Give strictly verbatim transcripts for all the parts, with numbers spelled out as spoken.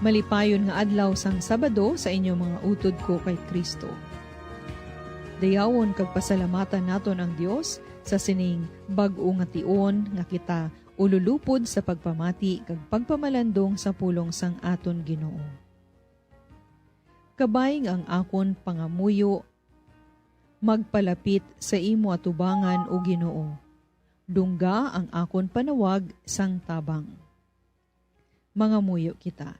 Malipayon nga adlaw sang Sabado sa inyo mga utod ko kay Kristo. Dayawon kag pasalamatan naton ang Dios sa sining bag-o nga tion nga kita ululupod sa pagpamati kag pagpamalandong sa pulong sang aton Ginoo. Kabay nga ang akon pangamuyo magpalapit sa imo atubangan, O Ginoo. Dungga ang akon panawag sang tabang. Mangamuyo kita.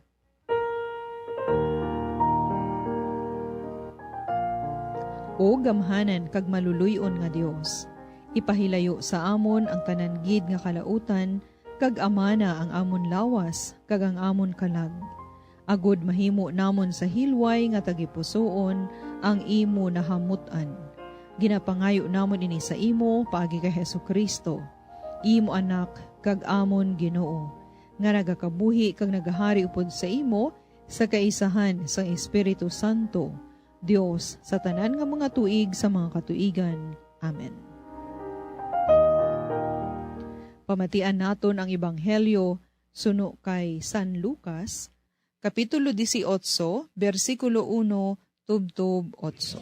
O gamhanan kag maluloy-on nga Dios, ipahilayo sa amon ang tanan gid nga kalautan, kag amana ang amon lawas kag ang amon kalag, agod mahimo namon sa hilway nga tagipusoon ang imo nahamut-an. Ginapangayo namon ini sa imo paagi kay Jesu-Cristo, imo Anak kag amon Ginoo, nga nagakabuhi kag nagahari upod sa imo sa kaisahan sang Espiritu Santo, Dios sa tanan nga mga tuig sa mga katuigan. Amen. Pamatian naton ang Ebanghelyo suno kay San Lucas, Kapitulo dieciocho, bersikulo uno tubtob otso.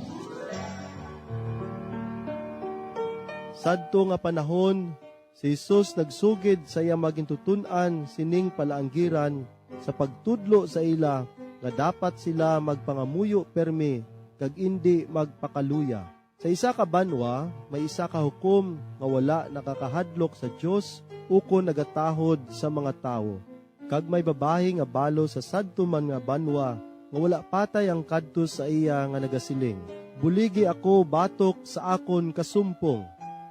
Sadto nga panahon, si Jesus nagsugid sa iya mga gintuton-an sining palaanggiran sa pagtudlo sa ila nga dapat sila magpangamuyo pirme kag indi magpakaluya. Sa isa ka banwa, may isa ka hukom nga wala nakakahadlok sa Dios ukon nagatahod sa mga tawo. Kag may babayi nga balo sa sadto man nga banwa nga wala patay ang kadto sa iya nga nagasiling, "Buligi ako batok sa akon kasumpong."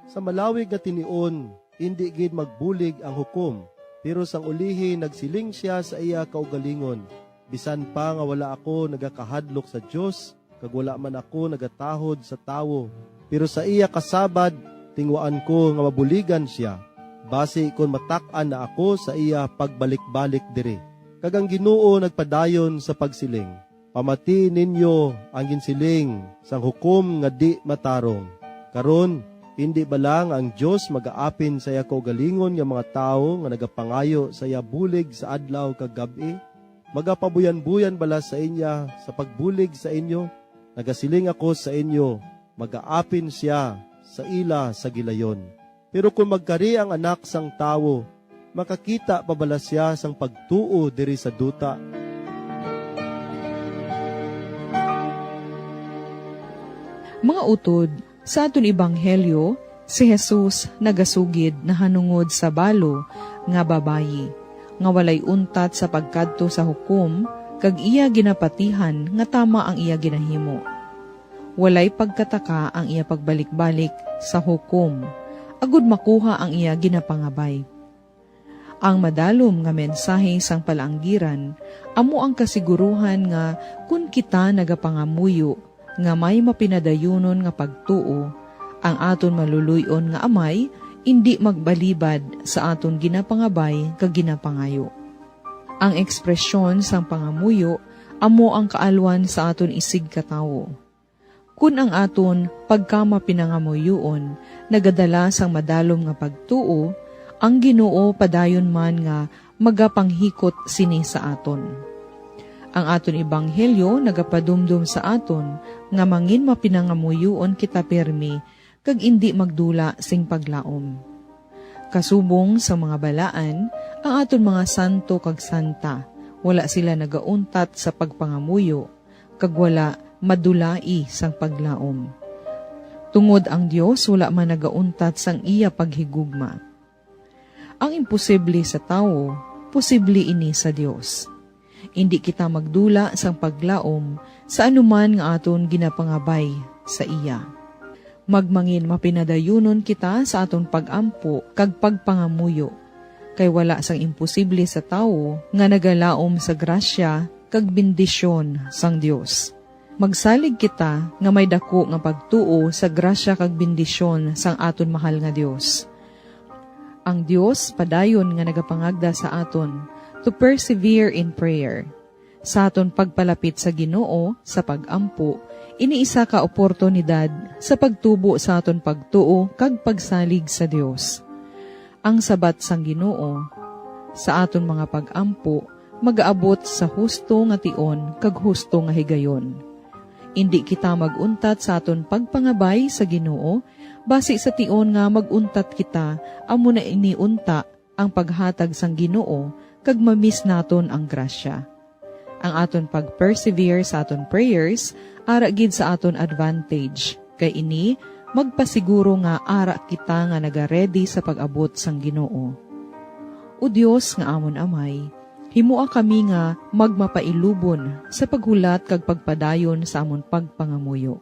Sa malawig nga tinion, indi gid magbulig ang hukom, pero sang ulihi nagsiling sia sa iya kaugalingon, "Bisan pa nga wala ako nagakahadlok sa Dios, kag wala man ako nagatahod sa tawo, pero sa iya kasabad tinguhaan ko nga mabuligan sia, basi kon matak-an na ako sa iya pagbalikbalik diri." Kag ang Ginoo nagpadayon sa pagsiling, "Pamati ninyo ang ginsiling sang hukom nga di matarong. Karon, indi bala nga ang Dios magaapin sa iya kaugalingon nga mga tawo nga nagapangayo sa iya bulig sa adlaw kag gab-i? Magapabuyanboyan bala sa iya sa pagbulig sa inyo? Nagasiling ako sa inyo, magaapin sia sa ila sa gilayon. Pero kon magkari ang Anak sang Tawo, makakita pa bala sia sang pagtuo diri sa duta?" Mga utod, sa aton ebanghelyo, si Jesus nagasugid nahanungod sa balo nga babayi nga walay untat sa pagkadto sa hukom, kag iya ginapatihan nga tama ang iya ginahimo. Walay pagkataka ang iya pagbalik-balik sa hukom, agud makuha ang iya ginapangabay. Ang madalom nga mensahe sang palaanggiran amo ang kasiguruhan nga kon kita nagapangamuyo nga may mapinadayunon nga pagtuo, ang aton maluloy-on nga Amay indi magbalibad sa aton ginapangabay kag ginapangayo. Ang ekspresyon sang pangamuyo amo ang kaalwan sa aton isigkatawo. Kon ang aton pagkamapinangamuyoon nagadala sang madalom nga pagtuo, ang Ginoo padayon man nga magapanghikot sini sa aton. Ang aton ebanghelyo nagapadumdom sa aton nga mangin mapinangamuyoon kita pirme kag indi magdula sing paglaom. Kasubong sa mga balaan, ang aton mga santo kag santa, wala sila nagauntat sa pagpangamuyo, kag wala madulai sang paglaom. Tungod ang Dios wala man nagauntat sang iya paghigugma. Ang imposible sa tawo, posible ini sa Dios. Indi kita magdula sang paglaom sa anuman nga aton ginapangabay sa iya. Magmangin mapinadayunon kita sa aton pag-ampo kag pagpangamuyo, kay wala sang imposible sa tawo nga nagalaom sa grasya kag bendisyon sang Dios. Magsalig kita nga may daku nga pagtuo sa grasya kag bendisyon sang aton mahal nga Dios. Ang Dios padayon nga nagapangagda sa aton to persevere in prayer. Sa aton pagpalapit sa Ginoo sa pag-ampo, ini isa ka oportunidad sa pagtubo sa aton pagtuo kag pagsalig sa Dios. Ang sabat sang Ginoo, sa aton mga pag-ampo, magaabot sa husto nga tion kag husto nga higayon. Indi kita mag-untat sa aton pagpangabay sa Ginoo, basi sa tion nga mag-untat kita, amo na ini unta ang paghatag sang Ginoo kag ma-miss naton ang grasya. Ang aton pag-persevere sa aton prayers ara gid sa aton advantage, kay ini magpasiguro nga ara kita nga naga-ready sa pag-abot sang Ginoo. O Dios nga amon Amay, himoa kami nga magmapailubon sa paghulat kag pagpadayon sa amon pagpangamuyo.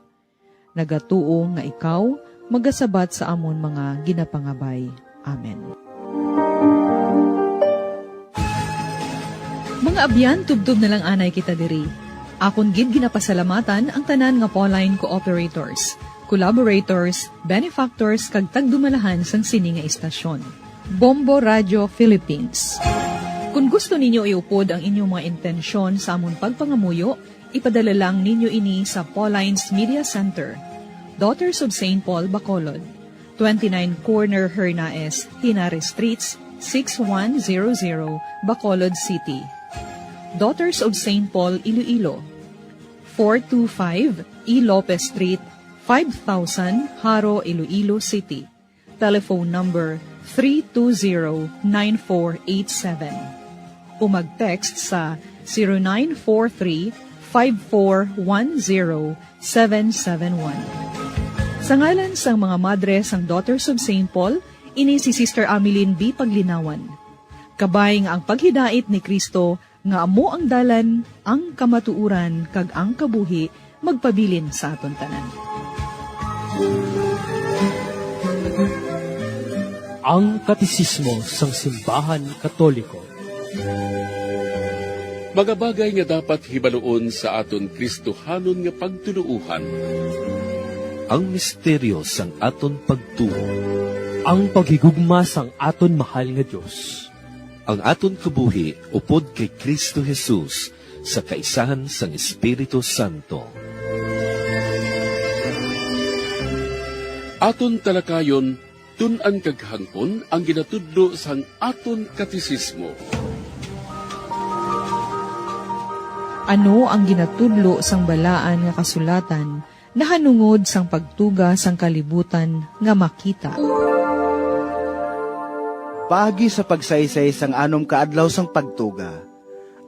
Nagatuo nga ikaw magasabat sa amon mga ginapangabay. Amen. Mga abyan, tubtob na lang anay kita diri. Akon gid ginapasalamatan ang tanan nga Pauline cooperators, collaborators, benefactors, kag tagdumalahan sang sini nga istasyon. Bombo Radio Philippines. Kung gusto ninyo iupod ang inyong mga intensyon sa amon pagpangamuyo, ipadala lang ninyo ini sa Pauline's Media Center, Daughters of Saint Paul, Bacolod, twenty-nine Corner Hernaez, Henares Streets, six one zero zero, Bacolod City. Daughters of Saint Paul, Iloilo, four two five E Lopez Street, five thousand, Jaro, Iloilo City. Telephone number three two zero nine four eight seven o mag-text sa zero nine four three five four one zero seven seven one. Sa ngalan sang mga madre sang Daughters of Saint Paul, ini si Sister Ameline B. Paglinawan. Kabay nga ang paghidait ni Cristo nga amo ang dalan, ang kamatuoran, kag ang kabuhi, magpabilin sa aton tanan. Ang Katesismo sang Simbahan Katoliko. Mga bagay nga dapat hibaluon sa aton Kristohanon nga pagtuloohan. Ang misteryo sang aton pagtuo. Ang paghigugma sang aton mahal nga Dios. Ang aton kabuhi upod kay Cristo Jesus sa kaisahan sang Espiritu Santo. Aton talakayon, tun-an kag hangpon ang ginatudlo sang aton katesismo. Ano ang ginatudlo sang Balaan nga Kasulatan nahanungod sang pagtuga sang kalibutan nga makita? Paagi sa pagsaysay sang anom ka adlaw sang pagtuga,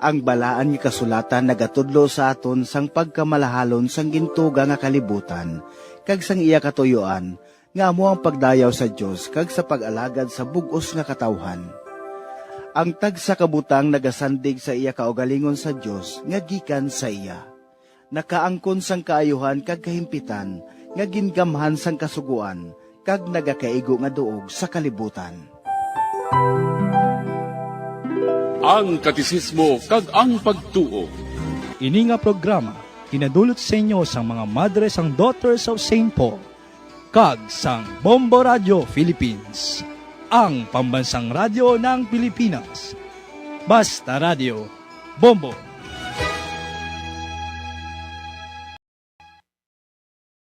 ang Balaan nga Kasulatan nagatudlo sa aton sang pagkamalahalon sang gintuga nga kalibutan kag sang iya katuyoan, nga amo ang pagdayaw sa Dios kag sa pag-alagad sa bug-os nga katawuhan. Ang tagsa ka butang nagasandig sa iya kaugalingon sa Dios nga gikan sa iya. Nakaangkon sang kaayuhan kag kahimpitan nga gingamhan sang Kasugoan kag nagakaigo nga duog sa kalibutan. Ang Katesismo kag ang Pagtuo. Ini nga programa ginadulot sa inyo sang mga madre sang Daughters of Saint Paul kag sang Bombo Radio Philippines, ang pambansang radyo ng Pilipinas. Basta Radio, Bombo!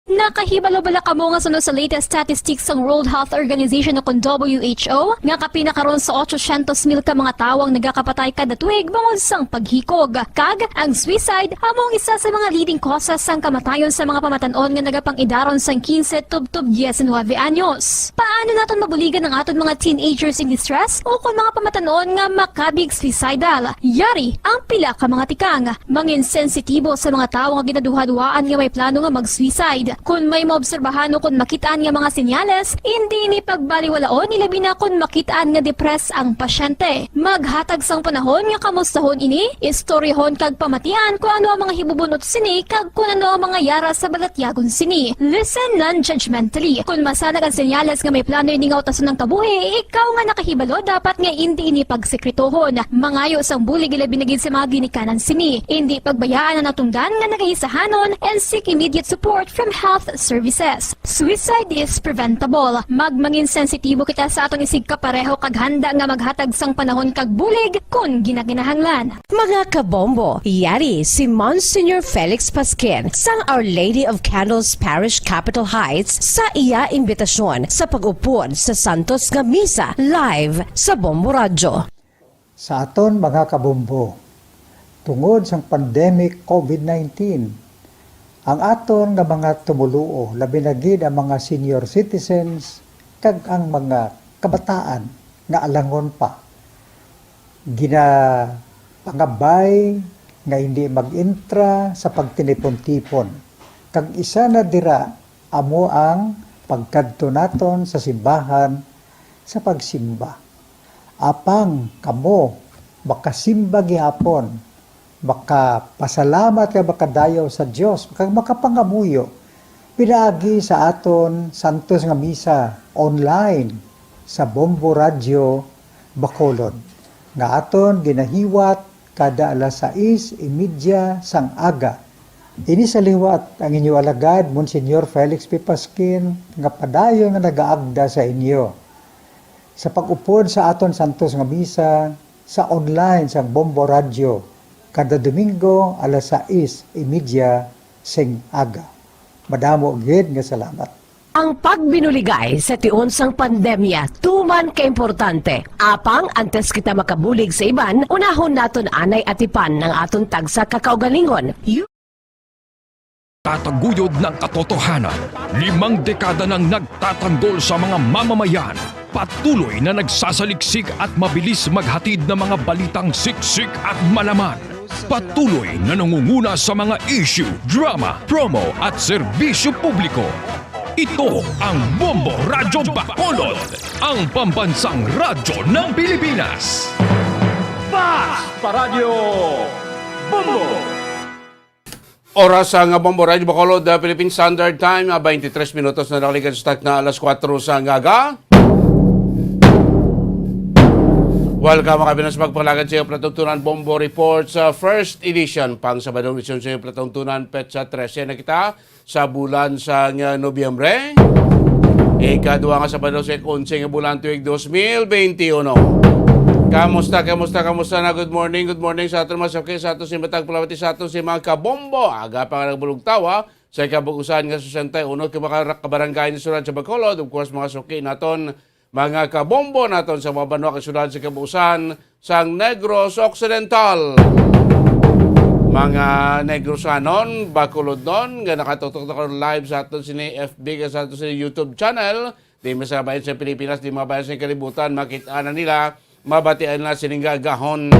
Nakahibalo bala kamo nga suno sa latest statistics sang World Health Organization o kon W H O nga kapin na karon sa otsosyentos mil ka mga tawo ang nagakapatay kada tuig bangod sang paghikog? Kag ang suicide amo ang isa sa mga leading causes sang kamatayon sa mga pamatan-on nga nagapang-idaron sang quince tubtob diecinuebe anyos. Paano naton mabuligan ang aton mga teenagers in distress o kon mga pamatan-on nga makabig suicidal? Yari ang pila ka mga tikang. Mangin sensitibo sa mga tawo nga ginaduhaduhaan nga may plano nga mag-suicide. Kon may maobserbahan o kon makit-an nga mga senyales, indi ini pagbaliwalaon, ilabi na kon makit-an nga depressed ang pasyente. Maghatag sang panahon nga kamustahon ini, istoryahon kag pamatian kon ano ang mga hibubun-ot sini kag kon ano ang mga yara sa balatyagon sini. Listen non-judgmentally. Kon masanag ang senyales nga may plano ini nga utason ang kabuhi, ikaw nga nakahibalo dapat nga indi ini pagsekretohon. Mangayo sang bulig ilabi na gid sa mga ginikanan sini. Indi pagbayaan ang natungdan nga nagahisahanon and seek immediate support from health services. Suicide is preventable. Magmangin sensitibo kita sa aton isigkapareho kag handa nga maghatag sang panahon kag bulig kon ginakinahanglan. Mga kabombo, yari si Monsignor Felix Pasquin sang Our Lady of Candles Parish, Capitol Heights, sa iya imbitasyon sa pag-upod sa Santos nga Misa live sa Bombo Radyo. Sa aton mga kabombo, tungod sang pandemic COVID nineteen. Ang aton nga mga tumoluo, labi na gid ang mga senior citizens kag ang mga kabataan nga alangon pa, ginapangabay nga hindi mag-entra sa pagtinipon-tipon, kag isa na dira amo ang pagkadto naton sa simbahan sa pagsimba. Apang kamo makasimba gihapon, makapasalamat kag makadayaw sa Dios, kag makapangamuyo pinaagi sa aton santos nga misa online sa Bombo Radyo Bacolod, nga aton ginahiwat kada alas sais y media sang aga. Ini sa liwat ang inyo alagad, Monsignor Felix P. Pasquin, nga padayon nga nagaagda sa inyo sa pag-upod sa aton santos nga misa sa online sang Bombo Radyo kada Domingo alas sais y media sing aga. Madamo gid nga salamat. Ang pagbinuligay sa tion sang pandemya tuman ka importante. Apang antes kita makabulig sa iban, unahon naton anay atipan ang aton tagsa ka kaugalingon. Tataguyod ng katotohanan. Limang dekada nang nagtatanggol sa mga mamamayan. Patuloy na nagsasaliksik at mabilis maghatid ng mga balitang siksik at malaman. Patuloy na nangunguna sa mga issue, drama, promo at serbisyo publiko. Ito ang Bombo Radyo Bacolod, ang pambansang radyo ng Pilipinas. Fast Paradyo Bombo! Oras sa nga Bombo Radyo Bacolod, uh, Philippine Standard Time, uh, twenty-three minutos na nakaligad sa takna alas kuwatro sa aga. Welcome, mga kabinas, magpalagad sa iyo, Platungtunan Bombo Report sa first edition, pang Sabadong edisyon sa iyo, Platungtunan, petsa trese na kita sa bulan sa nga Nobyembre. Ikadua nga Sabado sa onse nga bulan tuig dos mil benti uno. Kamusta, kamusta, kamusta na? Good morning, good morning sa aton mga suki, sa aton si Matag Pulawati, sa aton si mga kabombo. Aga pa nga nagbulugtawa sa kabug-usan nga sesenta y uno ka mga kabarangay ni Surat sa Bacolod. Of course, mga suki naton, mga kabombo naton sa mga banwa kag syudad sa kabug-usan sang Negros Occidental. Mga Negrosanon, Bacolodnon, nga nakatutok na karon live sa aton sini F B kag sa aton sini YouTube channel, di man sa bayan sa Pilipinas, di man bayan sa kalibutan, makit-an na nila, mabatian na sining gagahon.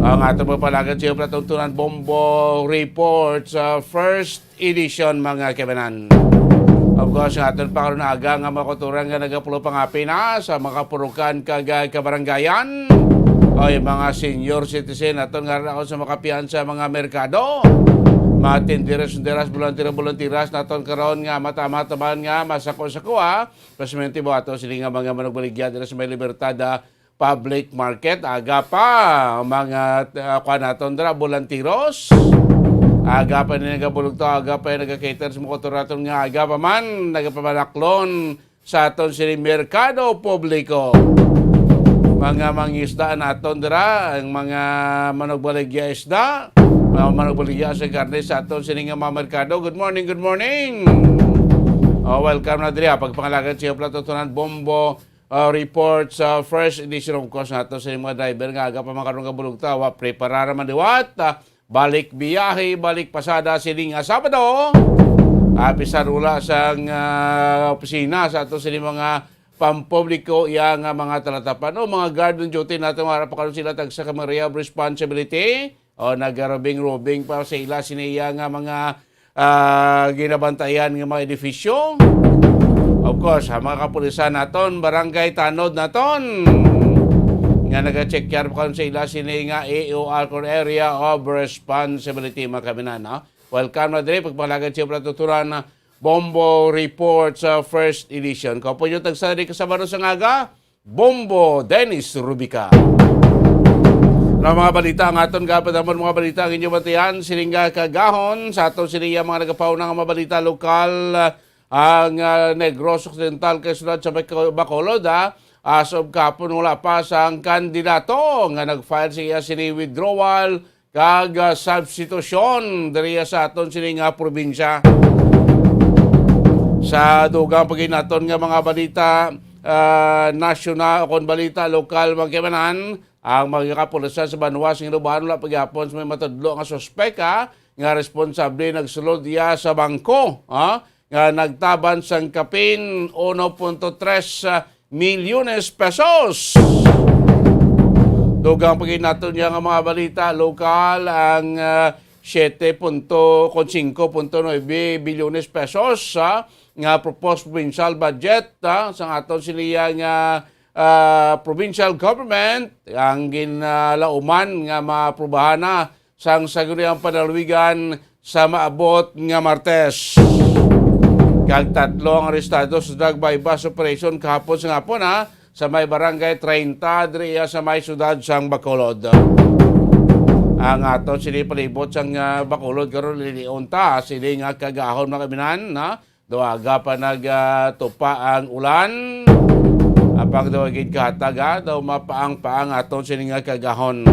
Ang aton magpalagad sa iyo, Platungtunan Bombo Report sa first edition, mga kaibanan. Of course, nga aton pa karon aga nga mga kauturan nga nagapulo pangapi na sa mga kapurukan kag, ah, kabarangayan. Oy, mga senior citizen, aton nga ako sa makapian sa mga merkado. Mga tinderes, tinderas, bolantira, bolontiras, naton karon nga mata-mata man nga masako-sako, ah. Presidente mo ato sini nga mga manugbaligya dira sa may Libertad, ah, Public Market, aga pa, mga, ah, kuan naton dira, bolantiros. Aga pa ni nagabulog to, aga pa yung nagka-cater sa mga kotoraton nga aga pa man, nagapamanaklon sa aton sini merkado publiko. Mga mangisda naton dira, ang mga manugbaligya isda, mga manugbaligya sa karne sa aton sini nga mga merkado. Good morning, good morning. Oh, welcome na diri, ah. Pagpangalagan siya, Platutunan Bombo, uh, report sa first edition, of course, nato sa mga driver nga aga pa man karon nga bulugtawa, preparar man liwat, ah, balik biyahe, balik pasada sining nga Sabado. Ah, bisan wala sang, ah, opisina sa ato sini mga pampubliko iya nga mga talatapan o mga guard on duty nato nga ara pa karon sila tagsa ka mga area of responsibility o nagarubing-rubing pa sa ila sini iya nga mga ah, ginabantayan nga mga edifisyo. Of course, ang mga kapulisan naton, barangay tanod naton, nga nagacheck yar pa karon sa ila sini nga A O R kon Area of Responsibility, mga kaminan, no? Welcome na diri, pagpalagad siya, Platuturan, Bombo Report sa first edition. Kung po yung tagsa diri ka Sabado sa ngaga, Bombo Dennis Rubica. Ano mga balita ang aton gapadamon, mga balita ang inyong batian? Siling nga kagahon sa aton siniya mga nagapauna nga mga balita lokal, ah, ang, ah, Negros Occidental kay sulod sa Baco-, Bacolod, ah. As of kapon, wala pa sang kandidato nga nag-file siya sini withdrawal kag, ah, substitution diri sa aton sini nga probinsya. Sa dugang paginaton nga mga balita, ah, nasyonal o kon balita lokal, mga kaibanan, Ang mga kapulisan sa banwa sa Ginubaan wala pa gyapon sa may matudlo nga suspek, ha, nga responsable nagsulod iya sa bangko, ha, nga nagtaban sang kapin uno punto tres milyones pesos. Dugang pa gid naton niya nga mga balita, lokal ang, ah, siete punto, kon singko punto nuebe bilyones pesos, ha, nga proposed provincial budget, ha, sang aton siniya nga, ah, provincial government, ang ginalauman nga maaprubahan na sang Sangguniang Panlalawigan sa maabot nga Martes. Kag tatlo ang arestado sa drug buy-bust operation kahapon sa hapon, ha, sa may barangay treinta, diri iya sa may siyudad sang Bacolod. Ang aton sini palibot sang, ah, Bacolod karon, lilion ta sini nga kaagahon, mga kaabyanan, ha. Daw aga pa nag, ah, tupa ang ulan. Apang daw gid kahatag, ha, daw mapaang-paang aton sini nga kaagahon.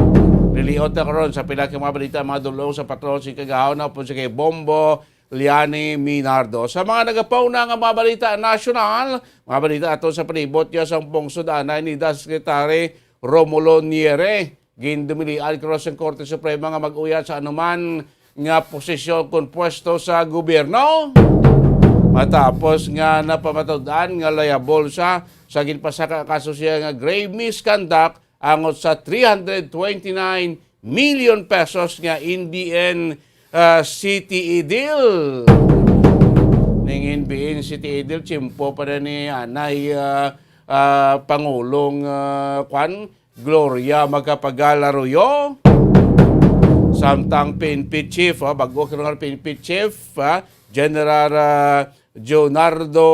Liliot na karon sa pila ka mga balita, mga dulong sa patrol sini kaagahon, upod sa kay Bombo Liani Minardo. Sa mga nagapauna nga mga balita nasyonal, mga balita ato sa palibot niya sa pungsod, anay ni Secretary Romulo Niere. Gindumilian karon sang Korte Suprema nga mag-uyat sa anuman nga posisyon kon pwesto sa gobyerno, matapos nga napamatud-an nga liable siya sa ginpasaka kaso siya nga grave misconduct angot sa three hundred twenty-nine million pesos nga N B N, ah, C T E deal. Ning N B N C T E deal, tiyempo pa na ni anay, ah, ah, Pangulong, ah, kwan, Gloria Macapagal Arroyo. Samtang P N P Chief, ah, bago ka nga P N P Chief, ah, General, ah, Leonardo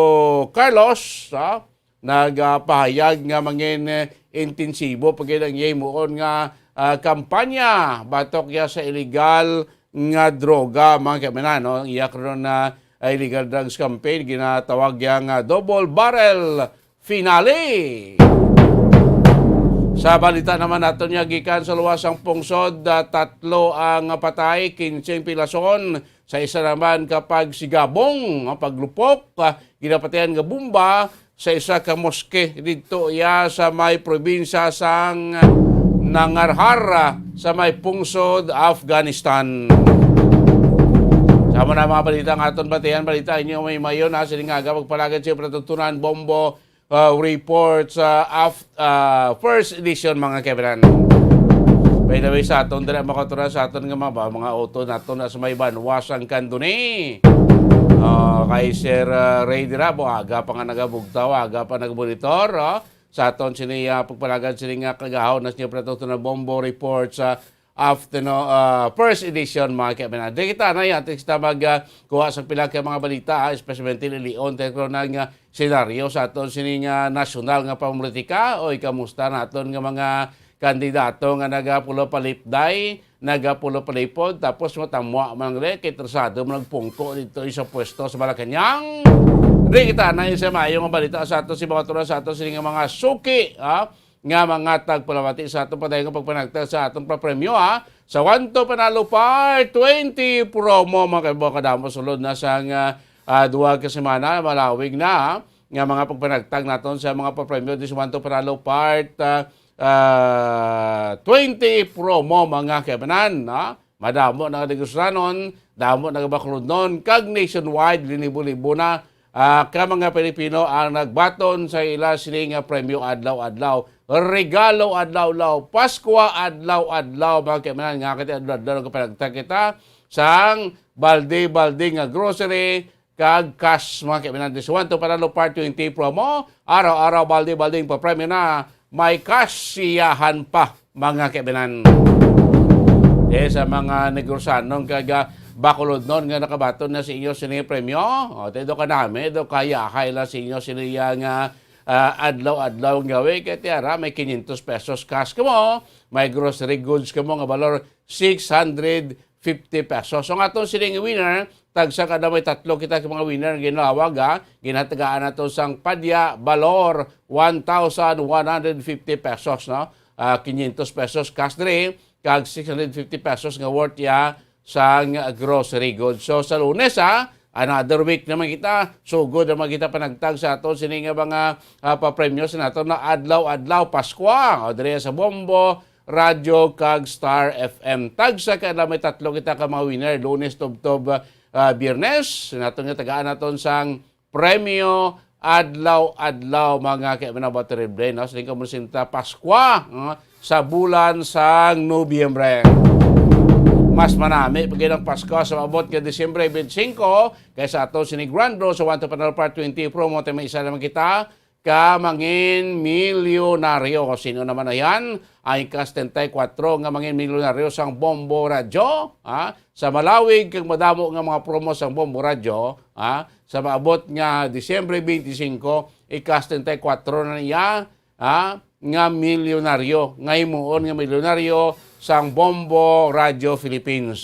Carlos, ah, nagapahayag nga mangin, eh, intensibo pa gid ang iya himuon nga, ah, kampanya batok iya sa iligal nga droga, mga kaabyanan, no? Ang iya karon na, ah, illegal drugs campaign, ginatawag iya nga double barrel finale. Sa balita naman naton niya gikan sa luwas sang pungsod, ah, tatlo ang patay, kinse ang pilason, sa isa naman ka pagsigabong, ah, paglupok, ah, ginapatayan nga bomba sa isa ka moske didto iya sa may probinsya sang Nangarhar, ah, sa may pungsod Afghanistan. Sa amo na mga balita nga aton batian, balita inyo may mayon, ha, sining aga, pagpalagad sa pagtutunan, Bombo, ah, report sa af-, ah, first edition, mga kaabyanan. By the way, sa aton dira, mga kauturan, sa aton nga mga, mga auto naton na sa may banwa sang Candoni. Ah, kay Sir, ah, Ray dira, bo, aga pa nga nagabugtaw, aga pa nagmonitor, oh. Sa aton sini, ah, pagpalagad sini nga kaagahon na siya, pero ito na Bombo report sa afternoon, ah, first edition, mga kaabyanan. Di kita na yan, kita mag, ah, kuha sa pila ka mga balita, ah, especially lilion, tayo ko na nga senaryo sa aton sini nga nasyonal nga pamolitika. Oy, kamusta naton nga mga kandidato nga nagapulo palipday, nagapulo palipod, tapos matamwa man ang kay interesado man nagpungko dito sa pwesto sa Malacañang. Di kita na isa maayong balita sa ato si mga turan sa ato sini nga mga suki, ha? Nga mga tagpalamati sa aton padayon nga pagpanagtag sa aton papremyo, ha? Sa One to Panalo Part twenty promo, mga kaibo, kadamo sulod na sang, ah, ah, duha ka semana, malawig na, ha? Nga mga pagpanagtag naton sa mga papremyo di sa One to Panalo Part, ah, ah, twenty promo, mga kaibanan, ha? Madamo na nga Negosranon, damo na nga Bacolodnon, kag nationwide, linibo-libo na, ah, ka mga Pilipino ang nagbaton sa ila sini nga premyo adlaw-adlaw. Regalo adlaw-adlaw, Paskwa adlaw-adlaw, mga kaibanan, nga kati adlaw-adlaw nagpanagtag kita sang balde-balde nga grocery kag cash, mga kaibanan. This One to Panalo Part twenty promo, araw-araw balde-balde ang papremyo na may cash siyahan pa, mga kaibanan. Eh, sa mga Negosranon kag, ah, Bacolodnon nga nakabaton na sa inyo sini premyo, o, te, do kanami, do kayahay lang sa inyo sini nga, ah, adlaw-adlaw nga gawi, kay tiara, may quinientos pesos cash kamo, may grocery goods kamo nga balor six hundred fifty pesos. So, ang aton sining winner, tagsa kada may tatlo kita ka mga winner nga ginawag, ha. Ginhatagaan nato sang padya, balor, one thousand one hundred fifty pesos, no? Ah, quinientos pesos cash diri, kag six hundred fifty pesos nga worth ya sang grocery goods. So, sa Lunes, ha, Another week naman kita, sugod naman kita panagtag sa aton sini nga mga, ah, papremyo sa naton na adlaw-adlaw, Paskwa, o diri sa Bombo, Radyo, kag Star F M. Tagsa ka adlaw may tatlo kita ka mga winner, Lunes tubtob, ah, Biyernes. Naton nga tagaan naton sang premyo adlaw-adlaw, mga kaibigan, mga terrible, no? Siling ko mo sinta Paskwa, no? Sa bulan sang Nobyembre. Mas manami pa gid ang Pasko sa maabot nga Disyembre twenty-five kaysa ato sini Grand Draw sa One to Panalo Part twenty promo. Tayo may isa naman kita ka mangin milyonaryo. Sino naman na yan? Ang ikas treinta y cuatro nga mangin milyonaryo sang Bombo Radyo, ha? Sa malawig kag madamo nga mga promo sang Bombo Radyo, ha? Sa maabot nga Disyembre twenty-five, ikas treinta y cuatro na niya, ha? Nga milyonaryo, nga himuon nga milyonaryo sang Bombo Radyo Philippines.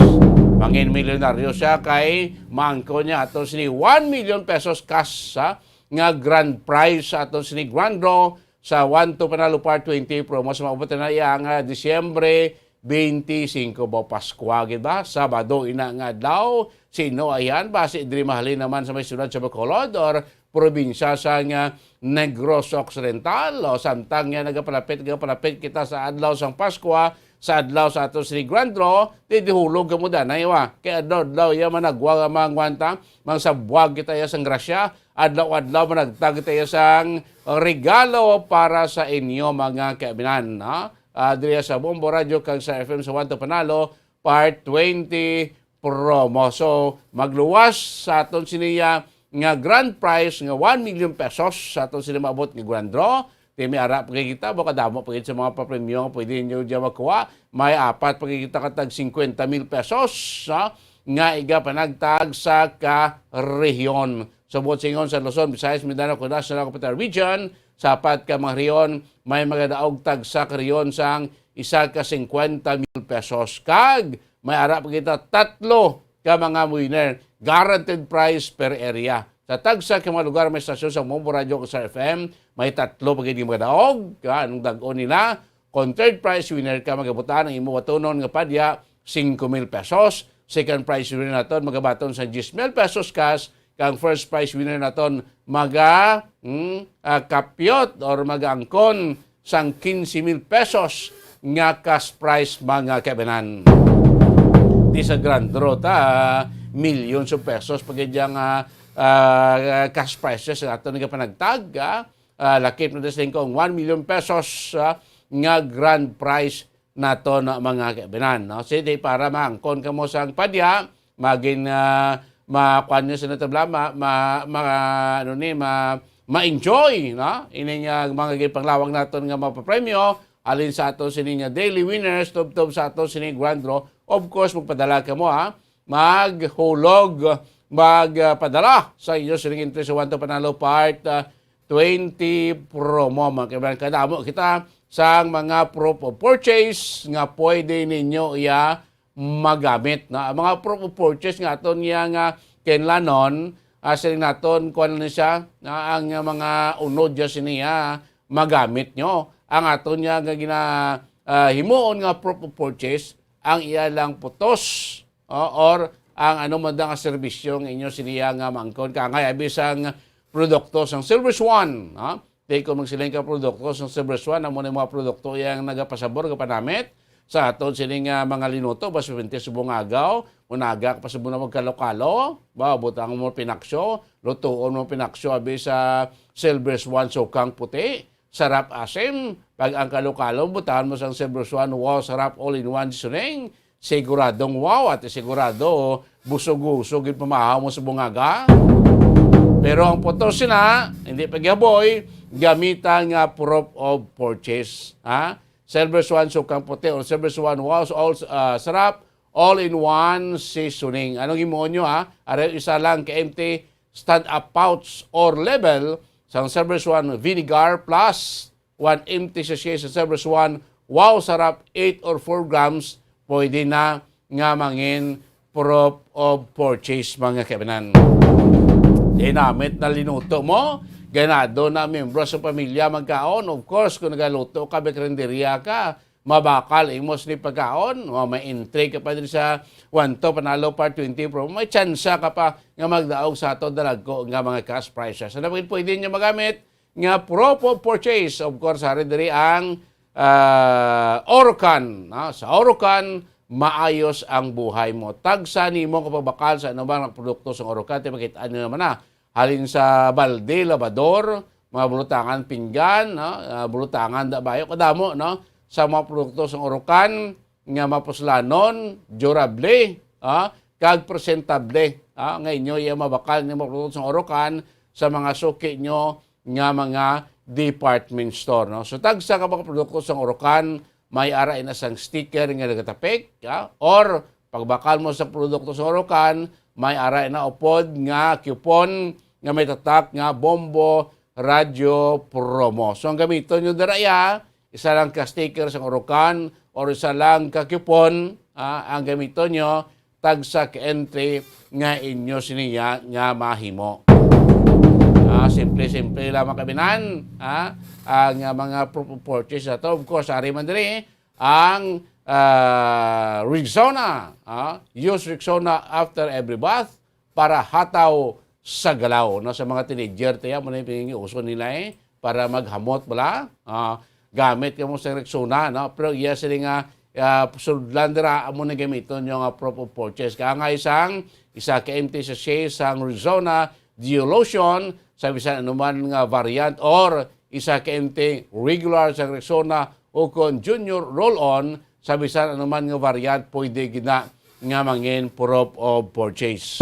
Mangin milyonaryo siya kay maangkon niya ato sini one million pesos cash, ha? Nga grand prize sa aton sini Grand Draw sa One to Panalo Part twenty promo sa maabot na iya nga Disyembre twenty-five. Ba, Paskwa gid ba? Sabado ina nga adlaw. Sino ayan? Basi diri mahalin naman sa may siyudad sa Bacolod or probinsya sa nga Negros Occidental. O samtang nga nagapalapit, nagapalapit kita sa adlaw sang Paskwa, sa adlaw sa ato sini Grand Draw, di dihulog ka mo danay wa. Kay adlaw-adlaw iya managwa nga mangwanta, mangsabwag kita iya sang grasya, adlaw-adlaw managtag kita iya sang regalo para sa inyo, mga kaibigan, ha? Ah, diri sa Bombo Radyo kag sa F M sa One to Panalo, Part twenty promo. So, magluwas sa aton siniya nga grand prize nga one million pesos sa aton sini maabot nga grand draw. Ti may ara pa kay kita, baka damo pa gid sa mga papremyo nga pwede ninyo dyan makuha. May apat pa kay kita katag cincuenta mil pesos, ha, nga iga panagtag sa ka rehiyon. Sa buot singon sa Luzon, Visayas, Mindanao, kag National Capital Region, sa apat ka mga rehiyon, may magadaog tagsa ka rehiyon sang isa ka cincuenta mil pesos. Kag may ara pa kita tatlo ka mga winner. Guaranteed prize per area. Sa tagsa ka mga lugar may stasyon sa Bombo Radyo kag Star F M, may tatlo pa gid nga magadaog. Ka, anong dag-on nila? Kung third prize winner ka, magabutan ang imo batonon nga padya, cinco mil pesos. Second prize winner naton, magabaton sa diyes mil pesos cash. Kang first prize winner naton, maga, hmm, ah, kapyot or magaangkon sang quince mil pesos nga cash prize, mga kaibanan. Di sa grand draw ta, millions of pesos pa gid yang, ah, ah, cash prizes sa aton nga panagtag, ah. Ah, lakip na sa kung one million pesos, ah, nga grand prize nato na mga kaibanan, no? Sige, para maangkon kamo sang padya, magin, ah, makuan niyo sa natabla, ma, ma, ma, ano ni, ma, ma-enjoy, no? Ining, ah, mga ginpanglawag naton nga mapapremyo, alin sa ato sini nga daily winners, tubtob sa ato sini grand draw. Of course, magpadala kamo, ha? Maghulog, magpadala sa inyo sining entry sa One to Panalo Part, ah, twenty promo. Mga kaibanan, kadamo kita sang mga proof of purchase nga pwede ninyo iya magamit, no? Ang mga proof of purchase nga aton niya nga kinlanon, ah, siling naton, kuwan na siya, na ang mga unod niya siniya magamit nyo. Ang aton niya nga gina, ah, himuon nga proof of purchase, ang iya lang putos, o, or ang ano man nga serbisyo nga inyo siniya nga mangkon. Kangay, abi sang produkto sang Silver Swan, ha? Di ko magsiling ka produkto sang Silver Swan, amo na yung mga produkto yang nagapasabor, kapanamit sa aton sini nga mga linuto, basta subong agaw, unaga ka pa sa muna magkalo-kalo, ba, butang mo pinaksyo, lutuon mo pinaksyo, abi sa Silver Swan sukang puti, sarap asim, pag ang kalo-kalo, butangan mo sang Silver Swan, wow, sarap all in one, suning, siguradong wow, at sigurado, busog-busog yung pamahaw mo sa bungaga. Pero ang putos sina, hindi pagihaboy, gamitan nga proof of purchase. Ha? Silver Swan sukang puti or Silver Swan wow, all, ah, sarap, all-in-one seasoning. Anong himuon nyo, ha? Aray isa lang ka empty stand-up pouch or label sang Silver Swan vinegar plus one empty sachet sa Silver Swan wow, sarap eight or four grams, pwede na nga mangin proof of purchase, mga kaibanan. Dinamit na linuto mo, ganado na miyembro sa pamilya magkaon. Of course, kung nagaluto ka, may karinderya ka, mabakal imo sini pagkaon, o may entry ka pa diri sa One to Panalo Part twenty promo, may tsansa ka pa nga magdaog sa ato dalagko nga mga cash prizes. Ano pa gid pwede nyo magamit nga proof of purchase? Of course, hari diri ang, ah, Orocan, no? Sa Orocan, maayos ang buhay mo. Tagsa nimo kapagbakal sa anumang produkto sa Orocan, ti makit-an nyo naman na. Halin sa balde, labador, mga bulutangan, pinggan, no? Ah, bulutangan, da bayo, kadamo, no? Sa mga produkto sa Orocan nga mapuslanon, durable, ah, kag presentable, ah, nga inyo iya mabakal nga mga produkto sa Orocan sa mga suki nyo nga mga department store, no? So, tagsa ka mga produkto sa Orocan, may ara ina sang sticker nga nagatapik, ah, or pagbakal mo sa produkto sa Orocan, may ara ina upod nga coupon nga may tatak nga Bombo Radyo Promo. So, ang gamiton nyo dira iya, isa lang ka sticker sa Orocan or isa lang ka coupon, ah, ang gamiton nyo, tagsa ka entry nga inyo siniya nga mahimo. Ah, simple-simple lang, mga kabinan, ah, ang, ah, mga proof of purchase na to. Of course, ari man diri ang, ah, Rexona, ah, use Rexona after every bath para hataw sa galaw, no? Sa mga teenager, tiya, mo na yung pinangiuso nila, eh, para maghamot bala. Ah, gamit ka mo sa Rexona, no? Pero iya sila nga, ah, sudlan dira, amo na gamiton nyo nga proof of purchase. Kaya nga isang, isa ka empty sachet sang Rexona Deo Lotion, sa bisan anuman nga variant, or isa ka empty regular sang Rexona, o kon Junior Roll-On, sa bisan anuman nga variant, pwede gina nga mangin proof of purchase.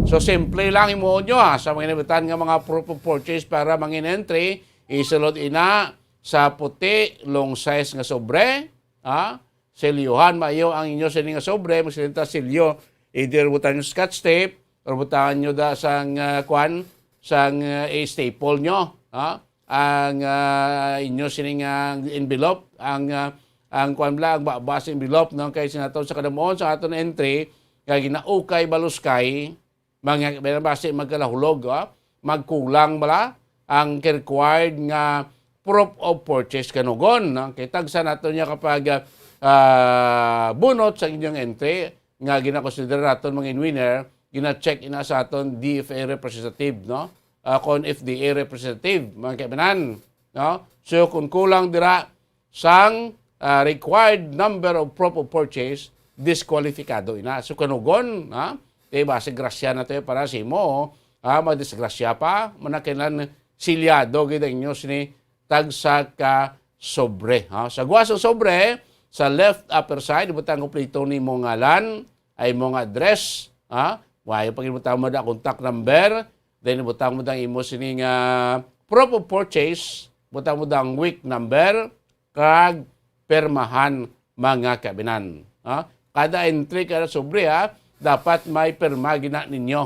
So, simple lang himuon nyo, ha, sa mga inabutan nga mga proof of purchase para mangin entry, isulod ina sa puti, long size nga sobre, ha? Selyuhan maayo ang inyo sini nga sobre, magsilinta selyo, either butang nyo scotch tape or butangan nyo da sang, ah, kwan, sang, ah, staple nyo, ha? Ang, ah, inyo sining, ah, envelope, ang, ah, ang kwan bala, ang baba sa envelope, no? Kay sinaton sa kadamuon sa aton entry, kay ginaukay baluskay, mga, basi magkalahulog, ah, magkulang bala ang required nga proof of purchase kanugon, no? Kay tagsa nato niya kapag, ah, ah, bunot sa inyong entry, nga ginakonsidera naton mga winner, gina-check ina sa aton D F A representative, no? Ah, kon F D A representative, mga kaibanan, no? So, kung kulang dira sang, ah, required number of proof of purchase, diskwalipikado ina. So, kanugon, ha? Kay basi grasya na to para sa imo, ha? Madisgrasya pa, manakilan silyado gid ang inyo sini tagsa ka sobre, ha? Sa gwa sa sobre, sa left upper side, butang kompleto nimo ngalan, ay mo nga address, ha? Wa, yung pag-ibutang mo da contact number, then ibutang mo da imo sini nga proof of purchase, butang mo da ang week number, kag permahan, mga kabinan. Ha? Kada entry, kada sobre, ha, dapat may perma gina ninyo.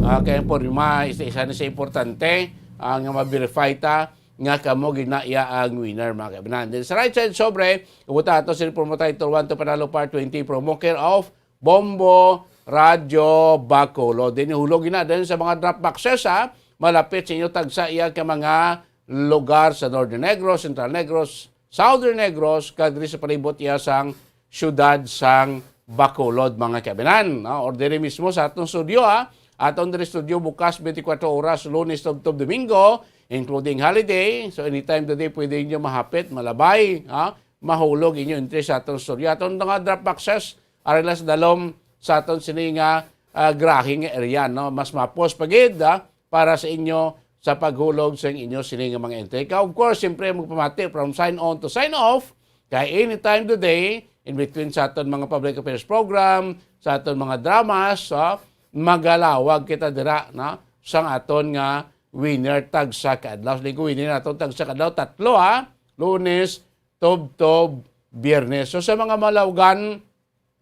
Ah, kaya ang porma, isa-isa na sa importante, ah, nga ma-verify ta nga kamo gina iya ang winner, mga kabinan. Then sa right side, sobre, ibuta ato sa promo title, One to Panalo Part twenty, promo care of Bombo Radyo Bacolod. Then hulog na din sa mga drop boxes, ha, malapit sa inyo tagsa iya ka mga lugar sa Northern Negros, Central Negros, Southern Negros, kag diri sa palibot iya sang siyudad sang Bacolod, mga kabinan, no? Or diri mismo sa atong studio, ha? Atong diri studio bukas twenty-four oras, Lunes tubtob Domingo, including holiday. So, anytime today, pwede ninyo mahapit, malabay, ha? Mahulog inyo entry sa atong studio. Atong mga drop boxes, ari lang sa dalom sa aton sini nga, ah, grahing area, no? Mas mapos pa gid, ah, para sa inyo sa paghulog sa inyo sini nga mga entry. Ka, of course, siyempre, magpamati from sign on to sign off. Kay anytime today, in between sa aton mga public affairs program, sa aton mga dramas, ah, magalawag kita dira, no? Sang aton nga winner tagsa ka adlaw. Sa ligo winner naton tagsa ka adlaw, tatlo, ha? Lunes, tubtob, Biyernes. So, sa mga malawgan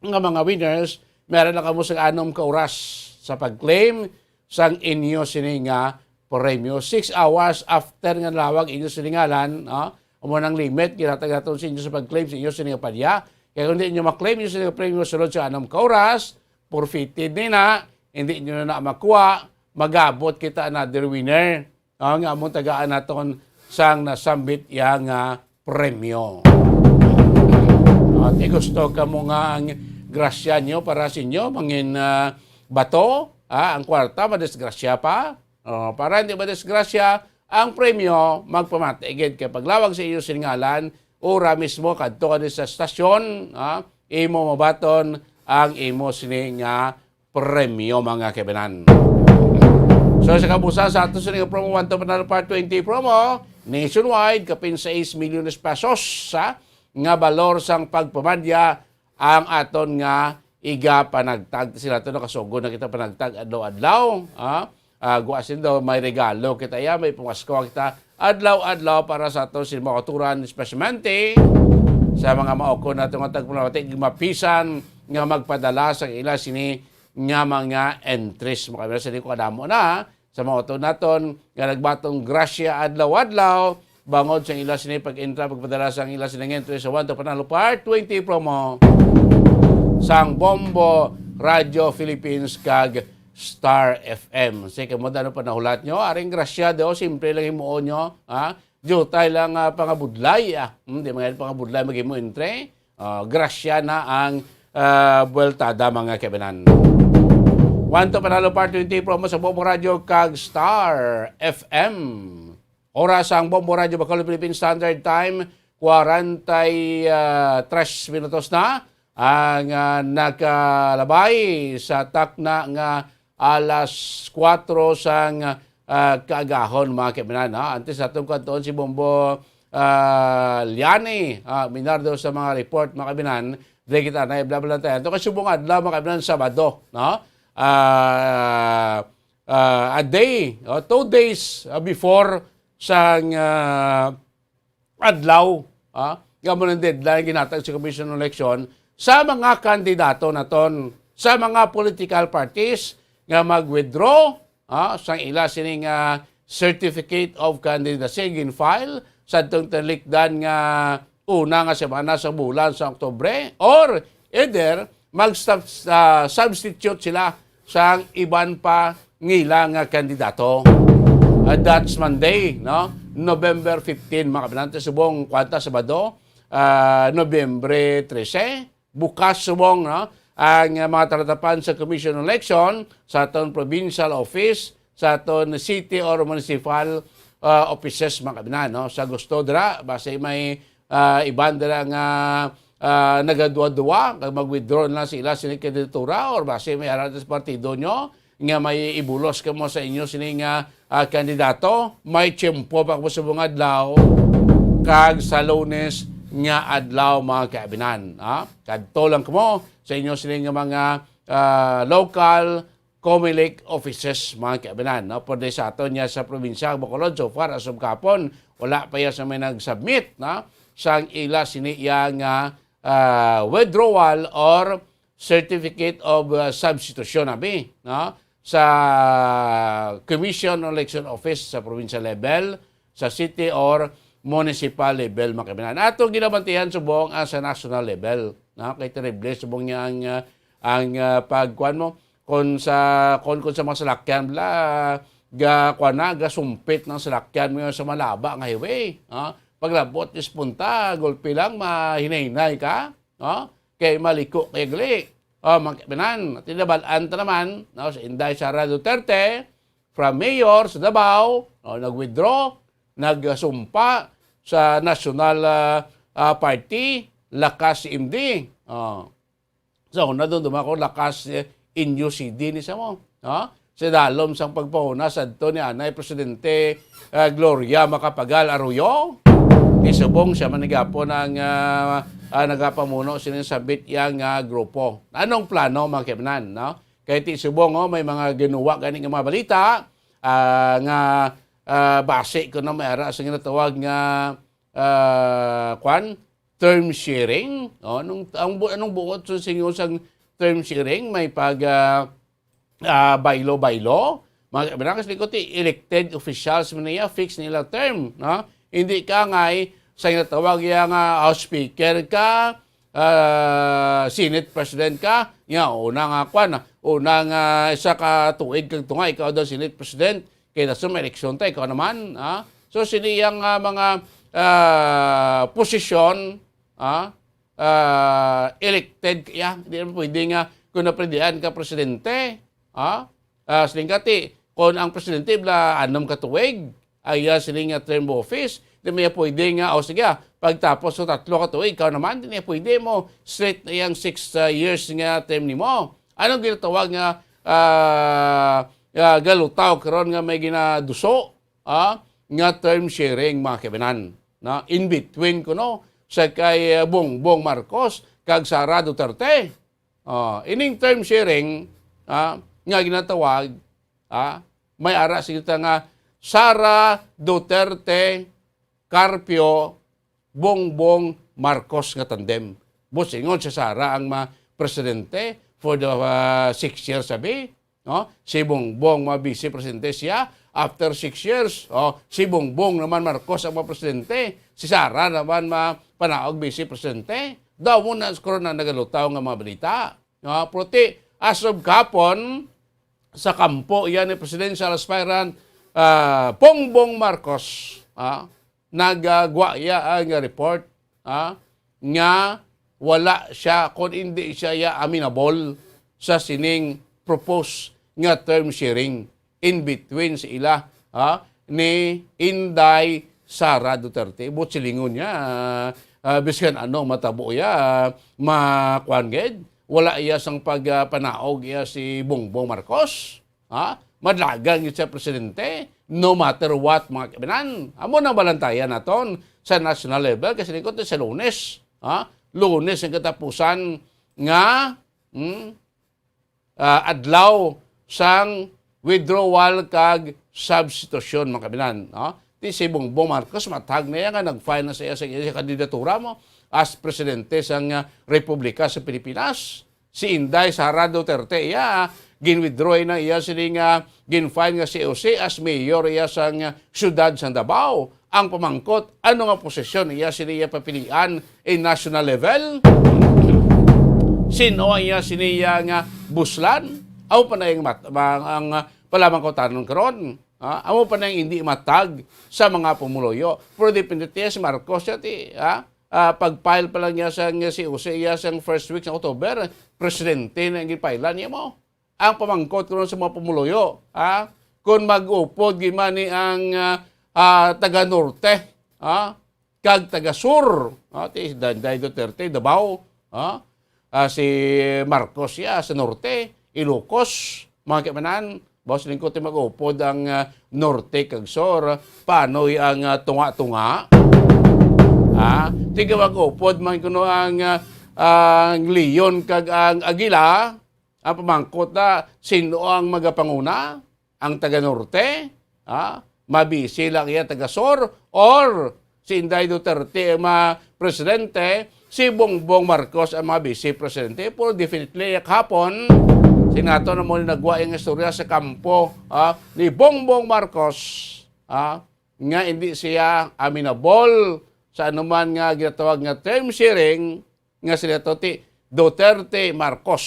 nga mga winners, meron lang kamo sa anom ka oras sa pag-claim sang inyo sini nga premyo. Six hours after nga nalawag inyo sini ngalan, no? Amo nang limit, ginatag naton sa inyo sa pag-claim sa inyo sini nga palya. Kaya kung di inyo ma-claim inyo sini nga premyo sulod sa anom ka oras, forfeited ni na, hindi inyo na, na makuha, magabot kita another winner. Ah, nga among tagaan naton sang nasambit iya nga premyo. At gusto kamo nga ang grasya niyo para sa inyo mangin, ah, bato, ah, ang kwarta madisgrasya pa. Oh, para hindi madisgrasya ang premyo, magpamati gid kay paglawag sa iyo sing ngalan, ura mismo kadto ka sa stasyon, ah, imo mabaton ang imo sini nga premyo, mga kaibanan. So, sa kabusa sa ato sini nga promo, One to Panalo Part twenty promo, nationwide, kapin sais milyones pesos, ha, nga balor sang pagpamadya ang aton nga iga panagtag. Sila to nakasugo na kita panagtag adlaw-adlaw, ha? Ah, guwa sin daw may regalo kita, ya, may pumasko kita adlaw-adlaw para sa ato sin mga kauturan, especialmente sa mga maukon nato nga tagpanawati, mapisan nga magpadala sa ila sini nga mga entries. Makabila sa di ko kadamo na, sa mga utod naton nga nagbatong grasya adlaw-adlaw, bangod sa ila sini pag-entra, pagpadala sang ila sini nga entry sa One to Panalo Part twenty promo sang Bombo Radio Philippines kag Star F M. Sige mo, dano pa nahulat nyo, aring grasya daw, simple lang himuon nyo, ha? Diutay lang, ah, pangabudlay, ah. Hmm, di mga pangabudlay mag-imo entry. Ah, grasya na ang, ah, buweltada, mga kaibanan. One to Panalo Part twenty promo sa Bombo Radio kag Star F M. Oras ang Bombo Radio Bacolod Philippine Standard Time, kwarenta y tres minutos na ang, ah, nakalabay sa takna nga alas kuwatro sang, ah, kaagahon, mga kaibanan, ha? Antes naton kuwantuon si Bombo, ah, Liani, ah, Minardo sa mga report, mga kaibanan, dili kita na i-blabla tayo. Ito kay subong adlaw, mga kaibanan, Sabado, no? Ah, ah, a day, o, two days, ah, before sang, ah, adlaw, ah, nga mo nang deadline ginhatag sa Commission on Election sa mga kandidato naton, sa mga political parties nga mag-withdraw, ah, sang ila sini nga certificate of candidacy gin-file sa atong talikdan nga una nga semana sa bulan sa Oktubre, or either mag-sub-, ah, substitute sila sang iban pa nga ila nga kandidato. Ah, that's Monday, no? November fifteen, mga kabinante, subong kwanta Sabado, ah, Nobyembre trese. Bukas subong, no? Ang, ah, mga talatapan sa Commission on Election sa aton provincial office, sa aton city or municipal, ah, offices, mga kabinan, no? Sa gusto dira, basi may, ah, iban dira nga, ah, nagaduwa-duwa, kag mag-withdraw na sila sini kandidatura, or basi may ara sa partido nyo, nga may ibulos kamo sa inyo sini nga, ah, kandidato, may tiyempo pa kamo sa mga adlaw, kag sa Lunes nga adlaw, mga kaabinan, ha? Kadto lang kamo sa inyo sini nga mga, ah, local Comelec offices, mga kaabinan, no? Pwede sa aton niya sa probinsya, Bacolod, so far, as of kahapon, wala pa iya sa may nag-submit, no? Sang ila sini iya nga, ah, withdrawal or certificate of, uh, substitution, abi, no? Sa Commission on Election Office sa provincial level, sa city or municipal level, mga kabinan. Ato ginabantihan subong ang sa national level, no? Kay terrible subong niya ang, uh, ang, uh, pagkuan mo, kung sa, kung, kung sa mga salakyan, bla, ga, kuan na, gasumpit ng salakyan mo sa malaba nga highway, no? Paglabot, ispunta, gulpi lang, mahinay-hinay ka. No? Kay maliko kay gali. O, magkabinan, tinabalaan ta naman, no, si Inday Sara Duterte, from mayor sa Davao, no, nag-withdraw, nagsumpa sa national, ah, ah, party, Lakas C M D. O. So, nadumduma ko, Lakas, eh, Inyo C D ni sa mo. No? Sa dalom sang pagpahuna sadto ni anay Presidente, ah, Gloria Macapagal Arroyo, isubong siya man gihapon ang, ah, ah, nagapamuno sining sambit iya nga grupo. Anong plano, mga kaibnan, no? Kay ti subong, oh, may mga ginuwa gani nga mga balita, ah, nga, ah, basi ko na may ara sa ginatawag nga, ah, kwan, term sharing. Oh, anong, ang bu-, anong buot sa singon sang term sharing? May pag, ah, ah, baylo-baylo. Mga, mga kasi ko ti elected officials man niya, fix nila term, no? Hindi ka ngay sa ginatawag iya nga House Speaker ka, ah, Senate President ka, nga una nga kwan, una nga isa ka tuig kag tunga, ikaw daw Senate President, kay dason may eleksyon ta, ikaw naman, ha? So, sini yang, ah, mga, ah, posisyon, ah, ah, elected kaya. Hindi naman pwede nga kung napilian ka presidente, ah, ah, siling ka ti, kung ang presidente bala anom ka tuig, ay, ah, siling nga term of office, di may pwede nga, o sige, ah, pagtapos sa tatlo ka tuig, ikaw naman, di niya pwede mo straight na yung six, ah, years nga term nimo. Anong ginatawag nga, ah, ah, galutaw karon nga may ginaduso, ah, nga term sharing, mga kaibigan, na in between kuno sa kay, ah, Bongbong Marcos kag Sara Duterte? Ah, ining term sharing, ah, nga ginatawag, ah, may ara sa kita nga Sara Duterte, Carpio, Bongbong Marcos nga tandem. Busingon si Sara ang ma-, presidente for the, ah, six years, sabi. No? Si Bongbong ma-vice presidente siya after six years. Oh, si Bongbong naman Marcos ang ma-presidente. Si Sara naman ma-, panaog vice presidente. Daw mo na sa corona nagalutaw nga mga balita. No? Pero ti, as of kapon, sa kampo iya ni presidential aspirant, ah, Bongbong Marcos, ah, nagagwa iya ang report, ah, nga wala siya, kung hindi siya iya amenable sa sining propose nga term sharing in between sa ila, ah, ni Inday Sara Duterte. Buot silingon niya, ah, biskan ano matabo iya, makuan gid, wala iya sang pag, ah, panaog iya si Bongbong Marcos. Ha? Madlagan gyud siya presidente, no matter what, mga kaibigan. Amo nang balantayan naton sa national level, kasi lingkod sa Lunes. Ha? Lunes ang katapusan nga, hmm, ah, adlaw sang withdrawal kag substitution, mga kaibigan. No? Ti si Bongbong Marcos, matag na iya nga nag-file na sa iya sa iya kandidatura mo as presidente sang, ah, Republika sa Pilipinas. Si Inday Sara Duterte, iya, gin-withdraw na iya sini nga gin-file nga C O C as mayor iya sang, ah, siyudad sang Davao. Ang pamangkot, ano nga posisyon iya sini iya papilian in national level? Sino ang iya sini iya nga buslan? Amo pa na ang mat-, ang, ang, ah, palamangkotanon karon. Ah, amo pa na ang hindi matag sa mga pumuluyo. Pero depende ti si Marcos siya ti, ah, ah, pag-file pa lang niya sa, nga si Jose, iya sang first week sa October, presidente na ang gipailan niya mo. Ang pamangkot ko sa mga pumuluyo, ah, kung mag-upod gid man ni ang, ah, ah, taga Norte, ah, kag taga Sur, ah, ti Inday Duterte, Davao, ah, ah, si Marcos siya sa Norte, Ilocos, mga kaibigan, bawas lingkod ti mag-upod ang, ah, Norte kag Sur, paano ang, ah, tunga-tunga? Ah, tiga mag-upod man kuno ang, ah, ang Leon kag ang Agila, ang pamangkot na, sino ang magapanguna? Ang taga Norte? Ah, mabisi lang iya taga Sur? Or si Inday Duterte ang mga presidente, si Bongbong Marcos ang mga vice presidente? Pero definitely, kahapon, sinato na mo ni nagwa ang istorya sa kampo, ah, ni Bongbong Marcos, ah, nga hindi siya amenable sa anuman nga ginatawag nga term sharing nga sila to ti Duterte Marcos.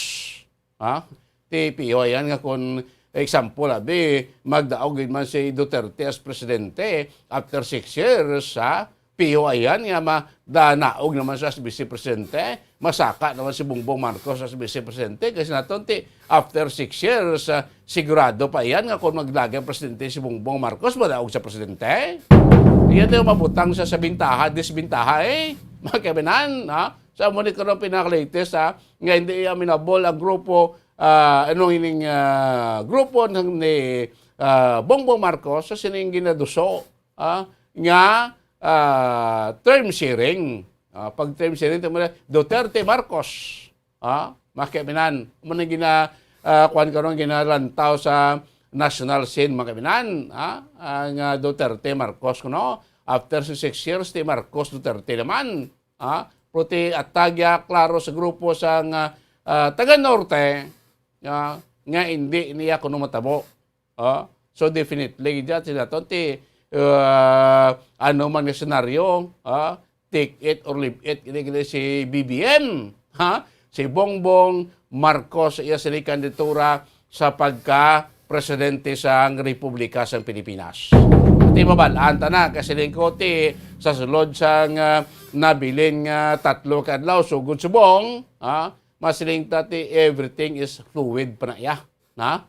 Ha? Ti piho yan nga kung example, abi, magdaog gid man si Duterte as presidente after six years, ha? Piho yan nga ma-, da-, naog naman siya as vice presidente, masaka naman si Bongbong Marcos as vice presidente, kasi naton ti after six years, ah, sigurado pa yan nga kung magdagan presidente si Bongbong Marcos, madaog sa presidente. Iya daw mabutang siya sa bintaha, disbintaha, eh. Mga kaibigan, ha? Sa amo ni karon pinaka-latest, ha, nga hindi amenable ang grupo, ah, anong ining, ah, grupo ng, ni, ah, Bongbong Marcos sa sining ginaduso, ah, nga, ah, term sharing. Ah, pag term sharing, tama na, Duterte Marcos. Ah, mga kaibigan, amo na gina-, ah, kuwan karon, ginalantaw sa national scene, mga kaibigan, ah, ang, ah, Duterte Marcos kuno. After sa six years, ti Marcos Duterte naman. Ah, pero ti atagya klaro sa grupo sang, ah, ah, taga Norte, ah, nga hindi niya kuno matabo. Ah, so definitely, dyan sila to, ti, ah, ano man nga senaryo, ah, take it or leave it, gini, gini si B B M, ha? Si Bongbong Marcos, iya sini kandidatura sa pagka-presidente sang Republika sang Pilipinas. Ti mabal-an ta na, kasi lingkod ti sa sulod sang, ah, nabilin nga tatlo ka adlaw, sugod subong, ah, masiling ta ti everything is fluid pa na iya. Na?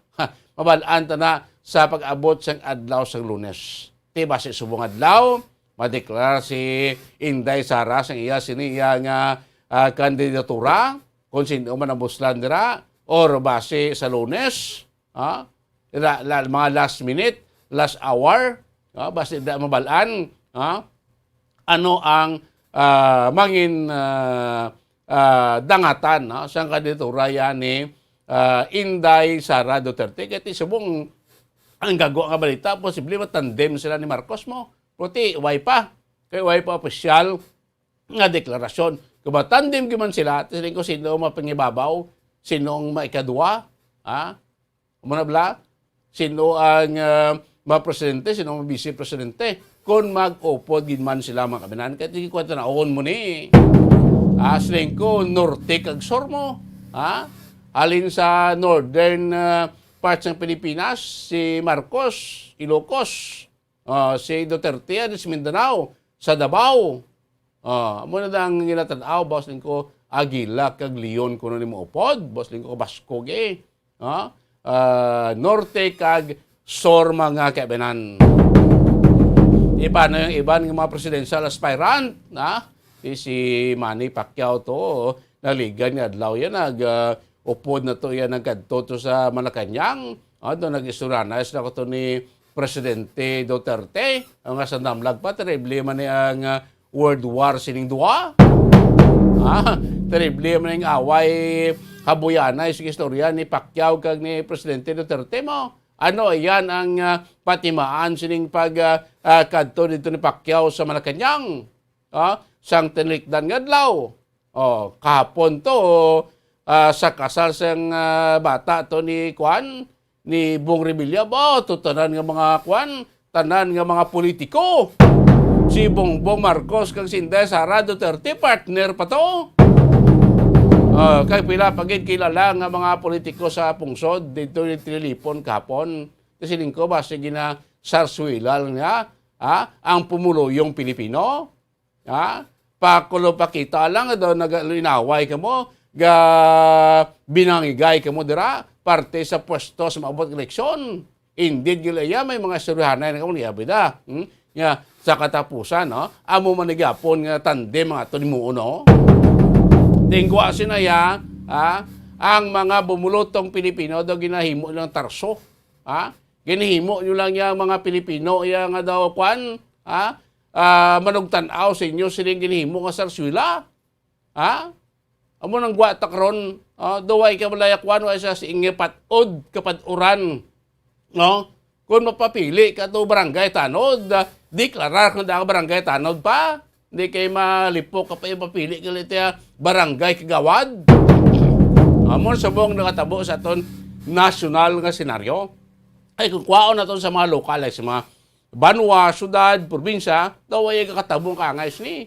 Mabal-an ta na sa pag-abot sang adlaw sang Lunes. Ti basi subong adlaw, madeklara si Inday Sara sang iya sini iya nga, ah, kandidatura, kung sino man ang buslan dira, or basi sa Lunes, ha? La, la, mga last minute, last hour, ha? Basi da mabal-an, ha? Ano ang, ah, mangin, ah, ah, dangatan, no, sang kandidatura yan ni, ah, Inday Sara Duterte. Kay ti subong ang gagwa nga balita, posible matandem sila ni Marcos mo. Pero ti, way pa. Kay way pa opisyal nga deklarasyon. Kung matandem gyud man sila, ti siling ko sino ang mapangibabaw, sino ang maikadua, ha? Amo na bala? Sino ang, ah, mga presidente, sino ang vice presidente? Kung mag-upod gid man sila, mga kaabyanan, kay ti kwento na, on mo ni. Ah, siling ko, norte kag sur mo. Ha? Halin sa northern, ah, parts ng Pilipinas, si Marcos, Ilocos. Ah, si Duterte, ah, sa Mindanao, sa Davao. Ah, amo na ang ginatan-aw, boss, din ko, agila kag leon kuno ni maupod, boss, din ko, kabaskog, eh. Ha? Ah, norte kag sur, mga kaabyanan. Iba na yung iban nga mga presidential aspirant, ha? Si, si Manny Pacquiao to, naligan nga adlaw yan, nag, ah, upod na to yan, nagkadto to sa Malacañang. Ah, doon nag-istorya na sila ko to ni Presidente Duterte. Ang nga sandamlag pa, terrible man ni ang, ah, World War sining duha. Ah, terrible man ang away habuyanay sa istorya ni Pacquiao kag ni Presidente Duterte mo. Ano yan ang, ah, patimaan sining pag, ah, ah, kadto dito ni Pacquiao sa Malacañang? Ah, sang tinlikdan nga adlaw. Oh, kahapon to, ah, sa kasal sang, ah, bata to ni kuan, ni Bong Revilla, ba, to tanan nga mga kuan, tanan nga mga politiko. Si Bongbong Marcos kag si Inday Sara Duterte, partner pa to. Ah, kay pila pa gid kilala nga mga politiko sa pungsod dito ni Trilipon kahapon. Kasi lingko ba, sige na, sarswila lang niya, ha? Ang pumuluyong Pilipino. Ha? Pakulo pakita lang daw nagalinaway kamo, ga binangigay kamo dira, parte sa pwesto sa maabot nga eleksyon. Indeed, gila iya, may mga istoryahanay na kamo, niya bida. Hmm? Nga, sa katapusan, no? Amo man ni gyapon nga tandem mga to ni Muo, no? Tingwa sinaya, ha? Ang mga bumulutong Pilipino daw ginahimo lang tarso, ha? Ginahimo nyo lang yang mga Pilipino, iya nga daw, kwan, ha? Ah, manugtan-aw sa inyo sining ginahimo nga sarswila. Ha? Amo nang gwata karon, ah, duway ka malaya kwan, wa sa sing pat-od kapad-uran. No? Kung mapapili ka to barangay tanod, ah, deklarar kung da ka barangay tanod pa. Di kay malipok ka pa yung papili ka liti, ah, barangay kagawad. Amo na subong nakatabo sa aton nasyonal nga senaryo. Ay, kung kwaon naton sa mga lokal, ay sa mga banwa, syudad, probinsya, daw ay kakatabo ang kaangay sini.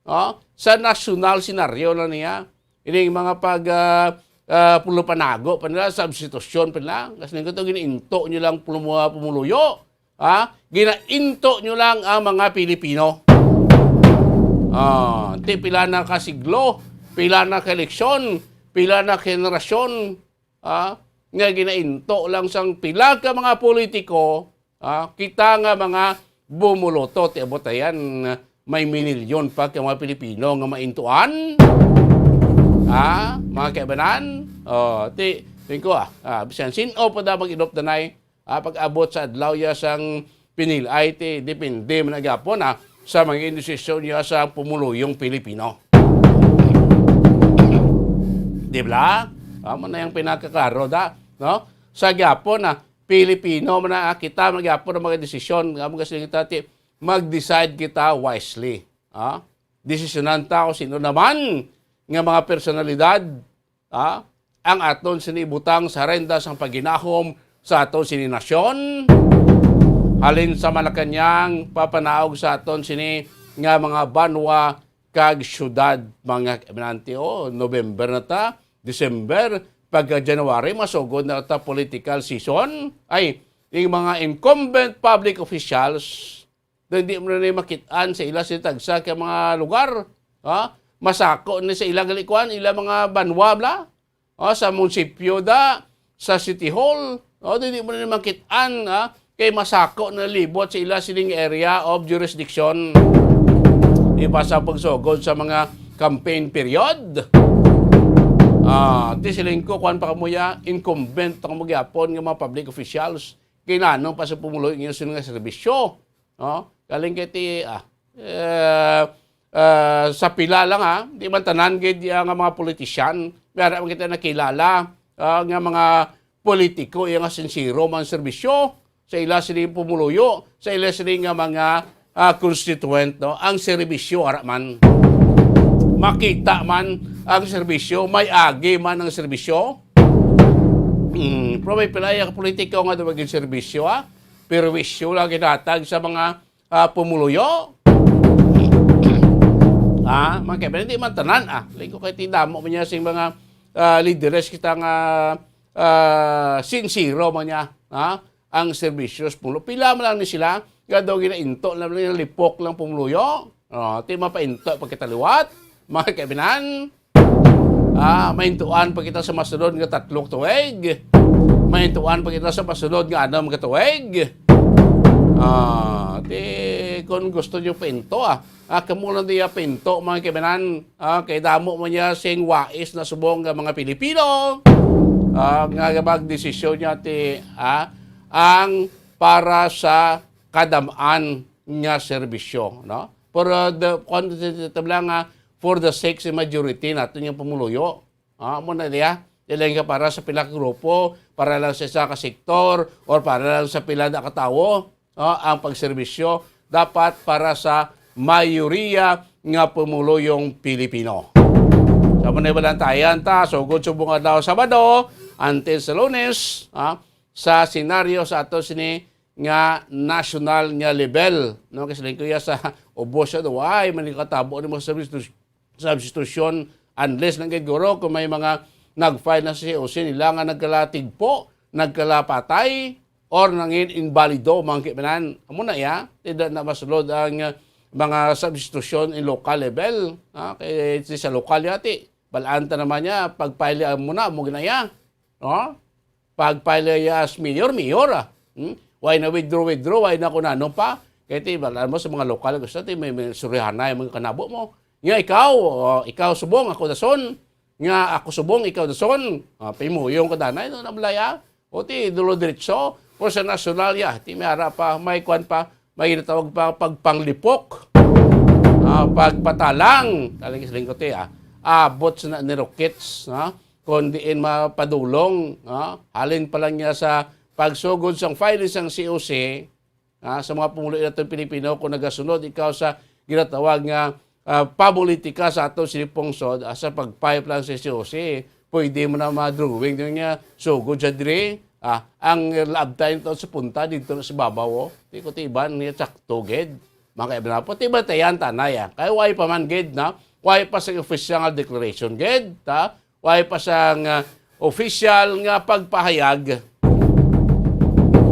Oh, sa nasyonal senaryo na niya, ining mga pag, ah, ah, pulupanago pa nila, substitusyon pa nila. Kasi nito, ginainto nyo lang pulumu-, pumuluyo. Ha? Ginainto nyo lang ang mga Pilipino. Ah, ti pila na ka siglo, pila na ka eleksyon, pila na ka henerasyon, ah, nga ginainto lang sang pila ka mga politiko, ah, kita nga mga bumuloto, ti abot ayan, may minilyon pa ka mga Pilipino nga maintuan. Ah, mga kaibanan, oh, ti, tingko, ah, ah, bisan sin-o pa da mag-inop danay, ah, pag-abot sa adlaw ya sang pinilay, ti depende man na gyapon, ah, sa mga indesisyon ya sa pumuluyong Pilipino. Di ba? Amo na yung pinakaklaro da, no? Sa gyapon, ah, Pilipino man na, ah, kita man gyapon ang mga desisyon, nga mga sige ta, ti, mag-decide kita wisely, ah. Desisyonan ta kung sino naman nga mga personalidad, ah, ang aton sini ibutang sa renda sang paghinahom sa aton sini nasyon. Halin sa Malacañang, papanaog sa aton sini nga mga banwa kag syudad, mga kaminante. O, November na ta, December, pagka January, masugod na ta political season. Ay, yung mga incumbent public officials, Daw hindi mo na ni makit-an sa ila sini tagsa ka mga lugar. Ha? Masako ni sa ila gali kuan, ila mga banwa bla. O, sa munisipyo da, sa City Hall, o, dili mo na makit-an, ha? Kay masako na libot sa ila sining area of jurisdiction. Iba sa pagsugod sa mga campaign period. Ah, ti siling ko, kuwan pa kamo ya, incumbent pa kamo gyapon nga mga public officials. Kinano pa sa pumuloy inyo sila nga serbisyo. No? Galing kay ti, ah, eh, ah, sa pila lang, ha, di man tanan gid ya nga mga politician. May ara man kita nakilala, ah, nga mga politiko iya nga sincero man serbisyo sa ila sini pumuluyo, sa ila sini nga mga, ah, constituent, no? Ang serbisyo ara man. Makita man ang serbisyo, may agi man ang serbisyo. Hmm, pero may pila ya ka politiko nga daw maging serbisyo, ha? Perwisyo lang ginatag sa mga, ah, pumuluyo. Ah, mga kaibigan, hindi man tanan, ah. Lingko kay ti damo man niya sing mga, ah, lideres kita nga, ah, sincero man niya, ha? Ang serbisyo sa pumulo. Pila man lang ni sila, nga daw ginainto lang nila, lipok lang pumuluyo. Oh, ti mapainto pa kita liwat, mga kaibigan. Ah, maintuan pa kita sa masunod nga tatlo ka tuig. Maintuan pa kita sa masunod nga anom ka tuig. Ah, ti, kung gusto niyo painto, ah, ah, kamo lang diya painto, mga kaibigan. Ah, kay damo man niya sing wais na subong nga mga Pilipino. Ah, nga magdesisyon niya ti, ah, ang para sa kadam-an nga serbisyo, no? For, uh, the, kung tabla nga, for the sake sa majority naton nga pumuluyo. Ah, amo na niya. Dili nga para sa pila ka grupo, para lang sa isa ka sektor, or para lang sa pila na ka tawo, ah, ang pagserbisyo dapat para sa mayoriya nga pumuluyong Pilipino. Sa amo na balantayan ta, sugod subong adlaw Sabado, until sa Lunes, ah, sa senaryo sa ato sini nga national nga level, no? Kasi lingkuya sa ubos siya, why man yung katabo ni mga substitu-, substitution, unless lang gid guro kung may mga nag-file na sa C O C nila nga nagkalatigpo, nagkalapatay, or nangin imbalido, mga kibanan. Amo na iya, tidak na masulod ang, uh, mga substitution in local level. Ha? Kay sa lokal yati, balaan ta naman niya, pag-file mo na, mo ginaya. No? Pag-file ya as mayor, mayor, ah. Hmm? Why na withdraw, withdraw? Why na kung ano pa? Kaya ti, alam mo, sa mga lokal, gusto ti, may, may surihanay, mga kanabo mo. Nga ikaw, oh, ikaw subong, ako dason. Nga ako subong, ikaw dason. Ah, pimuyong ka danay, no, nablaya. O ti, dulo diretso. O sa nasyonal, ya, ti, may ara pa, may kwan pa, may ginatawag pa pagpanglipok. Ah, pagpatalang. Talagang sa lingkod, ti, ah. Abot sa na-, nirokits, ha? Kung diin mapadulong, ha? Halin pa lang niya sa pagsugod sang filing sang C O C, ha? Sa mga pumuluyo naton Pilipino, kung nagasunod ikaw sa ginatawag nga, ah, pamulitika sa aton sini pungsod, ah, sa pag-file lang sa C O C, pwede mo na ma-drawing din niya, sugod siya diri, ah, ang laabtan to sa punta dito na sa babaw, oh. Di ko tiban niya sakto, gid. Mga kaibigan, pati ba tayan tanay, ah? Kaya why pa man, gid, na? Why pa sa official nga declaration, gid, ha? Way pa sang, ah, opisyal nga pagpahayag.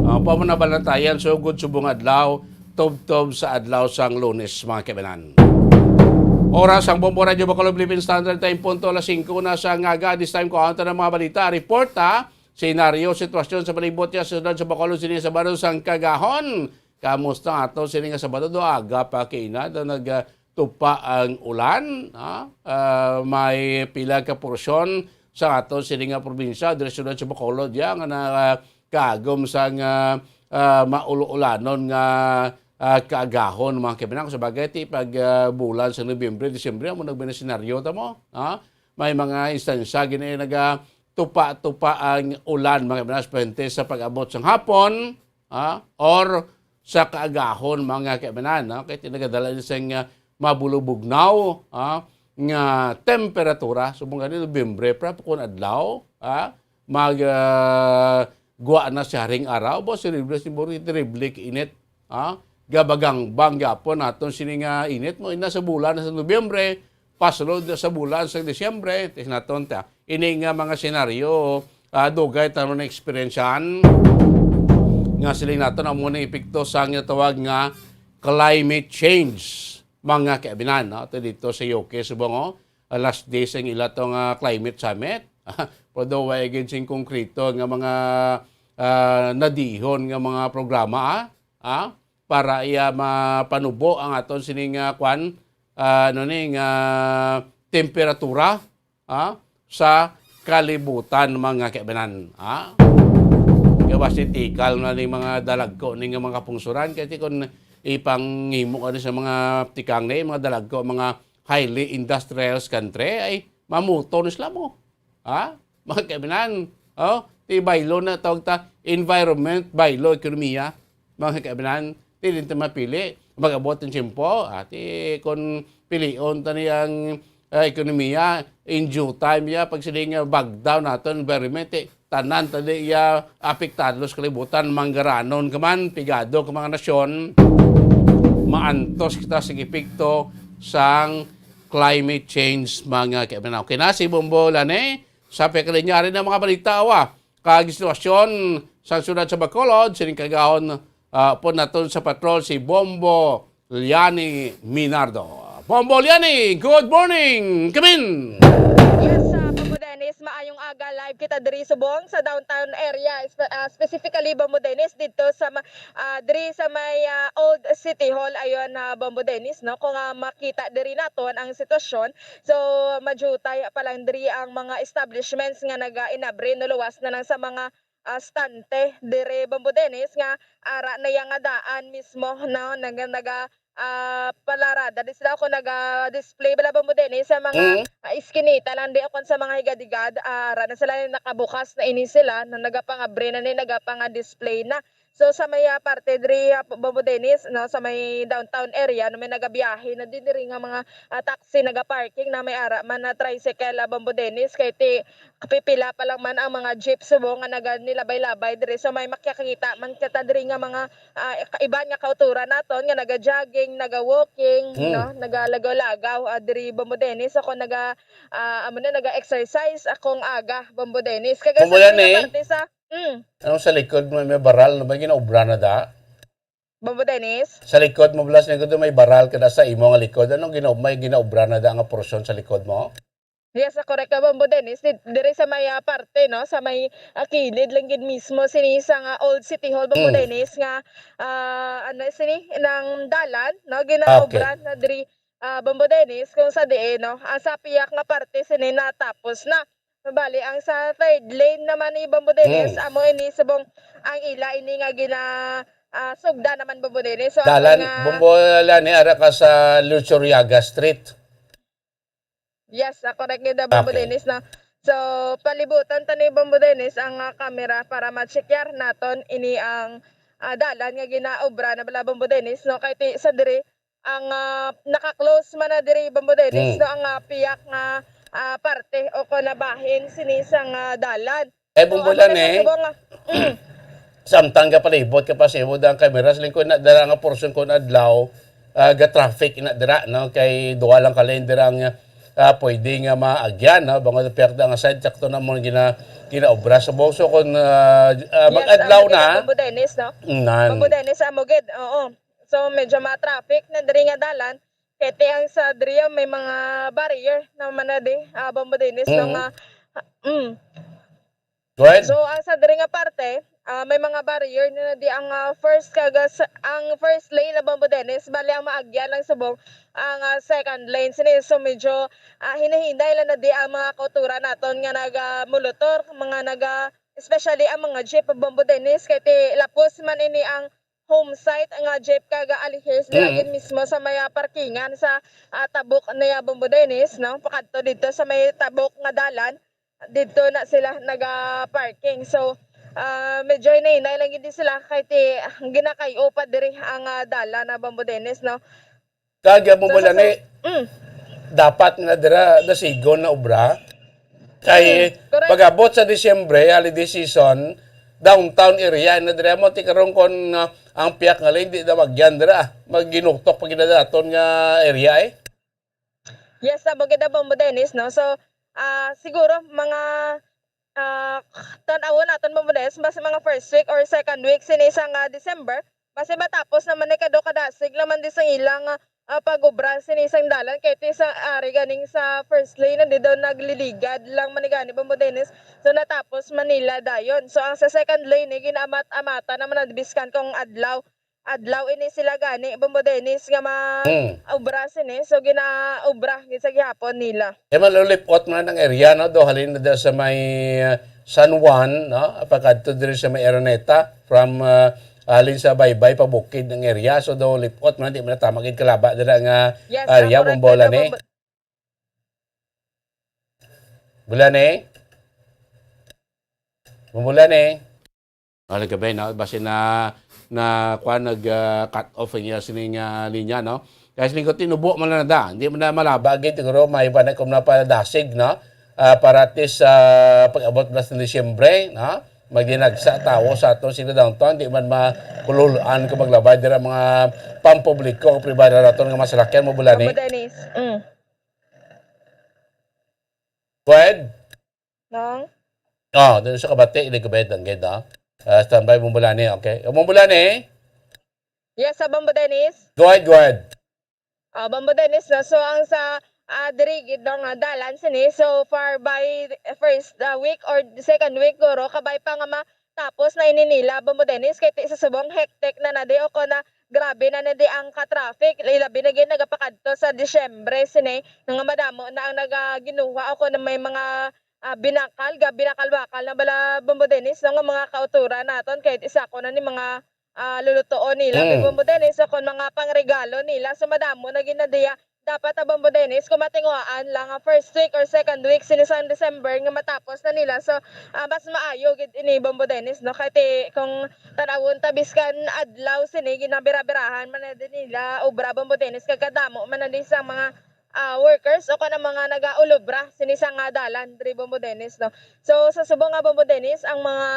Ah, pa mo nabalantayan, sugod subong adlaw, tubtob sa adlaw sang Lunes, mga kaibanan. Oras ang Bombo Radyo Bacolod, Philippine Standard Time, punto alas singko na sa ngaga. This time, kuhaan ta ng mga balita, report, ha? Senaryo, sitwasyon sa palibot niya sa siyudad sa Bacolod, sini sa Sabado sang kagahon. Kamusta ato sini nga Sabado? Do aga pa kina, do nag, ah, tupa ang ulan, ha? Ah, may pila ka porsyon sa aton sini nga probinsya, diri sa siyudad sa Bacolod, ya, nga nakagagom sang, ah, ah, maulo-ulanon nga, ah, kaagahon, mga kaibigan. Sa bagay, ti pag, ah, bulan sa Nobyembre, Disyembre, amo nagminasenaryo ta mo, ha? May mga instansya gini nagatupa-tupa ang ulan, mga kaibigan, sa pag-abot sang hapon, ha? Or sa kaagahon, mga kaibanan, no? Kay tinagadala ni sing, ah, mabulubugnaw, ha, nga temperatura. Subong gani, Nobyembre pa, kun adlaw, ha, mag, ah, gwa na sa haring araw, bo, terrible, terrible, terrible init, ha? Gabagangbang gyapon naton sini nga init mo, ina sa bulan sa Nobyembre, pasulod na sa bulan sa Disyembre, tis naton ta. Ini nga mga senaryo, ah, dugay ta na eksperyensyahan nga siling naton amo ni epekto sa ginatawag nga climate change, mga kaibinan, no? Ato dito sa U K, subong, oh, last day sing ila to nga climate summit. Pero daw wa gid sing konkreto nga mga, ah, nadihon nga mga programa, ah, ah, para iya mapanubo ang aton sining, ah, kwan, ah, ano ni, nga temperatura, ah, sa kalibutan, mga kaibinan, ah. Kaya basi tikal na ni mga dalagko ni nga mga pungsuran, kay ti kun ipanghimo ka ni sa mga tikang ni, mga dalagko, mga highly industrialized country, ay mamuto ni sila mo. Ha? Mga kaibinan, oh, ti baylo na tawag ta environment, baylo ekonomiya. Mga kaibinan, ti din ta mapili. Mag-abot ang tiyempo, ati kun pilion ta ni ang, ah, ekonomiya, in due time ya, pag sila nga bagdaw naton environment, eh, tanan ta di ya apektado sa kalibutan, manggaranon ka man, pigado ka mga nasyon, maantos kita sa epekto sang climate change, mga kaibinan. Okay na, si Bombo Lani, sa pagkalinyari ng mga balita, awa, kag sitwasyon sa siyudad sa Bacolod, sining kagahon, ah, po naton sa patrol si Bombo Liani Minardo. Bombo Liani, good morning! Kamin! Yes, ah, Bombo Dennis, maayong aga. Live kita diri subong sa downtown area, espe-, ah, specifically, Bombo Dennis, dito sa ma-, ah, diri sa may, ah, Old City Hall. Ayun, ah, Bombo Dennis, no? Kung, ah, makita diri naton ang sitwasyon, so, majutay pa lang diri ang mga establishments nga naga-inabri, no, luwas na lang sa mga, ah, stante diri, Bombo Dennis, nga ara na yang nga daan mismo, no, naga, naga, ah, palarada di sila, kung naga-display bala, Bombo Dennis, sa mga, ah, iskinita lang di, o kung sa mga higad-higad, ah, ara na sila, nakabukas na ini sila, no, nagapangabri na ni, nagapanga-display na. So, sa may, ah, parte diri, ah, Bombo Dennis, no, sa may downtown area, no, may nagabiyahe na din diri nga mga, ah, taxi nagaparking na may ara man na tricycle, ah, Bombo Dennis, kay ti pipila pa lang man ang mga jeep subong nga naga nilabay-labay diri. So, may makakita man kita diri nga mga, ah, ka-, iban nga kauturan naton nga naga-jogging, naga-walking, Hmm. no, nagalagaw-lagaw, ah, diri, Bombo Dennis. So, kung naga, ah, amo na, naga-exercise akong aga, Bombo Dennis. Kag Bombo sa diri nga Dennis. parte sa Mm. Ano sa likod mo, may baral na ba ginaobra na da? Bombo Dennis? Sa likod mo, bala, sa likod mo, may baral ka na sa imo nga likod. Anong gina-, may ginaobra na da nga porsyon sa likod mo? Yes, ah, correct ka, Bombo Dennis. Di-, diri sa may, ah, parte, no? Sa may, ah, kilid lang gid mismo sini sa nga Old City Hall, Bombo Mm. Dennis, nga, ah, ano sini, nang dalan, no? Ginaobra Okay. na diri, ah, Bombo Dennis, kung sa diin, no? Ang sa piyak nga parte sini natapos na. Bali, ang sa third lane naman ni Bombo Dennis, Mm. amo ini subong ang ila ini nga gina, ah, sugda naman, Bombo Dennis. So, ako Dalan, nga Bombo Lani, ara ka sa Luchuriaga Street. Yes, ah, correct gid, Bombo Okay. Dennis, no? So, palibutan ta ni Bombo Dennis ang, ah, camera para ma-checkar naton ini ang, ah, dalan nga ginaobra na bala, Bombo Dennis, no? Kay ti-, sa diri, ang, ah, naka-close man na diri, Bombo Dennis, Hmm. no, ang, ah, piyak nga, ah, parte o kon nabahin sini sang, ah, dalan. Eh, So, Bombo amo na Lani, sa subong nga, mm. samtang ka palibot ka pa sa imo dang kamera, sa lingkod na dara nga porsyon kon adlaw, ah, ga-traffic na dira, no? Kay duha lang ka lane dira ang, ah, pwede nga maagyan, no? Bangod piyak da nga side, sakto na mo gina-, ginaobra sa Bombo. So, kung, ah, ah, Yes, mag-adlaw amo gid na, ang Bombo Dennis, no? Nan. Bombo Dennis, amo gid, oo. So, medyo ma-traffic na diri nga dalan. Kay ti ang sa diri may mga barrier naman na di, ah, Bombo Dennis, no, Mm. nga, mm. Go ahead. So, ang sa diri nga parte, ah, may mga barrier na di ang, ah, first kag, ah, sa, ang first lane na Bombo Dennis, bali ang maagyan lang subong ang, ah, second lane sini. So, medyo, ah, hinahinay lang na di ang mga kauturan naton nga naga-molotor, mga naga-, especially ang mga jeep, Bombo Dennis, kay ti lapos man ini ang home site nga jeep kag alihis dira Mm. gid mismo sa may, ah, parkingan sa, ah, tabok niya, Bombo Dennis, no? Pakadto dito sa may tabok nga dalan, dito na sila naga-parking. So, ah, medyo hinay-hinay lang gid sila kay ti ginakay-o pa diri ang, ah, dalan na, Bombo Dennis, no? Kag amo So, bala sa ni, mm. dapat nga dira nasigon na obra. Kay Mm, correct. pag-abot sa Disyembre, holiday season, downtown area na dira mo ti karon kon, ah, ang piyak nga lane di na magyan dira. Maginutok pa gid na daton nga area, eh. Yes, sa Bukid Abombo, Dennis, no? So, ah, siguro mga, ah, tan-awon naton, Bombo Dennis, mas mga first week or second week sini sang, ah, December, Basi matapos naman ni kado kadasig naman di sang ilang, ah, pag-obra sini sang dalan, kay ti sa ari ganing sa first lane na di daw nagliligad lang man ni gani, Bombo Dennis. So, natapos man nila dayon. So, ang sa second lane, eh, ginaamat-amatan naman na biskan kung adlaw, adlaw ini sila gani, Bombo Dennis, nga ma-, Mm. obra sini. So, ginaobra gid sa gihapon nila. E man, lulipot man ang area, no? Do halin na sa may, uh, San Juan, no? Pagkadto diri sa may Araneta, from, uh, halin sa Baybay pa bukid ang area. So, do lipot man, di man na tama gid kalaba dira nga Yes, area, ang correct Bombo na Lani. Bombo-, Bulani? Bombo Lani? Oh, nagkabay, no? Basi na, na, kuwan, nag, ah, cut off ang iya sining, ah, linya, no? Kaya siling ko, tinubo man lang na da. Hindi man na malaba, gid, siguro, may iba na kung napadasig, no? Ah, para at least, ah, pag-abot na sa Disyembre, no? Magdinagsa tawo sa ato, sila downtown, di man makulul-an kung maglabay dira mga pampubliko o pribado naton nga masalakyan mo, Bulani. Bombo Dennis. Mm. Go ahead. Nang? Oh, dun sa kabati, hindi ko bayad ang gate, ah. Ah, standby, Bombo Lani, okay. Bombo Lani? Yes, sa Bombo Dennis. Go ahead, go ahead. Ah, Bombo Dennis, no? So, ang sa, ah, diri gid, no, nga dalan sini, so far by first, ah, week or second week, guro, kabay pa nga matapos na ini nila, Bombo Dennis, kay ti-, sa subong hectic na na di, o kon na grabe na na di ang ka-traffic, ilabi na gid nagapakadto sa Disyembre sini, nga madamo na ang nagaginuha o kon may mga, ah, binakal, ga-, binakal-bakal na bala, Bombo Dennis, no, nga mga kauturan naton, kay isa ko na ni mga, ah, lulutuon nila, Mm. Bombo Dennis, o kon mga pangregalo nila, so madamo na gid na diya. Dapat, ah, Bombo Dennis, kung matinguhaan lang, ah, first week or second week sini sang December nga matapos na nila. So, ah, mas maayo gid ini, Bombo Dennis, no? Kay ti-, kung tanawon ta, biskan adlaw sini, ginabira-birahan man na din nila obra, Bombo Dennis, kay kadamo man na din sang mga, ah, workers o kon ang mga nagaulobra sini sang, ah, dalan diri, Bombo Dennis, no? So, sa subong nga, Bombo Dennis, ang mga,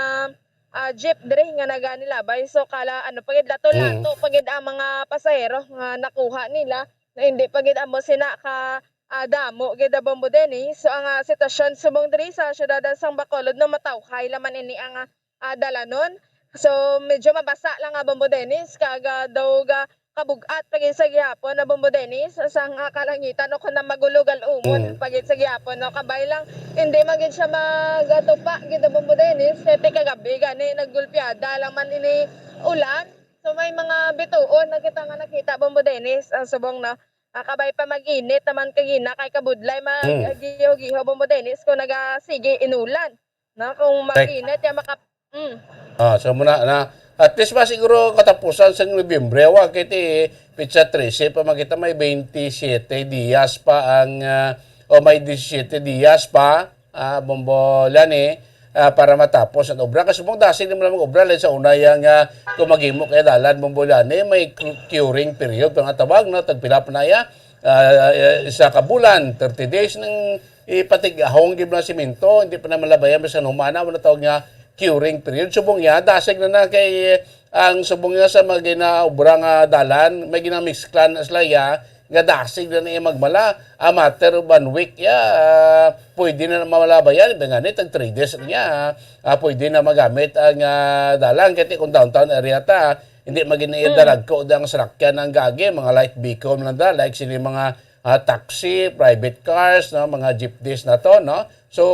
ah, jeep diri nga naganilabay, so kala, ano pa gid, lato-lato Mm. pa gid ang mga pasahero nga nakuha nila. Na hindi pa gid amo sina ka, ah, damo gid, ah, Bombo Dennis. So, ang, ah, sitwasyon subong diri sa siyudad sang Bacolod, no, matawhay laman ini ang, ah, ah, dalanon. So, medyo mabasa lang, ah, Bombo Dennis, kag, ah, daw ga kabug-at pa gid sa gihapon, ah, Bombo Dennis, sang, ah, kalangitan o kon na magulo gal-umon Mm. pa gid sa gihapon, no, kabay lang hindi man gid siya magatupa gid, ah, Bombo Dennis, kay ti kagabi gani naggulpiada lang man ini ulan. So, may mga bituon na kita nga nakita, Bombo Dennis, ah, subong, no? Ah, kabay pa mag-init naman kagina kay kabudlay mag-, Mm. ah, giho-giho, Bombo Dennis, kung nagasige inulan, no? Kung Correct. mag-init, ya maka-, mm. Ah, so muna na. At least ba siguro katapusan sa Nobyembre, wa, kay ti petsa trese pa, makita may twenty-seven dias pa ang, ah, o may disisiete dias pa, ah, Bombo Lani, ah, para matapos ang obra. Kasi mong dasi naman ang obra, lang sa una yang, ah, kung maghimo kay dalan, Bombo Lani, may cu-, curing period, pa nga tawag, no? Tagpila pa na ya, ah, isa ka bulan, thirty days, nang ipatig-ahong gid mga simento, hindi pa na malabayan, basta humana, wala tawag nga curing period. Subong niya, dasig na na kay ang subong niya sa mga ginaobra nga dalan, may ginamisklan na sila ya, nga dasig na na iya magmala. A matter of one week ya, ah, pwede na na malabayan, iba nga ni, tag three days niya, ah, pwede na magamit ang, ah, dalan. Kaya kung downtown area ta, hindi magin-, Mm. dalagko da ang salakyan ang gagi, mga light vehicle lang da, like sini mga ah, taxi, private cars, no, mga jeepneys na to, no? So,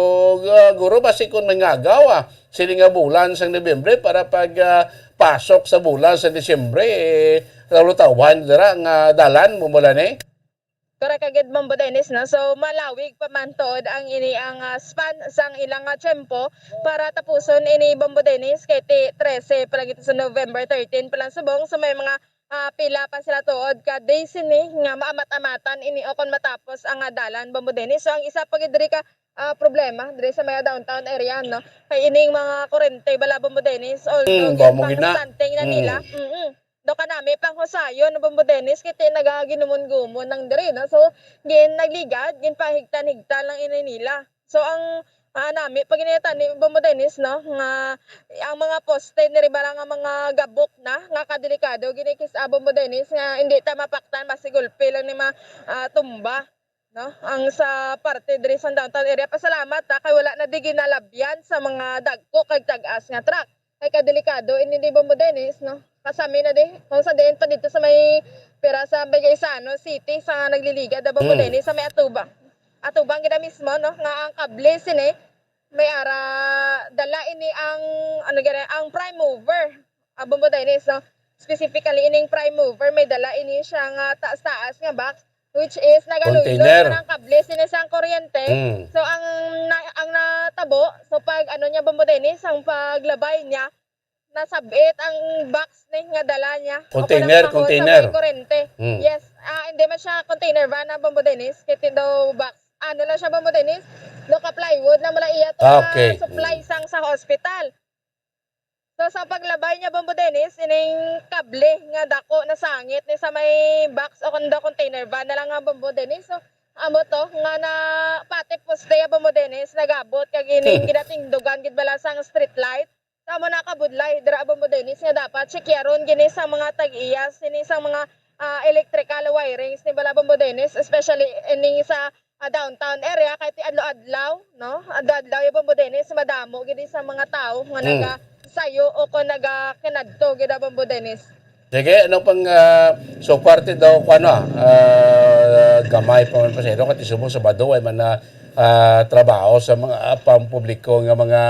ah, guro, basi kung mangagaw, ah, sini nga bulan sang Nobyembre para pag, ah, pasok sa bulan sa Disyembre, eh, lalo tawhan dira nga dalan, Bombo Lani? Correct ka gid, Bombo Dennis, no? So, malawig pa man tuod ang ini ang, ah, span sang ilang, ah, tiyempo para tapuson ini, Bombo Dennis, kay ti trese pa lang ito sa November thirteen pa lang subong. So, may mga ah, pila pa sila tuod ka days ini nga maamat-amatan ini o kon matapos ang, ah, dalan, Bombo Dennis. So, ang isa pa gid diri ka, ah, problema diri sa mga downtown area, no? Kay ining mga kurente bala, Bombo Dennis, although Mm, bamo gid na. Stunting na Mm. nila. Mm-mm. Do kanami pang husayon, Bombo Dennis, kay ti nagaginumon-gumon nang diri, no? So, gin nagligad, ginpahigtan-higtan lang ini nila. So, ang, ah, nami, pag ginitani, Bombo Dennis, no, nga ang mga poste ni Ribara nga mga gabok na, nga kadelikado, ginikis-a, Bombo Dennis, nga hindi ta mapaktan, basi gulpi lang ni ma-, ah, tumba, no, ang sa parte diri sa downtown area. Pasalamat, ha, kay wala na di ginalabyan sa mga dagko kag tag-as nga truck. Ay, kadelikado ini di, Bombo Dennis, no? Kasami na di, kung sa diin pa dito sa may pira sa Vegaisano City, sa nagliligad na, Bombo Mm. Dennis, sa may atubang. Atubang gid mismo, no? Nga ang kable sini, may ara, dala ini ang, ano gani, ang prime mover. Ah, Bombo Dennis, no? Specifically, ining prime mover, may dala ini siya nga taas-taas nga box, which is nagaluylot Container. man ang kable sini sang kuryente. Mm. So, ang na-, ang natabo, so pag ano niya, Bombo Dennis, ang paglabay niya, nasabit ang box ni nga dala niya. O Container, kanang kahon sa container. may kurente. Mm. Yes. Ah, hindi man siya container van na, Bombo Dennis. Kaya daw box. Ano lang siya, Bombo Dennis? Loka plywood lang mala iya to Ah, nga okay. supply Mm. sang sa hospital. So, sa paglabay niya, Bombo Dennis, ining kable nga dako nasangit ni sa may box o kung daw container van na lang nga, Bombo Dennis. So, amo to nga na pati poste ya, Bombo Dennis, nagabot kag ining Hmm. ginatindugan gid bala sang street light. Sa amo nakabudlay dira, Bombo Dennis, nga dapat sikyaron gini sa mga tag-iya sini sa mga, ah, electrical wirings ni bala, Bombo Dennis, especially ining sa, ah, downtown area, kay ti adlaw-adlaw, no? Adlaw-adlaw ya, Bombo Dennis, madamo gid sa mga tawo nga Mm. nagasayo o kon nagakinadto gid, ah, Bombo Dennis. Sige, ano pang, ah, so parte daw ko ano, ah, gamay pa man pasero kay subong Sabado ay man na, ah, trabaho sa mga, ah, pampubliko nga mga,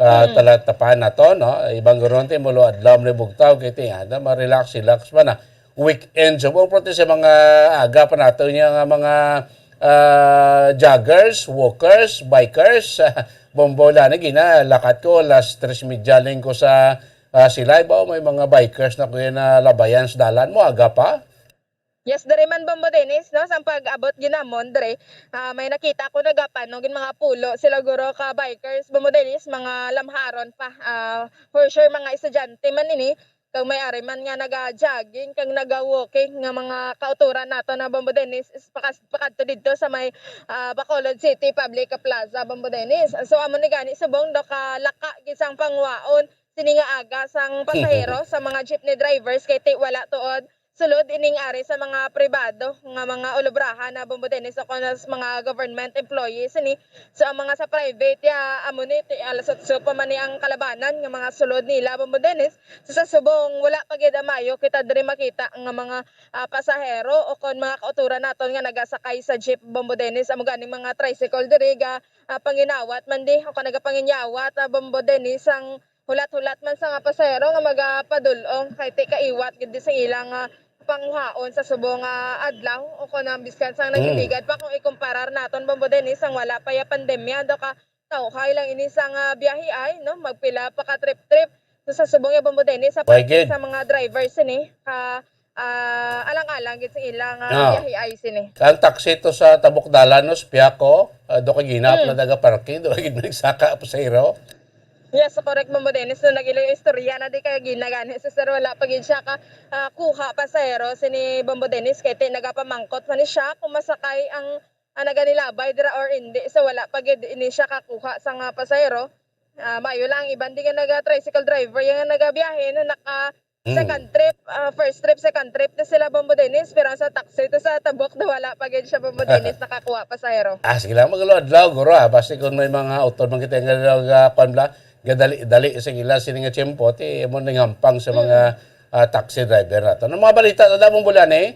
ah, Mm. talatapan nato, no? Ibang guro ti mulo adlaw man bugtaw kay ti, ah, ma-relax, relax pa na. Weekend subong, pero ti sa mga aga pa nato niya nga mga, ah, joggers, walkers, bikers, Bombo, lani gina, lakat ko, alas tres medya lang ko sa, ah, Silay. Ba, may mga bikers na kuya na labayan sa dalan mo, aga pa? Yes, diri man, Bombo Dennis, no? Sa pag-abot ginamon, diri, ah, may nakita ko nagapanong gin mga pulo sila guro ka bikers, Bombo Dennis, mga lamharon pa. Ah, for sure, mga estudyante man ini, kag may ari man nga naga-jogging kag naga-walking nga mga kauturan nato na, Bombo Dennis, is pakas-, pakadto didto sa may, ah, Bacolod City Public Plaza, Bombo Dennis. So, amo ni gani subong daw ka laka gid sang pangwaon sini nga aga sang pasahero sa mga jeepney drivers kay ti wala tuod sulod ining ari sa mga pribado nga mga ulubrahan na, Bombo Dennis, o kon sa mga government employees sini. So, ang mga sa private, ya, amo ni, ti alas otso pa man ni ang kalabanan nga mga sulod nila, Bombo Dennis. So, sa subong, wala pa gid ang maayo kita diri makita nga mga, ah, pasahero o kon mga kauturan naton nga nagasakay sa jeep, Bombo Dennis. Amo ganing mga tricycle diri ga, ah, panginawat man di o kon nagapanginyawat, ah, Bombo Dennis, ang hulat-hulat man sa nga pasahero nga magapadul-ong kay ti kaiwat gid di sa ilang, ah, panghaon sa subong nga adlaw o kon ang biskan sang Mm. nagligad pa kung ikumparar naton, Bombo Dennis, sang wala pa ya pandemya, daw ka tawhay lang ini sang, ah, biyahe ay, no? Magpila pa ka trip-trip. So, sa subong ya, Bombo Dennis, sa Why parte gid? sa mga drivers sini, ka, ah, alang-alang gid sa ilang, ah, Ah. biyahe ay sini. Ang taxi to sa Tabok Dalan, no, sa Piaco, ah, do kay ginap Mm. na daga parking, do kay nagsaka pasahero. Yes, correct, Bombo Dennis. No, nag-ilo istorya na di kay ginagani si sir, wala pa gid siya ka, ah, kuha pasahero sini, Bombo Dennis, kay ti nagapamangkot man ni siya kung masakay ang, ang naganilabay dira or hindi. So, wala pa gid ini siya kakuha sa nga pasahero. Ah, maayo lang ang iban di nga naga-tricycle driver, yung nga nagabiyahe na naka Mm. second trip, ah, first trip, second trip na sila, Bombo Dennis, pero sa taxi to sa Tabok na wala pa gid siya, Bombo Dennis, nakakuha pasahero. Ah, sige lang, maglo-adlaw, guro, ah. Basta kung may mga utod man kita nga, nga, kwan bala, gadali-dali sa ila sini nga tiyempo, ti mo ning hampang sa mga, Mm. ah, taxi driver nato. Ang mga balita na damong bulan, eh?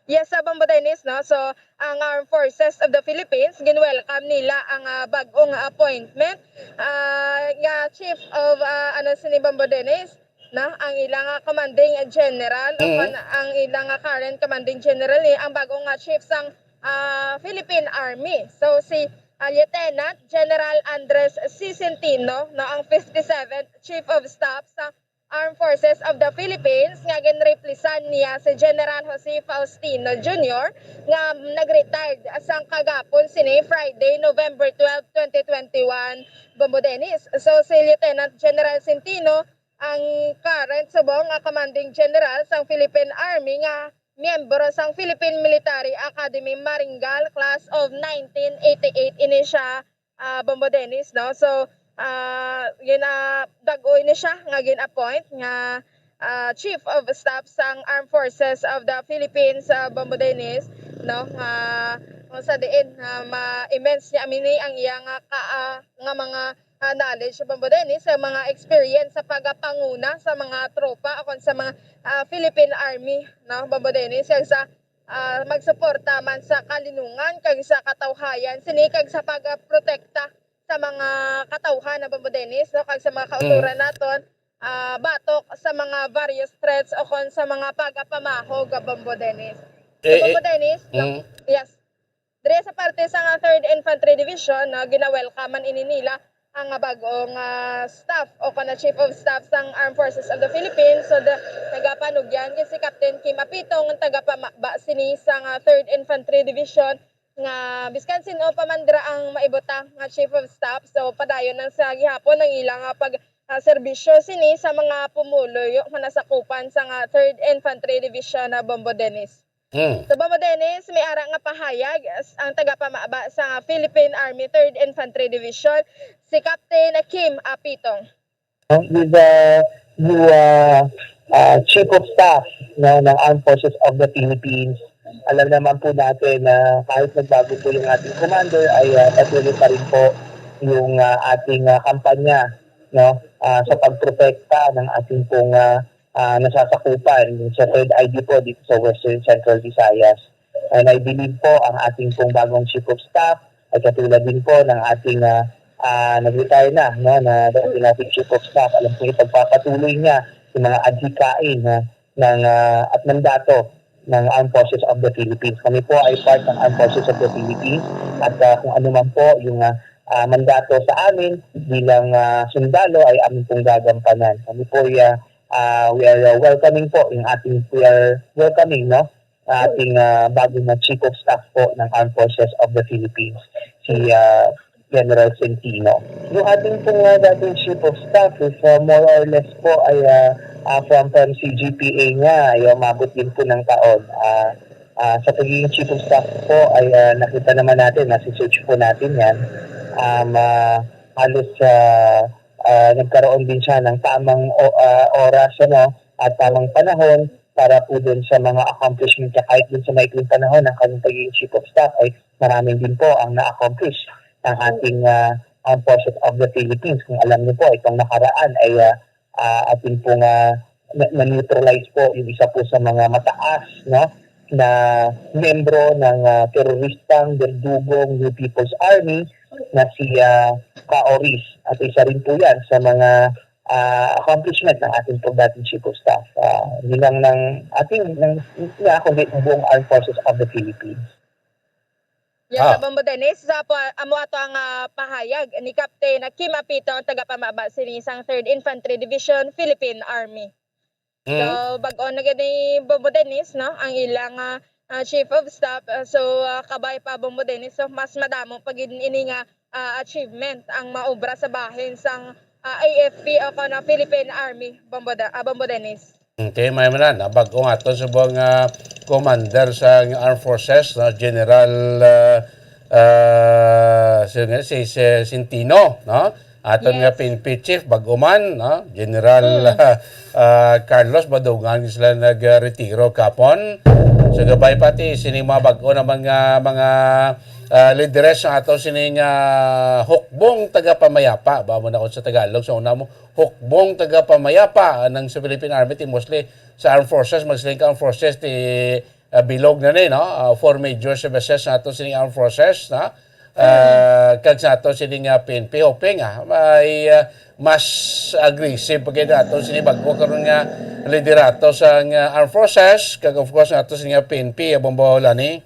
Yes, sa Bombo Dennis, no? So, ang Armed Forces of the Philippines, gin-welcome nila ang, ah, bag-ong appointment, ah, nga chief of, ah, ano, sini, Bombo Dennis, no? Ang ilang, ah, commanding general, o Mm. kon ang ilang, ah, current commanding general ni ang bag-ong, ah, chief sang, ah, Philippine Army. So, si, ah, Lieutenant General Andres C. Centino, no, ang fifty-seventh Chief of Staff sa Armed Forces of the Philippines nga ginreplisan niya si General Jose Faustino Junior nga nag-retired sang kagapon sini Friday, November twelve, twenty twenty-one, Bombo Dennis. So, si Lieutenant General Centino ang current subong nga commanding general sang Philippine Army nga miyembro sang Philippine Military Academy Maringal Class of nineteen eighty-eight ini siya, ah, Bombo Dennis, no? So, ah, gina-, dag-o ini siya nga gin-appoint nga, ah, Chief of Staff sang Armed Forces of the Philippines, ah, Bombo Dennis, no? Nga kung sa diin, ah, ma-immense niya amini ang iya nga ka-, ah, nga mga ah, knowledge, Bombo Dennis, sa mga experience sa pagpanguna sa mga tropa o kon sa mga, ah, Philippine Army, no, Bombo Dennis, kag sa, ah, magsuporta man sa kalinungan kag sa katawhayan sini kag sa pagprotekta sa mga katawhan, no, Bombo Dennis, no, kag sa mga kautoran naton, ah, batok sa mga various threats o kon sa mga pagpamahog, Bombo Dennis. So, Eh, eh, Bombo Dennis, no? Mm. Yes. Diri sa parte sa nga Third Infantry Division, no, gina-welcome man ini nila ang, ah, bag-ong, ah, staff o kon na Chief of Staff sang Armed Forces of the Philippines. So, the, nagapanugyan gid si Captain Kim Apitong, ang tagapamaba sini sa nga Third Infantry Division, nga biskan sin-o pa man dira ang maibutang nga Chief of Staff, so padayon lang sa gihapon ang ilang, ah, pag, ah, serbisyo sini sa mga pumuluyo nga nasakupan sa nga Third Infantry Division, ah, Bombo Dennis. Hmm. Sa Bombo Dennis, may ara nga pahayag s-, ang tagapamaba sa Philippine Army Third Infantry Division, si Captain Kim Apitong. With the new, uh, uh, Chief of Staff, no, ng Armed Forces of the Philippines, alam naman po natin na kahit nagbago po yung ating commander, ay, uh, patuloy pa rin po yung, uh, ating, uh, kampanya, no, uh, sa pagprotekta ng ating pong, uh, ah, nasasakupan sa Third I D po dito sa Western Central Visayas. And I believe po ang ating pong bagong Chief of Staff ay katulad din po ng ating, ah, ah, nag-retire na, no, na dati nating Chief of Staff. Alam ko ipagpapatuloy niya yung mga adhikain, no, ng, ah, at mandato ng Armed Forces of the Philippines. Kami po ay part ng Armed Forces of the Philippines at, ah, kung ano man po yung, ah, ah, mandato sa amin bilang, ah, sundalo ay amin pong gagampanan. Kami po ay, ah, ah, we are, ah, welcoming po yung ating, we are welcoming, no, ang ating, ah, bagong na Chief of Staff po ng Armed Forces of the Philippines, si, ah, General Centino. Yung ating pong, ah, dating Chief of Staff is, ah, more or less po ay, ah, ah, from, from C G P A niya ay umabot din po ng taon. Ah, ah, sa pagiging Chief of Staff po ay, ah, nakita naman natin, nasi-search po natin yan. Um, ah, halos, ah, ah, nagkaroon din siya ng tamang o-, ah, oras, ano, at tamang panahon para po dun sa mga accomplishment niya. Kahit dun sa maikling panahon ng kanyang pagiging Chief of Staff ay maraming din po ang na-accomplish ng ating, ah, Armed Forces of the Philippines. Kung alam niyo po, itong nakaraan ay, ah, ah, atin pong, ah, na-, na-neutralize po yung isa po sa mga mataas, no, na miyembro ng, ah, teroristang berdugong New People's Army na si, ah, Ka Oris. At isa rin po yan sa mga, ah, accomplishment ng ating pong dating Chief of Staff. Ah, hindi lang ng ating, ng, niya, kundi ng buong Armed Forces of the Philippines. Yes, Ah. Bombo Dennis, sa po, amo ato ang, ah, pahayag ni Captain Kim Apito, ang tagapamaba sini sang Third Infantry Division, Philippine Army. Mm. So, bag-o na gid ni Bombo Dennis, no, ang ilang, ah, ah, Chief of Staff. Ah, so, ah, kabay pa, Bombo Dennis, so mas madamo pa gid ini nga, ah, achievement ang maobra sa bahin sang, ah, A F P o kon ang Philippine Army, Bombo Da-, ah, Bombo Dennis. Okay, may man na, bag-o nga aton subong, ah, commander sa Armed Forces, no, General, ah, ah, si, si, si Centino, no? Aton nga Yes. P N P chief, bag-o man, no? General, Mm. ah, ah, Carlos, madungan sila nagretiro kapon. So, gabay pati sini mga bag-o na mga, mga, ah, lideres sa ato sining, ah, hukbong tagapamayapa. Ba mo na kung sa Tagalog, sa una mo, hukbong tagapamayapa ng sa Philippine Army, ti mostly sa Armed Forces, magsiling ka Armed Forces, ti, ah, bilog na ni, no? Ah, four major services sa ato sining Armed Forces, no? Ah, kag sa ato sining, ah, P N P, hoping, ah, may, ah, mas aggressive pa gid ato sini bag-o karon nga liderato sa, ah, Armed Forces, kag of course, ato sining, ah, P N P, ah, Bombo Lani.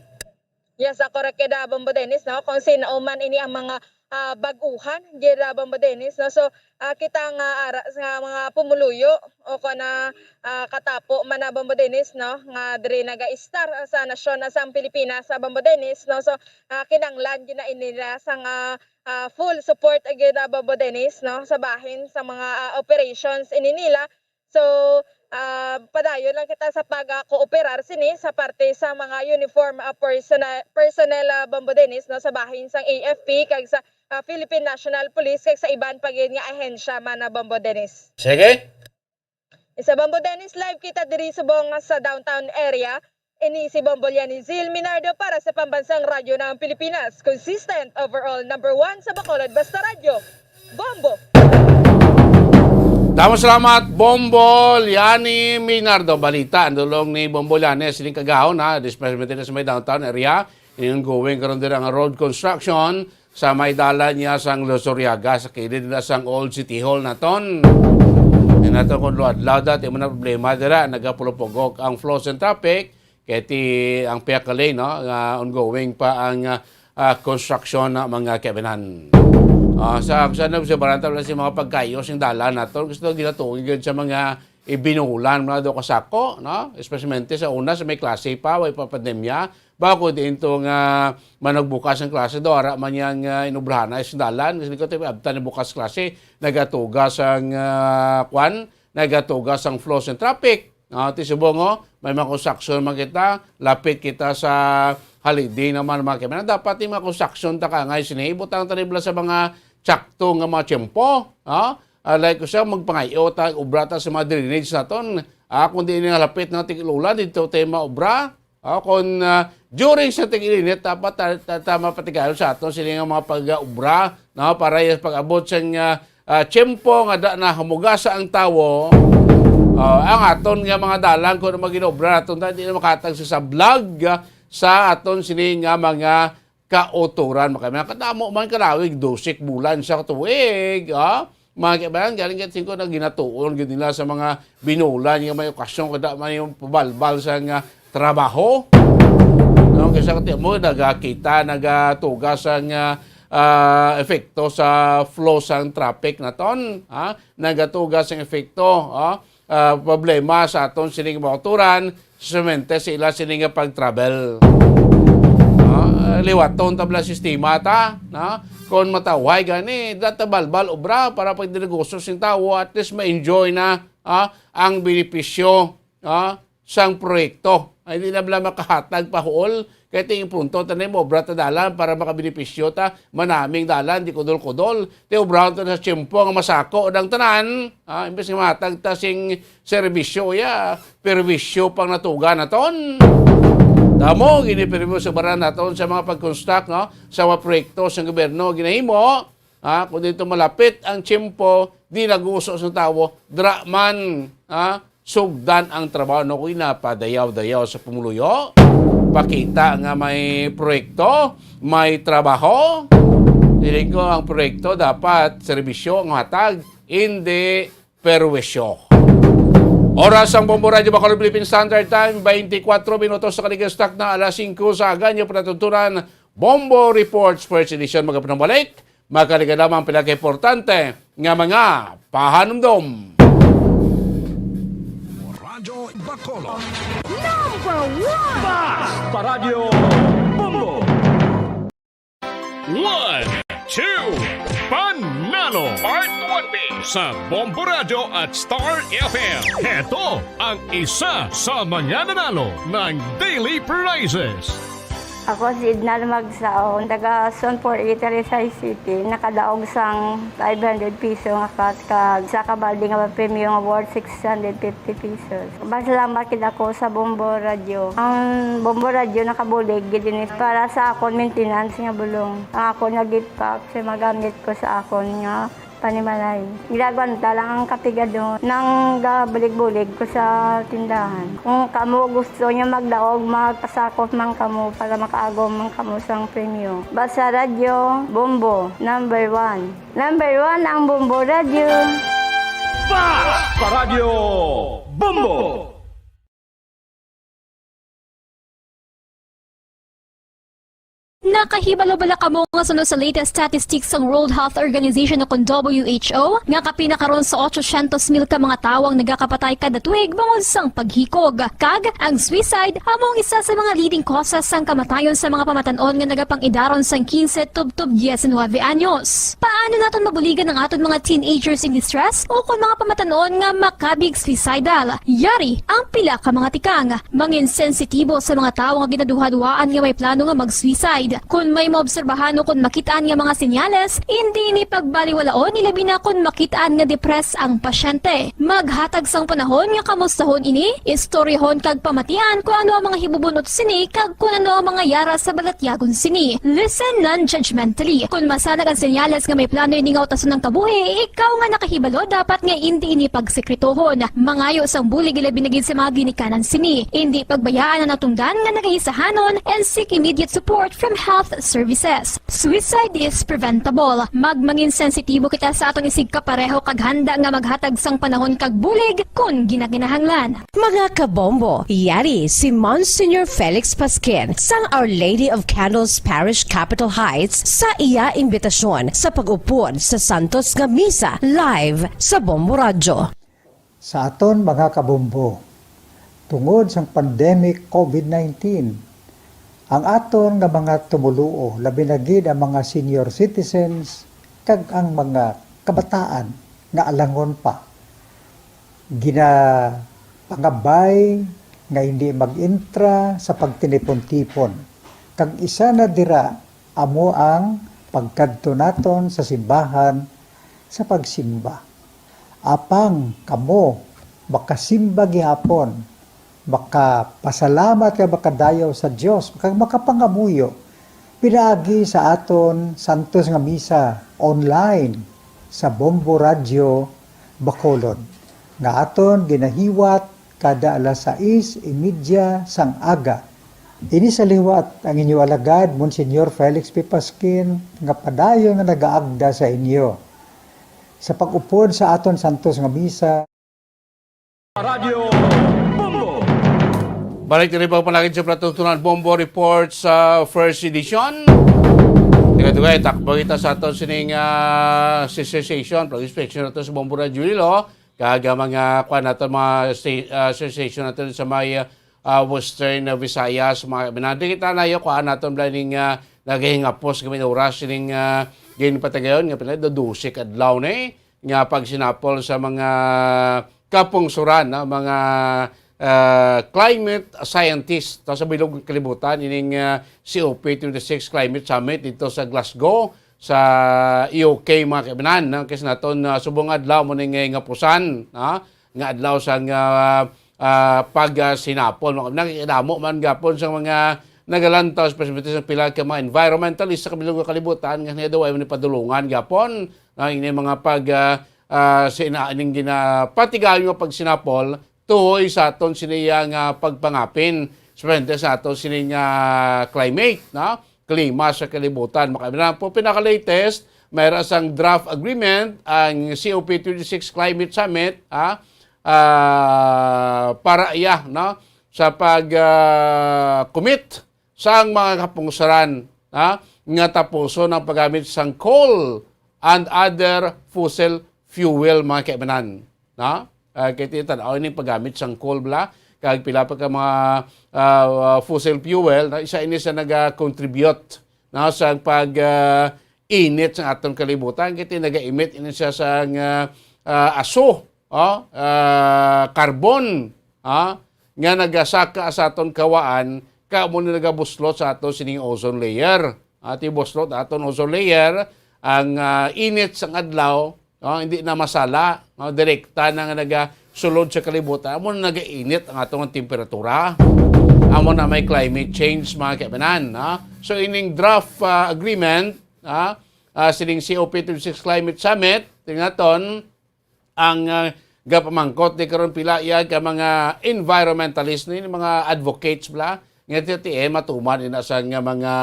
Yes, ah, correct gid, ah, Bombo Dennis, no? Kung sin-o man ini ang mga, ah, bag-uhan gid, ah, Bombo Dennis, no? So, ah, kita nga ara sa mga pumuluyo o kon na, ah, katapo man na, Bombo Dennis, no, nga diri nagaistar sa nasyon na sang Pilipinas, sa Bombo Dennis, no? So, ah, kinanglan gid na ini nila sang, ah, ah, full support gid na, Bombo Dennis, no, sa bahin sa mga, ah, operations ini nila. So, ah, padayon lang kita sa pag, ah, kooperar sini sa parte sa mga uniform, ah, persona-, personnel, ah, Bombo Dennis, no, sa bahin sang A F P kag sa, ah, Philippine National Police kag sa iban pa gid nga ahensya man na, Bombo Dennis. Sige. Sa Bombo Dennis, live kita diri subong sa downtown area. Ini si Bombo Lianizil Minardo para sa Pambansang Radyo ng Pilipinas, consistent, overall, number one sa Bacolod Basta Radyo. Bombo! Damo salamat, Bombo Liani Minardo. Balita ang dulong ni Bombo Liani sining kagahon, ha, especially sa may downtown area. Ini ongoing karon dira ang road construction sa may dalan niya sang Luzuriaga, sa kilid na sang Old City Hall naton. Yan naton kung luadlaw dati mo na problema dira, nagapulupugok ang flow sa traffic. Kay ti ang pihak lane, no, nga ongoing pa ang, ah, ah, construction na mga kaibanan. Ah, sa, sa, sa baranta wala si mga pagkayo sing dalan nato, gusto ginatuon gyud sa mga ibinulan, mga do kasako, no? Especially sa una, sa may klase pa, way pa pandemya, bako diin to nga managbukas ang klase do, ara man yang, ah, inubrahan na isang dalan, kasi ko tayo abtan ni bukas klase, nagatugas ang, ah, kwan, nagatugas ang flow sa traffic. Ah, ti subong, oh, may mga construction man kita, lapit kita sa Halidi naman, mga kaibanan. Dapat yung mga construction ta ka ngay sini, ibutang ta nibla sa mga tsakto nga mga tiyempo, ah. Ah, like ko siya, magpangayo ta, obra ta sa mga drainage naton. Ah, kung di nga lapit na tig-ulan, dito tayo maobra. Ah, kung, ah, during sa tig-init, dapat ta-, ta-, tama patigayon sa aton sini nga mga pag-obra, no? Para yung pag-abot sa, ah, ah, tiyempo nga da na humugasa ang tawo, ah, ang aton nga mga dalan kung ano maginobra naton, di na makatag sa sablag, ah, sa aton sini nga mga kauturan. Makami kadamo man kalawig, dusik bulan sa tuig, ah. Mga kaibanan, galing kat singko na ginatuon gyud nila sa mga binulan nga may okasyon kada may pabalbal sa nga trabaho. No, kaysa kati mo nagakita, nagatugas ang, ah, ah, epekto sa flow sang traffic naton, ha? Nagatugas ang epekto, ha? Ah, problema sa aton sining mga kauturan, sumente sila sini nga pag-travel. Ah, liwaton ta bala sistema ta, no? Kung matawhay gani, data balbal obra para pag dinegosyo sing tawo, at least ma-enjoy na, ah, ang benepisyo, ah, sang proyekto. Ay, di na bala makahatag pa huol. Kaya tingin punto ta na yung obra ta dalan para makabenepisyo ta, manaming dalan, di kudol-kudol. Ti obrahon ta na sa tiyempo nga masako ng tanan. Ah, imbes nga matag ta sing serbisyo, ya, perwisyo pang natuga naton. Damo, giniperwisyo sa baran naton sa mga pag-construct, no? Sa mga proyekto sa gobyerno, ginahimo. Ah, kung dito malapit ang tiyempo, di naguso sa tawo, dra man, ah, sugdan ang trabaho. No, kung napadayaw-dayaw sa pumuluyo, pakita nga may proyekto, may trabaho. Dili ko ang proyekto, dapat serbisyo ang hatag, hindi perwisyo. Oras ang Bombo Radyo Bacolod Philippine Standard Time, twenty-four minutos sa kaligis takna, alas singko sa aga, niyo panatuntunan, Bombo Reports First Edition, magpanumbalik. Makaliga lamang pila ka importante nga mga pahanumdom. Radyo Bacolod. Number one! Basta Radyo Bombo! One, two, Panalo! Part one B sa Bombo Radyo at Star F M. Heto ang isa sa mga nanalo ng daily prizes. Ako si Edna Magsaon, taga Zone four A, Talisay City. Nakadaog sang five hundred piso nga cash kag sa kabaldi nga premyo nga worth six hundred fifty pesos. Masalamat gid ako sa Bombo Radyo. Ang Bombo Radyo nakabulig gid ini para sa akon maintenance nga bulong. Ang akon nga gift pack sa magamit ko sa akon nga panimalay. Ginagwanta lang ang kapigadon nang gabulig-bulig ko sa tindahan. Kung kamo gusto niyo magdaog, magpasakop man kamo para makaagom man kamo sang premyo. Basta Radyo Bombo, number one. Number one ang Bombo Radyo. Basta Radyo Bombo! Nakahibalo bala kamo nga suno sa latest statistics sang World Health Organization o kon W H O, nga kapin na karon sa otsosyentos mil ka mga tawo ang nagakapatay kada tuig bangod sang paghikog? Kag ang suicide amo ang isa sa mga leading causes sang kamatayon sa mga pamatan-on nga nagapang-idaron sang quince tubtob diecinuebe anyos. Paano naton mabuligan ang aton mga teenagers in distress o kon mga pamatan-on nga makabig suicidal? Yari ang pila ka mga tikang. Mangin sensitibo sa mga tawo nga ginaduhaduhaan nga may plano nga mag-suicide. Kon may maobserbahan o kon makitaan nga mga senyales, indi ini pagbaliwalaon, ilabi na kon makitaan nga depressed ang pasyente. Maghatag sang panahon nga kamustahon ini, istoryahon kag pamatian kon ano ang mga hibubunot sini kag kon ano ang mga yara sa balatyagon sini. Listen non-judgmentally. Kon masanag ang senyales nga may plano ini nga utason ang kabuhi, ikaw nga nakahibalo dapat nga indi ini pagsekretohon. Mangayo sang bulig, ilabi na gid sa mga ginikanan sini. Indi pagbayaan ang natungdan nga nagaisahanon, and seek immediate support from health services. Suicide is preventable. Magmangin sensitibo kita sa aton isigkapareho kag handa nga maghatag sang panahon kag bulig kon ginakinahanglan. Mga kabombo, yari si Monsignor Felix Pasquin sang Our Lady of Candles Parish, Capitol Heights, sa iya imbitasyon sa pag-upod sa santos nga misa live sa Bombo Radyo. Sa aton mga kabombo, tungod sang pandemic COVID nineteen, ang aton nga mga tumoluo, labi na gid ang mga senior citizens kag ang mga kabataan nga alangon pa, ginapangabay nga hindi mag-intra sa pagtinipon-tipon. Kag isa na dira amo ang pagkadto naton sa simbahan sa pagsimba. Apang kamo makasimba gihapon, makapasalamat kag makadayaw sa Dios, kag makapangamuyo pinaagi sa aton santos nga misa online sa Bombo Radyo Bacolod, nga aton ginahiwat kada alas sais y media sang aga. Ini sa liwat ang inyo alagad, Monsignor Felix P. Pasquin, nga padayon nga nagaagda sa inyo sa pag-upod sa aton santos nga misa. Radyo Bombo. Balik diri pa panagin sa Plato Tunan Bombo Report sa first edition. Tiga-tiga, takbo kita sa aton sining, ah, session, pag-inspection nato sa Bombo Radyo Iloilo. Kag, ah, mga, kuwan nato, mga sta-, ah, session nato sa may, ah, Western, ah, Visayas, mga minandi kita na yo, kuwan nato, bala ning, ah, nagahingapos kami oras ning, ah, ginpatigayon nga pila, dodose ka adlaw ni, nga pagsinapol sa mga kapungsuran, no, mga, ah, climate scientist to sa bilog nga kalibutan, ining, ah, C O P twenty-six Climate Summit dito sa Glasgow, sa U K, mga kaibanan, no? Kasi naton, ah, subong adlaw mo ni nga, nga pusan, no? Nga adlaw sa nga, ah, pag, ah, sinapol, mga kaibanan, kay damo man gapon sa mga nagalantaw, especially sa pila ka mga environmentalist sa kabilog nga kalibutan, nga niya daw ay padulungan gapon, no? Ini mga pag, ah, ah, sina-, ining ginapatigayon nga pagsinapol, tuhoy sa aton sini nga pagpangapin, especially sa aton sini nga climate, no? Klima sa kalibutan. Maka-, po, pinaka-latest, mayroon sang draft agreement ang C O P twenty-six Climate Summit, ha? Ah, para iya, no? Sa pag, ah, commit sang mga kapungsaran, ha? Nga tapuson ang paggamit sang coal and other fossil fuel, mga kaibanan. No? Ah, kay titan-aw ini paggamit sang coal bala, kag pila pa ka mga, ah, fossil fuel, no? Isa ini sa naga-contribute, no, sa pag, ah, init sa aton kalibutan, kay ti-, naga-emit ini siya sa, ah, ah, aso, oh, ah, carbon, ah, nga nagasaka sa aton kawaan, kamo ni nagabuslot sa aton sining ozone layer. Ati buslot aton ozone layer, ang, ah, init sang adlaw, no, hindi na masala, no, direkta na nga nagasulod sa kalibutan, amo na nagainit ang atong temperatura. Amo na may climate change, mga kaibanan, no? So, ining draft, ah, agreement, ah, ah, sining C O P twenty-six Climate Summit, tingnan naton, ang, ah, gapamangkot ni karon pila iya ka mga environmentalist ni mga advocates bala nga ti-, ti-, eh, matuman ina sa nga mga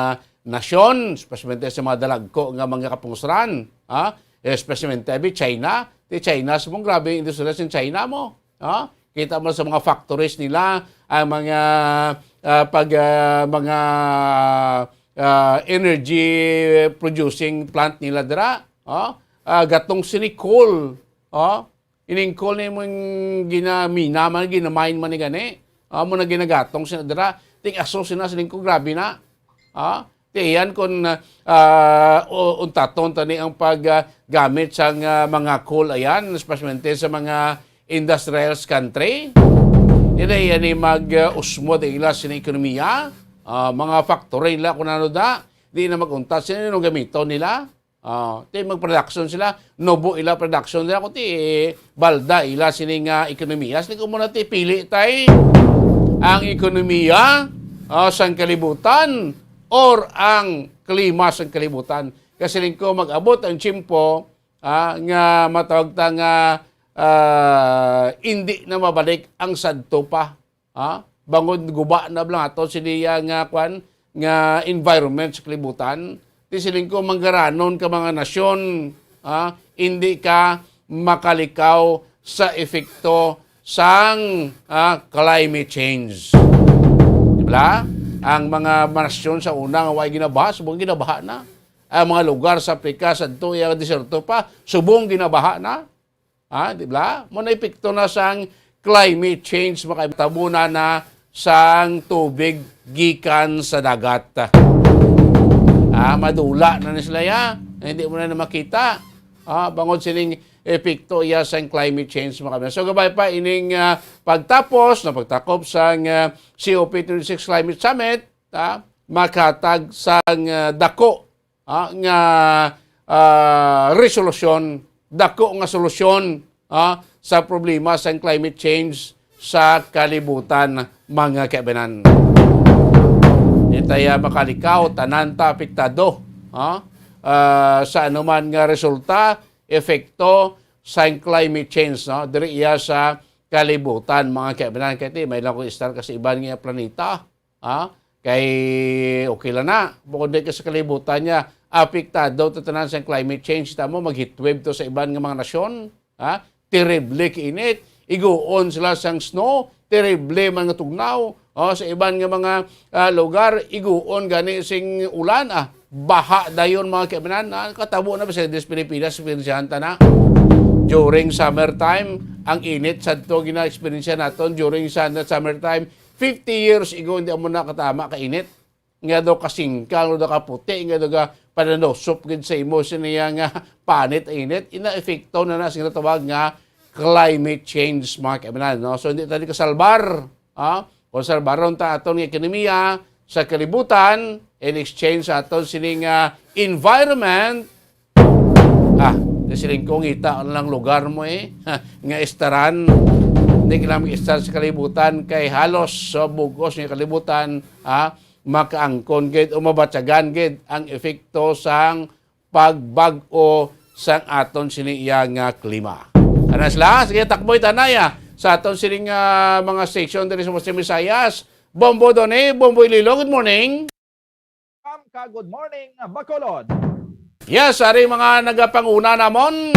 nasyon, especially sa mga dalagko nga mga kapungsoran, ha? Especially abi China, ti China sa mong grabe ang industriya sa China mo, ha? Kita mo sa mga factories nila, ang mga, ah, pag, ah, mga, ah, energy producing plant nila dira, ha? Ah, gatong sini coal, ha? Ining coal ni mong ginamina man, ginamine man ni gani. Ah, mo na ginagatong sina dira. Ting aso sina sining ko, grabe na. Ah, ti iyan kun, ah, u-, untaton tani ang pag, ah, gamit sang, ah, mga coal ayan, especially sa mga industrialized country. Ina iyan ni mag, ah, usmo di ila sina ekonomiya. Ah, mga factory nila kun ano da. Di na mag-untat. Sino nung gamiton nila? Ah, ti magproduction sila, nubo ila production nila, kundi, eh, balda ila sini nga ekonomiya. Sini ko muna ti pili tay ang ekonomiya, ah, sang kalibutan or ang klima sang kalibutan. Kasi rin ko mag-abot ang tiyempo, ah, nga matawag ta nga, ah, hindi na mabalik ang sadto pa. Ha? Bangod guba na bala ato sini, ah, nga kwan, nga environment sa kalibutan. Ti siling ko, manggaranon ka mga nasyon, ha? Hindi ka makalikaw sa epekto sang, ah, climate change. Di ba? Ang mga nasyon sa una nga way ginabaha, subong ginabaha na. Ang mga lugar sa Africa, sa tuya nga desierto pa, subong ginabaha na. Ah, di ba? Mo na epekto na sang climate change, makatabunan na sang tubig gikan sa dagat. Ah, madula na ni sila ya. Hindi mo na, na makita. Ah, bangod sining epekto iya sang climate change, mga kaibigan. So, gabay pa ining, ah, pagtapos na pagtakop sang, ah, C O P twenty-six Climate Summit, ah, makatag sang, ah, dako, ah, nga, ah, resolusyon, dako nga solusyon, ah, sa problema sang climate change sa kalibutan, mga kaibanan. Di tayo makalikaw, tanan ta apektado, ah, ah, sa anuman nga resulta, epekto sa climate change, no? Diri iya sa kalibutan, mga kaibanan. Kaya ti, may lang ko istar kasi iban nga planeta. Ha? Kay okay lang na. Bukod di ka sa kalibutan niya, apektado to tanan sa climate change. Tamo, mag-heatwave to sa iban nga mga nasyon. Ha? Terrible kainit. Iguon sila sang snow. Terrible man nga tugnaw. O, sa iban nga mga, ah, lugar, iguon gani sing ulan. Ah, baha dayon, mga kaibanan. Ah, katabo na ba sa Pilipinas, eksperyensyahan ta na. During summertime, ang init sadto gina-eksperyensya naton during summer, summertime. Fifty years ago, hindi mo nakatama ka init. Nga daw kasingkang, nga daw kaputi, nga daw ka pananusop gid sa imo sa niya nga panit, init. Ina-epekto na na sa ginatawag nga climate change, mga kaibanan, no? So, hindi tayo kasalbar, ha? Kung salbaron ta aton nga ekonomiya sa kalibutan, in exchange sa aton sining, ah, environment, ah, di siling ko, ngita lang lugar mo, eh, nga estaran. Hindi ka lang mag-estar sa kalibutan, kay halos sa bugos nga kalibutan, ah, makaangkon gid o mabatyagan gid ang epekto sang pagbag-o sang aton sini iya nga klima. Ana sila, sige, takboy tanaya sa aton sini nga mga station diri sa Western Visayas. Bombo Doni, Bombo Iloilo, good morning. Welcome ka, good morning, Bacolod. Yes, ari mga nagapanguna namon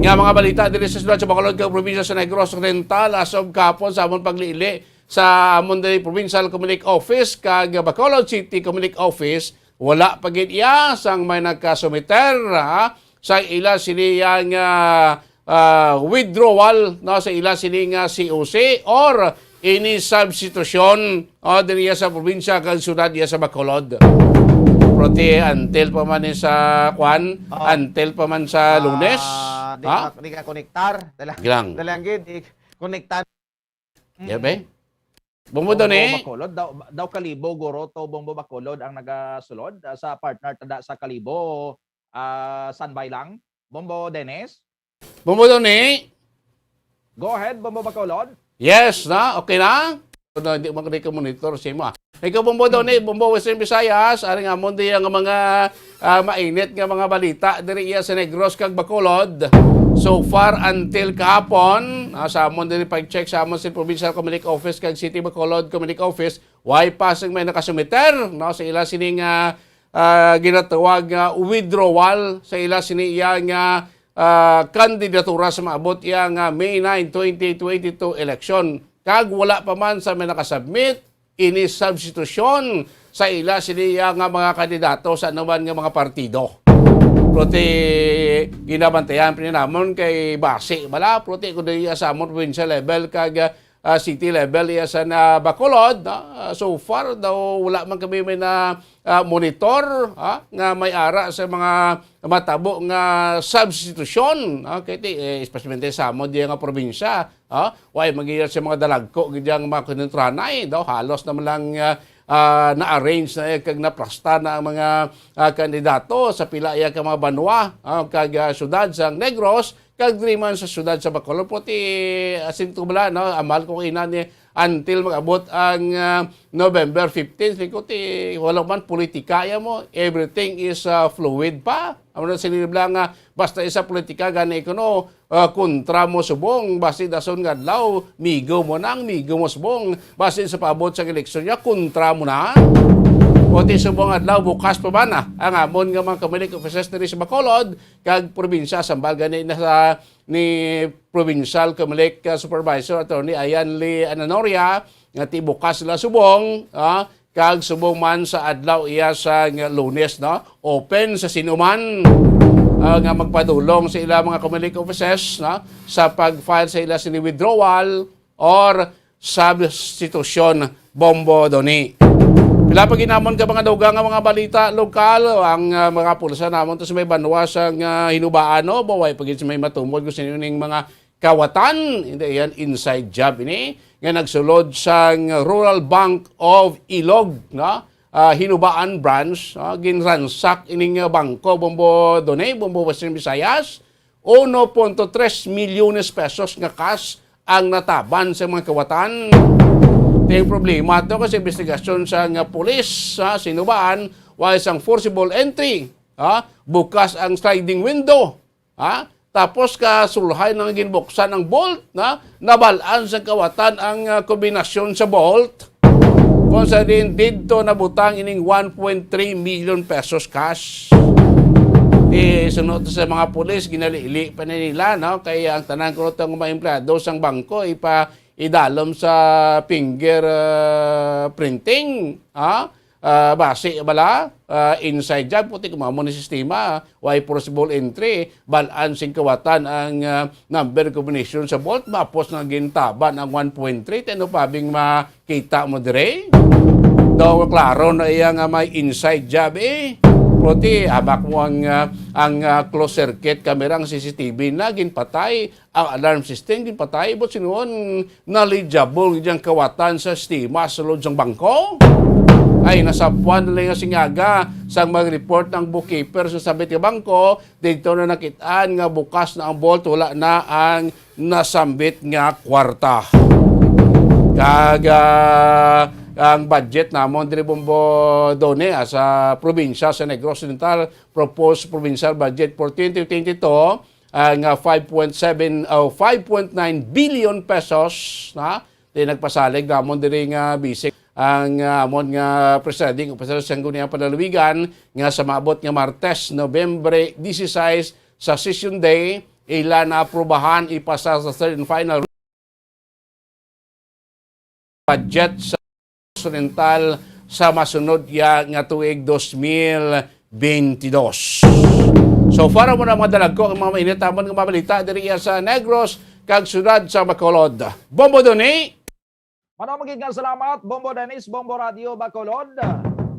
nga mga balita diri sa siyudad sa Bacolod kag probinsya sa Negros Oriental, as of kahapon sa amon paglili sa amon diri Provincial Communique Office kag Bacolod City Communique Office, wala pa gid iya sang may nagkasumiter, ha, sa ila sini nga, ah, withdrawal, no, sa ila sini nga C O C or ini substitution, oh, diri sa probinsya kag syudad iya sa Bacolod. Pero ti, until pa man ni sa kwan, Oh. until pa man sa Ah, Lunes, di ha? ka, di ka konektar. Dala-, Gilang. dalanggid, i-, konektar. Di ba? Mm. Bombo Doni. Bacolod, daw, daw Kalibo, guro to Bombo Bacolod ang nagasulod, ah, sa partner tada sa Kalibo, ah, standby lang. Bombo Dennis? Bombo Doni. Go ahead, Bombo Bacolod. Yes, na? Okay na? No, hindi mo ka monitor sa imo, ah. Ikaw, Bombo Doni, Bombo Western Visayas, aring amon di ang mga, ah, mainit nga mga balita diri iya sa Negros kag Bacolod. So far, until kahapon, ah, sa amon diri pag-check sa amon sa Provincial Communique Office kag City Bacolod Communique Office, way pa sing may nakasumiter, no, sa ila sining, ah, ah, ginatawag nga withdrawal sa ila sini iya nga, ah, kandidatura sa maabot iya nga May nine, twenty twenty-two election. Kag wala pa man sa may nakasubmit ini substitution sa ila sini iya nga mga kandidato sa anuman nga mga partido. Pero ti ginabantayan pa ni namon kay basi bala, pero ti kung diri sa amon provincial level kag, ah, city level iya sa na Bacolod, ah, so far daw wala man kami may na, ah, monitor, ah, nga may ara sa mga matabo nga substitution, ah, kay ti, eh, especially sa amon diya nga probinsya, ah, way man gid sa mga dalagko gid ang mga kinentranay, daw halos naman lang, ah, ah, na-arrange na, eh, kag naplasta na ang mga, ah, kandidato sa pila iya ka mga banwa, ah, kag, ah, syudad sa Negros, kag diri man sa syudad sa Bacolod. Pati, ah, sin ko bala, no, amal ko ina ni, until mag-abot ang, ah, November fifteen, sin ko ti, wala man politika iya mo, everything is, ah, fluid pa. Amo na sila bala nga, basta isa politika gani kuno, ah, kontra mo subong, basi dason nga adlaw, migo mo nang, migo mo subong, basi sa paabot sa eleksyon niya, kontra mo na. O ti subong adlaw, bukas pa ba na ang amon nga mga Comelec offices diri sa Bacolod, kag probinsya, sambal gani na sa ni Provincial Comelec, ah, Supervisor Attorney Ayan Lee Ananoria, nga ti bukas sila subong, ah, kag subong man sa adlaw iya sa nga Lunes, no? Open sa sinuman, ah, nga magpadulong sa ila mga Comelec offices, no? Sa pag-file sa ila sini withdrawal or substitution, Bombo Doni. Pila pa ginamon ka mga dugang nga mga balita lokal, ang, ah, mga pulsa namon to sa may banwa sa nga Hinubaan, no? Baway pa gid sa may matumod kung sino ning mga kawatan, hindi yan inside job ini, nga nagsulod sang Rural Bank of Ilog, no? Ah, Hinubaan Branch, no? Ginransak ining, ah, bangko, Bombo Doni, Bombo Western Visayas, uno punto tres milyones pesos nga cash ang nataban sa mga kawatan. Ting problema to kasi investigasyon sa nga pulis, ha, sa Hinubaan, wa isang forcible entry, ha? Bukas ang sliding window. Ha? Tapos kasulhay nang ginbuksan ang bolt, na nabal-an sang kawatan ang, ah, kombinasyon sa bolt. Kung sa din didto nabutang ining one point three million pesos cash. Di sunod sa mga pulis, ginalili pa na nila, no? Kaya ang tanan ko itong mga empleyado sang bangko, ipa, idalom sa finger, ah, printing, ha? Ah, basi bala, ah, inside job, puti kumamo ni sistema, why forcible entry, balaan sing kawatan ang, ah, number combination sa vault, mapos nga gintaban ang one point three, teno pabing makita mo dire? Daw klaro na iya nga may inside job eh. Puti, abak mo ang, ah, ang, ah, closed circuit camera, ang C C T V na ginpatay, ang alarm system, ginpatay, but sinuon, knowledgeable gid ang kawatan sa sistema sulod sang bangko. Ay, nasapuan na lang nga singaga sang mag-report ang bookkeeper sa sambit nga bangko, didto na nakit-an nga bukas na ang vault, wala na ang nasambit nga kwarta. Kag, ah, ang budget namon diri, Bombo Doni, ah, sa probinsya sa Negros Occidental, proposed provincial budget for twenty twenty-two, ang, ah, five point seven, oh, five point nine billion pesos, na, di nagpasalig namon diri nga bisik ang, ah, amon nga presiding officer sa Sangguniang Panlalawigan nga sa maabot nga Martes, Nobyembre dieciséis, sa session day, ila na aprubahan ipasa sa third and final budget sa Occidental sa masunod ya nga tuig, dos mil bentidós. So, para mo na mga dalagko ang mga mainit amon nga mabalita diri ya sa Negros kag siyudad sa Bacolod. Bombo Doni. Mano magid nga salamat, Bombo Dennis, Bombo Radio Bacolod.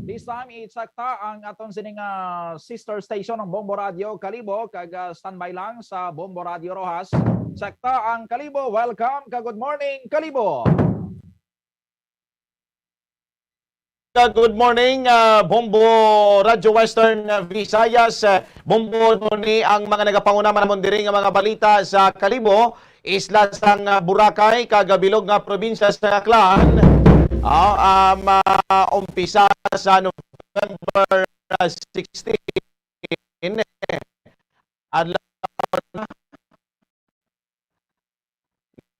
This time, i-check ta ang aton sining, ah, sister station ng Bombo Radio Kalibo, kag, ah, standby lang sa Bombo Radio Roxas. Check ta ang Kalibo. Welcome ka, good morning, Kalibo. Ka, good morning, ah, Bombo Radio Western, ah, Visayas, ah, Bombo Doni, ang mga nagapanguna man namon diri nga mga balita sa Kalibo, isla sang, ah, Boracay, kag bilog nga probinsya sa Aklan. Ah, um, ah, umpisa sa November, ah, sixteen, adlaw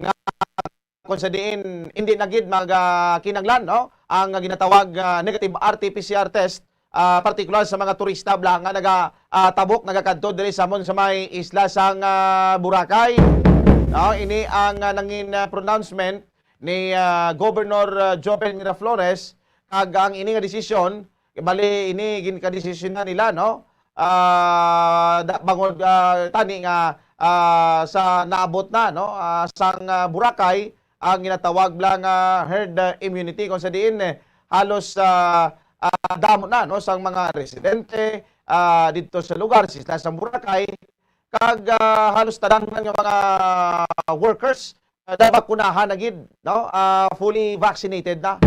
nga kung sa diin hindi na gid mag, ah, kinahanglan, no, ang ginatawag, ah, negative R T P C R test, ah, partikular sa mga turista bala nga naga, ah, tabok, nagakadto diri sa amon sa may isla sang, ah, Boracay. No, ini ang, ah, nangin, ah, pronouncement ni, ah, Governor, ah, Joven Miraflores, kag ang ini nga desisyon, bali ini ginkadesisyonan nila, no? Ah, da-, bangod, ah, tani nga, ah, sa naabot na, no, ah, sang, ah, Boracay ang ginatawag lang, ah, herd, ah, immunity, kung sa diin, eh, halos, ah, ah, damo na, no, sang mga residente, ah, didto sa lugar, sa isla sang Boracay, kag, ah, halos tanan man nga mga workers, ah, nabakunahan na gid, no? Ah, fully vaccinated na.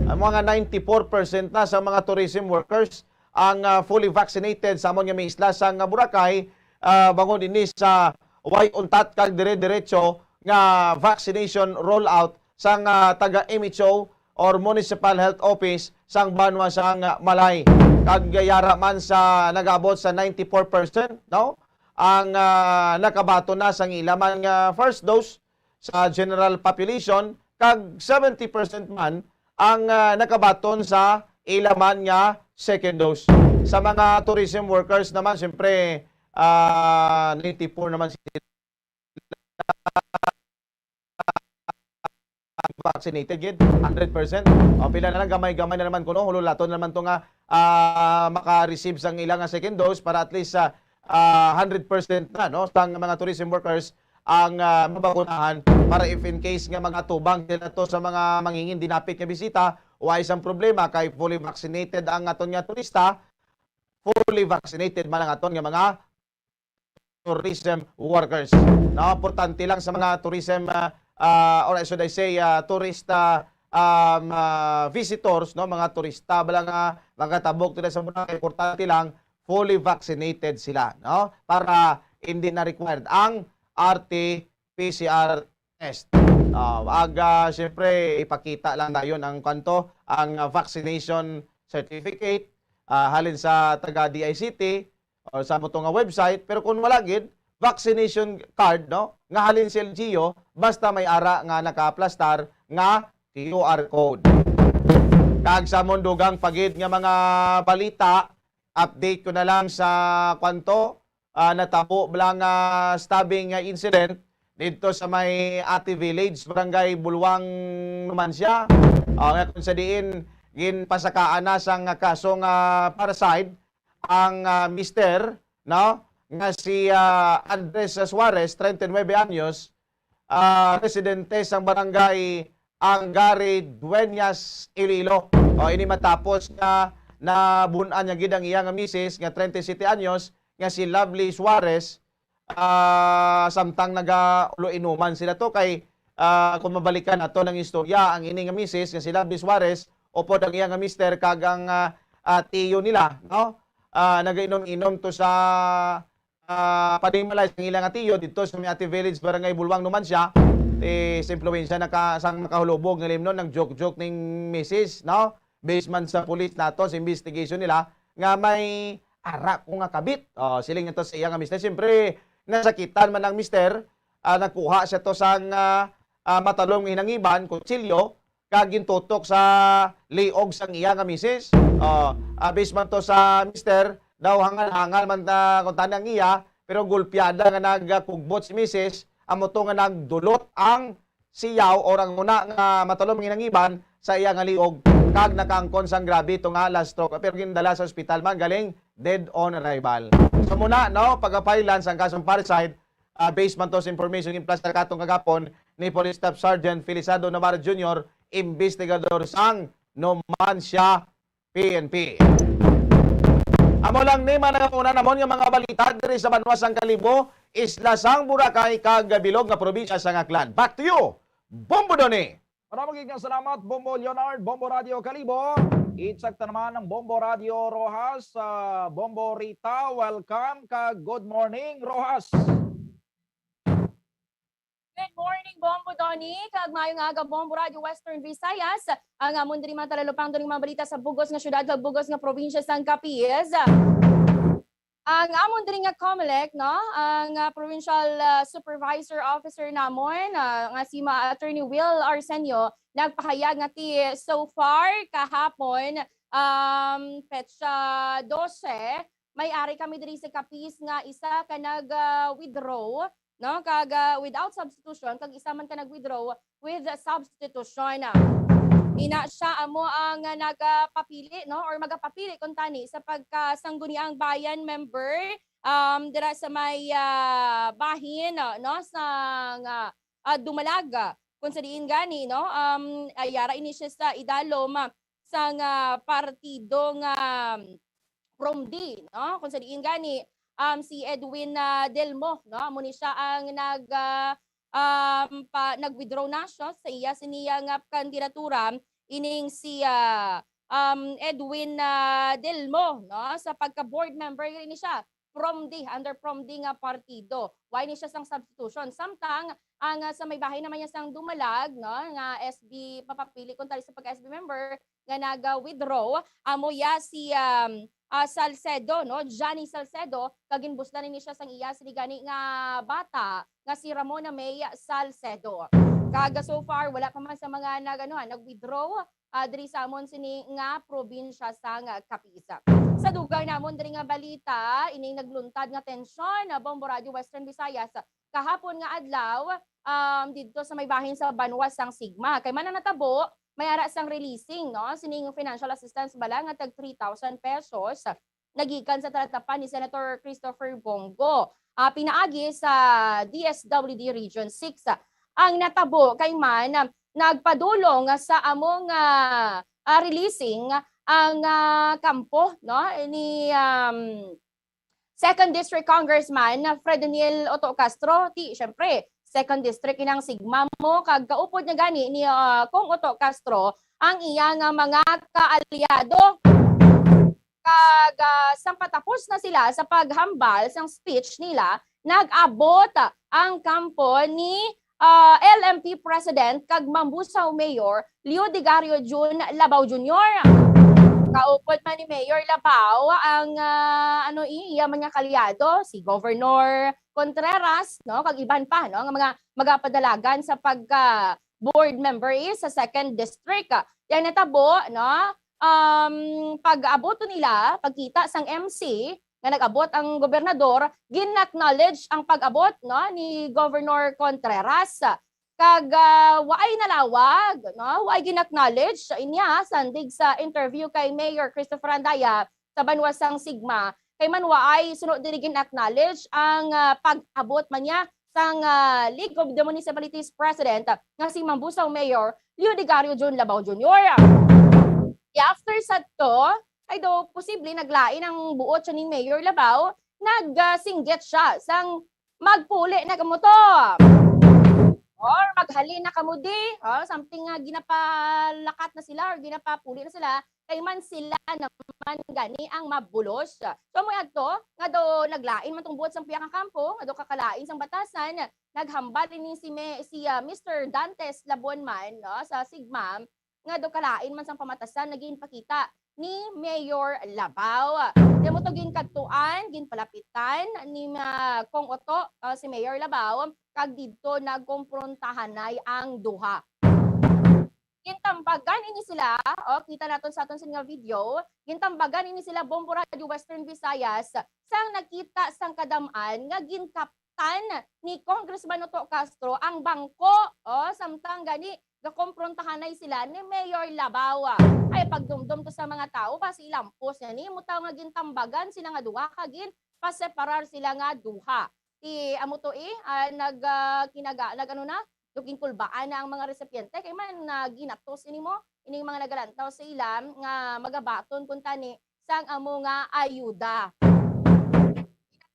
Ang mga ninety-four percent na sa mga tourism workers ang, ah, fully vaccinated sa amon nga mga isla sang Boracay, ah, bangod ini sa way untat kag dire-diretso nga vaccination rollout sang, ah, taga M H O or Municipal Health Office sang banwa sang Malay. Kag yara man sa nag-abot sa ninety-four percent, no? Ang, ah, nakabaton na sang ila man nga first dose sa general population, kag seventy percent man ang, ah, nakabaton sa ila man nga second dose. Sa mga tourism workers naman, siyempre, ah, ninety-four naman sila vaccinated gid, hundred percent. O, pila na lang, gamay-gamay na naman kuno, hululaton na naman to nga, ah, maka-receive sang ila nga second dose para at least, ah, ah, hundred percent na, no, sang mga tourism workers ang, ah, mabakunahan para if in case nga mag-atubang sila to sa mga mangingin dinapit nga bisita, wa isang problema kay fully vaccinated ang aton nga turista, fully vaccinated man ang aton nga mga tourism workers. No, importante lang sa mga tourism, ah, ah, or I should I say, ah, tourist, ah, um, ah, visitors, no, mga turista bala nga magatabok dira sa Boracay, importante lang fully vaccinated sila, no, para hindi na required ang R T P C R test. Ah, ag, ah, siyempre, ipakita lang dayon ang kanto, ang, ah, vaccination certificate, ah, halin sa taga D I C T o sa mo to nga website. Pero kung wala gid, vaccination card, no, nga halin sa L G U, basta may ara nga nakaaplastar nga Q R code. Kag sa mundugang pagid nga mga balita, update ko na lang sa kwanto, ah, natabo lang nga stabbing nga incident didto sa may Ate Village, Barangay Bulwang, Numancia. Ah, nga kung sa diin ginpasakaan na sang kaso nga parricide ang, ah, mister, no, nga si, ah, Andres Suarez, treinta y nueve anyos, ah, residente sang barangay Angari Dueñas, Iloilo. O, ini matapos nga nabun-an niya gid ang iya nga misis nga treinta y siete anyos nga si Lovely Suarez, ah, samtang nagaulo-inuman sila to kay, ah, kung mabalikan nato ang istorya, ang ini nga misis nga si Lovely Suarez, upod ang iya nga mister kag ang, ah, ah, tiyo nila, no? Ah, nagainom-inom to sa ah, panimalay sang ila nga tiyo didto sa may Ate Village, Barangay Bulwang, Numancia, eh, sa impluwensya na ka, sang makahulubog nga limnon, nag-joke-joke ning misis, no? Based man sa pulis nato, sa investigation nila, nga may ara ko nga kabit. Oh, siling niya to sa iya nga mister. Siyempre, nasakitan man ang mister, ah, nagkuha siya to sang, ah, ah, matalom nga hinangiban, kutsilyo, kag gintutok sa liog sang iya nga misis. Oh, ah, based man to sa mister, daw hangal-hangal man ta, kung tani ang iya, pero gulpiada nga nagkugbot si misis, amo to nga nagdulot ang siyaw or ang una nga matalom nga hinangiban sa iya nga liog, kag nakaangkon sang grabe to nga last stroke, pero gindala sa ospital man galing dead on arrival. So muna, no, pagapailan sang kasong parricide, ah, based man to sa information ginplastar katon kagapon ni Police Staff Sergeant Felisado Navarro Junior, investigador sang Numancia P N P. Amo lang ni man ang una namon nga mga balita diri sa banwa sang Kalibo, isla sang Boracay, kag bilog nga probinsya sang Aklan. Back to you, Bombo Donny. Marami gid nga salamat, Bombo Leonard, Bombo Radio Kalibo. Itsakta naman ang Bombo Radio Rojas, ah, Bombo Rita. Welcome, kag good morning, Rojas. Good morning, Bombo Donny, kag maayong aga, Bombo Radio Western Visayas. Ang amon diri man talalupang diri mga balita sa bugos nga syudad kag bugos nga probinsya sang Capiz. Ang amon diri nga Comelec, no, ang, ah, provincial, ah, supervisor officer namon, ah, nga si Ma-, Attorney Will Arsenio, nagpahayag nga ti so far kahapon, um, petsa dose, may ari kami diri sa Capiz nga isa ka nag, ah, withdraw, no? Kag, ah, without substitution, kag isa man ka nag-withdraw with substitution. Ina siya amo ang nagapapili, no? Or magapapili kung tani sa pagka-Sangguniang Bayan member, um, dira sa may, ah, bahin, no? Sa, ah, Dumalag. Kung sa diin gani, no? Um, ay, yara ini siya sa idalom, ah, sang, ah, partido nga, um, Promdi, no? Kung sa diin gani, um, si Edwin, ah, Delmo, no? Amo ni siya ang nag, ah, um, pa, nag-withdraw na siya sa iya, sa niya nga kandidatura, ining si, ah, um, Edwin, ah, Delmo, no? Sa pagka-board member, ini siya, PROMD, under PROMD nga partido. Wala ni siya sang substitution. Samtang, ang, ah, sa may bahin naman niya sang Dumalag, no? Nga S B, papapili kung tali sa pagka-S B member, nga naga-withdraw, amo ya si, um, ah, Salcedo, no? Johnny Salcedo, kag ginbuslan ni siya sang iya sini gani nga bata nga si Ramona May Salcedo. Kag so far, wala pa man sa mga nag-, ano, ha, nag-withdraw, ah, diri sa amon sini nga probinsya sang Capiz. Sa dugang namon diri nga balita, ining nagluntad nga tensyon, ah, Bombo Radio Western Visayas, kahapon nga adlaw, um, didto sa may bahin sa banwa sang Sigma. Kay man ang natabo, may ara sang releasing, no? Sining financial assistance bala nga tag three thousand pesos nagikan sa talatapan ni Senator Christopher Bong Go. Ah, pinaagi sa D S W D Region six, ang natabo kay man nagpadulong sa among, ah, ah, releasing ang, ah, kampo, no, ni, um, Second District Congressman Fredonil Oto Castro. Ti, syempre, Second District inang Sigma mo, kag kaupod na gani ni, ah, Cong Oto Castro ang iya nga mga kaalyado. Kag, ah, sang patapos na sila sa paghambal sang speech nila, nag-abot ang kampo ni, ah, L M P President kag Mambusaw Mayor Leodegario Jun Labao Junior. Kaupod man ni Mayor Labao ang, ah, ano, i-, iya man nga kaalyado, si Governor Contreras, no, kag iban pa, no, nga mga magapadalagan sa pagka board member is sa second district. Yang natabo, no, um, pag-abot to nila, pagkita sang M C nga nag-abot ang gobernador, gin-acknowledge ang pag-abot, no, ni Governor Contreras. Kag, ah, waay nalawag, no, waay gin-acknowledge inya sandig sa interview kay Mayor Christopher Andaya sa banwa sang Sigma. Kay man waay suno diri gin-acknowledge ang, ah, pag-abot man niya sang, ah, League of the Municipalities President nga si Mambusaw Mayor Leodegario Jun Labao Junior. Di after sadto, ay do posible naglain ang buot siya ni Mayor Labao, nagsinggit siya sang, "Magpuli na kamo to," or, "Maghalin na kamo di," oh, something nga ginapalakat na sila or ginapapuli na sila, kay man sila naman gani ang mabulos. So, amo adto nga do naglain man tong buot sang pihak nga kampo, nga do kakalain sang batasan, naghambal ini si Me-, si, ah, Mister Dantes Labon man, no, sa Sigma, nga do kalain man sang pamatasan nga ginpakita ni Mayor Labao. Di mo to ginkadtuan, ginpalapitan ni, ah, Cong Oto, ah, si Mayor Labao, kag didto nagkomprontahanay ang duha. Gintambagan ini sila, o, kita naton sa aton sini nga video, gintambagan ini sila, Bombo Radio Western Visayas, sang nakita sang kadam-an nga ginkaptan ni Congressman Oto Castro ang bangko, o, samtang gani gakomprontahanay sila ni Mayor Labao. Ay, pagdumdom to sa mga tawo, basi ilampos niya ni, amo taw nga gintambagan sila nga duha, kag ginpaseparar sila nga duha. Ti, amo to, eh, ah, nag, ah, kinaga-, nag, ano na, do ginkulbaan na ang mga resipyente, kay man, ah, ginatos ini mo, ining mga nagalantaw sa ila nga magabaton kuntani sang amo nga ayuda.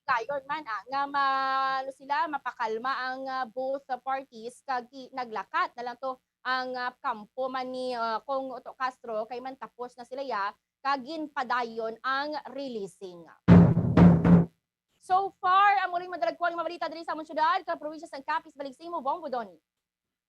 Dayon man, ah, nga ma-, ano sila, mapakalma ang, ah, both parties, kag ki-, naglakat na lang to ang, ah, kampo man ni, ah, Cong Oto Castro, kay man tapos na sila ya, kag ginpadayon ang releasing. So far, amo rin madalagkuan nga mga balita diri sa among syudad, kag probinsya sang Capiz. Balik sa imo, Bombo Donny.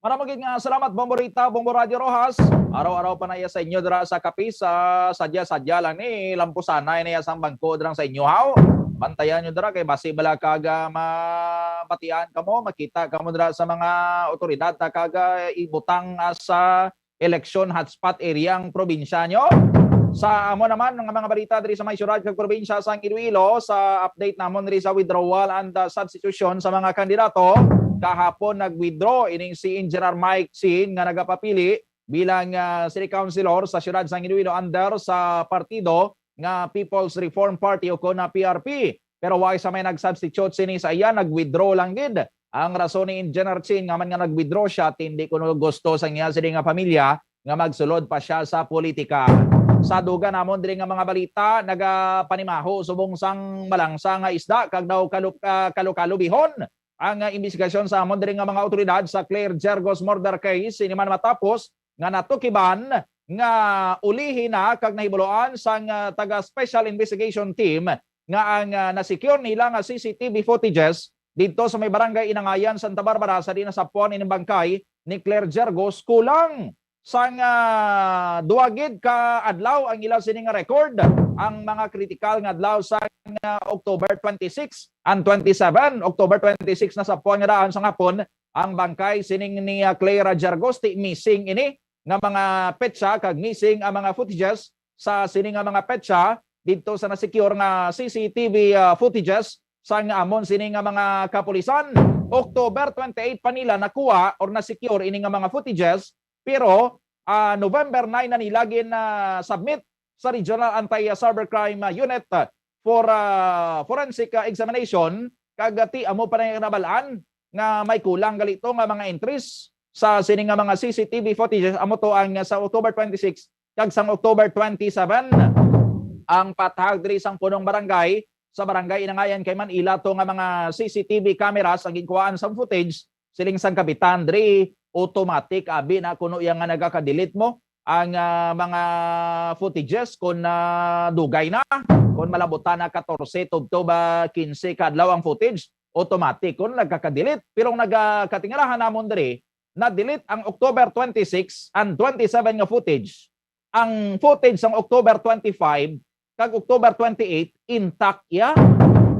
Maramo gid nga salamat, Bombo Rita, Bombo Radio Roxas. Araw-araw pa na iya sa inyo dira sa Capiz, ah, sadya-sadya lang ni, lampusanay na iya sang bangko dira sa inyo, haw. Bantayan nyo dira kay basi bala kag, ah, mabatian kamo, makita kamo dira sa mga otoridad ta kag, ah, ibutang, ah, sa election hotspot area ang probinsya nyo. Sa amo naman nga mga balita diri sa may syudad kag probinsya sang Iloilo, sa update namon diri sa withdrawal and, uh, substitution sa mga kandidato, kahapon nag-withdraw ining si Engineer Mike Chin nga nagapapili bilang, uh, city councilor sa syudad sang Iloilo under sa partido nga People's Reform Party o kon na P R P. Pero way sa may nag-substitute sini sa iya, nag-withdraw lang gid. Ang rason ni Engineer Chin nga man nga nag-withdraw siya, ti hindi kuno gusto sang iya sini nga pamilya nga magsulod pa siya sa politika. Sa dugang namon diri nga mga balita, nagapanimaho subong sang malangsa nga isda kag daw kalu-, ah, kalu-kalubihon ang, ah, imbestigasyon sa amon diri nga mga awtoridad sa Claire Gergos murder case. Ini man matapos nga nga ulihi na kag nahibaluan sang, ah, taga Special Investigation Team nga ang, ah, na-secure nila nga C C T V footages didto sa may barangay Inangayan, Santa Barbara, sa diin nasapwan ining bangkay ni Claire Gergos kulang sang, ah, duha gid ka adlaw ang ila sini nga record. Ang mga kritikal nga adlaw sang, ah, October twenty-six and twenty-seven. October twenty-six nasapwan nga daan sang hapon ang bangkay sining ni, ah, Claire Gergos, ti missing ini nga mga petsa kag missing ang mga footages sa sini nga mga petsa didto sa na-secure nga C C T V, ah, footages sang amon sini nga mga kapulisan. October twenty-eight pa nila nakuha or na-secure ini nga mga footages, pero, ah, November nine na nila gin, ah, submit sa Regional Anti-Cybercrime, ah, Unit, ah, for, ah, forensic, ah, examination, kag, ah, ti amo pa na nabal-an nga may kulang gali to nga mga entries sa sini nga mga C C T V footages. Amo to ang, ah, sa October twenty-six kag sang October twenty-seven. Ang pathag diri sang punong barangay sa Barangay Inangayan kay man ila to nga mga C C T V cameras ang ginkuhaan sang footage, siling sang kapitan diri, automatic abi na kuno iya nga nagaka-delete mo ang, ah, mga footages kon, ah, dugay na, kon malabutan na katorse tubtob, ah, kinse ka adlaw ang footage, automatic kon nagkaka-delete. Pero ang nagakatingalahan namon diri, na-delete ang October twenty-six and twenty-seven nga footage. Ang footage sang October twenty-five kag October twenty-eight intact iya.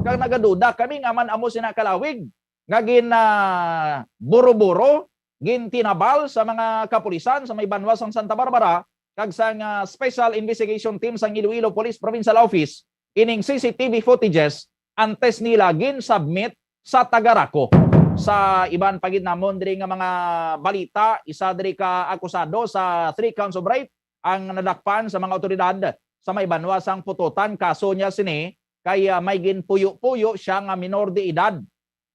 Kag nagaduda kami nga man amo sina kalawig nga gin, ah, buro-buro, gintinabal sa mga kapulisan sa may banwa sang Santa Barbara kag sang, ah, Special Investigation Team sang Iloilo Police Provincial Office ining C C T V footages antes nila gin-submit sa taga-RACU. Sa iban pa gid namon diri nga mga balita, isa diri ka akusado sa three counts of rape ang nadakpan sa mga awtoridad sa may banwa sang Pototan. Kaso niya sini kay, ah, may ginpuyo-puyo siya nga minor de edad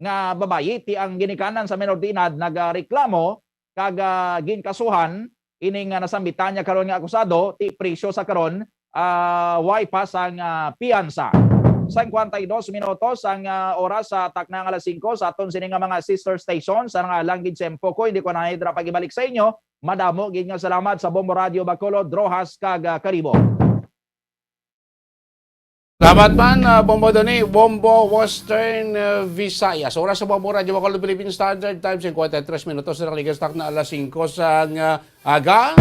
nga babayi, ti ang ginikanan sa minor de edad nagareklamo kag, ah, ginkasuhan ining, ah, nasambitan niya karon nga akusado, ti presyo sa karon, ah, way pa sang, ah, piyansa. Cincuenta y dos minutos ang, ah, oras sa takna nga alas singko sa aton sini nga mga sister stations, sa nga langgit sa Empoco. Hindi ko na hidra pag-ibalik sa inyo. Madamo gid nga salamat sa Bombo Radio Bacolod, Roxas, kag, ah, Karibo. Salamat man, ah, Bombo Doni, Bombo Western, ah, Visayas. Oras sa Bombo Radio Bacolod, Philippine Standard Time, cincuenta y tres minutos na nakaligas takna alas singko sang, ah, aga.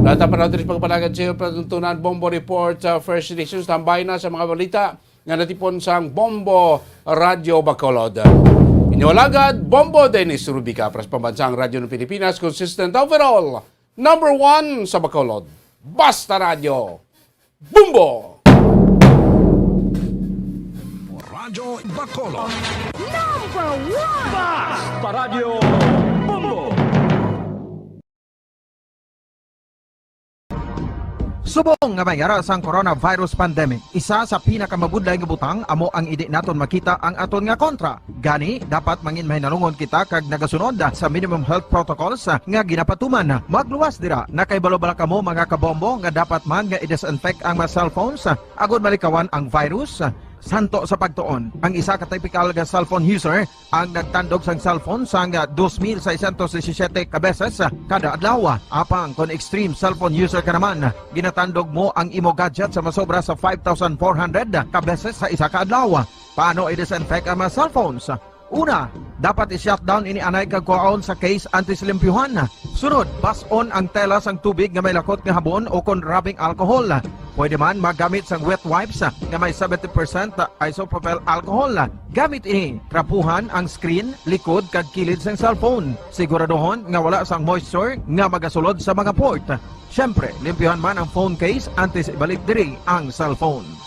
Data para diri pagpalagad sa iyo, patuntunan, Bombo Report, ah, First Edition. Tambay na sa mga balita nga natipon sang Bombo Radio Bacolod. Inyo alagad, Bombo Dennis Rubica, para sa Pambansang Radyo ng Pilipinas, consistent overall, number one sa Bacolod. Basta Radyo, Bombo! Radyo Bacolod. Number one! Basta Radyo, Bombo! Subong nga may ara sang coronavirus pandemic, isa sa pinakamabudlay nga butang amo ang indi naton makita ang aton nga kontra. Gani, dapat mangin mahinalungon kita kag nagasunod sa minimum health protocols nga ginapatuman. Magluwas dira, nakahibalo bala kamo, mga kabombo, nga dapat man nga i-disinfect ang mga cellphones agod malikawan ang virus? Santo sa pagtuon, ang isa ka typical nga cellphone user ang nagtandog sang cellphone sang dos mil seiscientos disisiete ka beses kada adlaw. Apang kon extreme cellphone user ka naman, ginatandog mo ang imo gadget sa masobra sa five thousand four hundred ka beses sa isa ka adlaw. Paano i-disinfect ang mga cellphones? Una, dapat i-shutdown ini anay kag kuhaon sa case antes limpyuhan. Sunod, bas-on ang tela sang tubig nga may lakot nga habon o kon rubbing alcohol. Pwede man magamit sang wet wipes nga may seventy percent isopropyl alcohol. Gamit ini, trapuhan ang screen, likod, kag kilid sang cellphone. Siguraduhon nga wala sang moisture nga magasulod sa mga port. Siyempre, limpyuhan man ang phone case antes ibalik diri ang cellphone.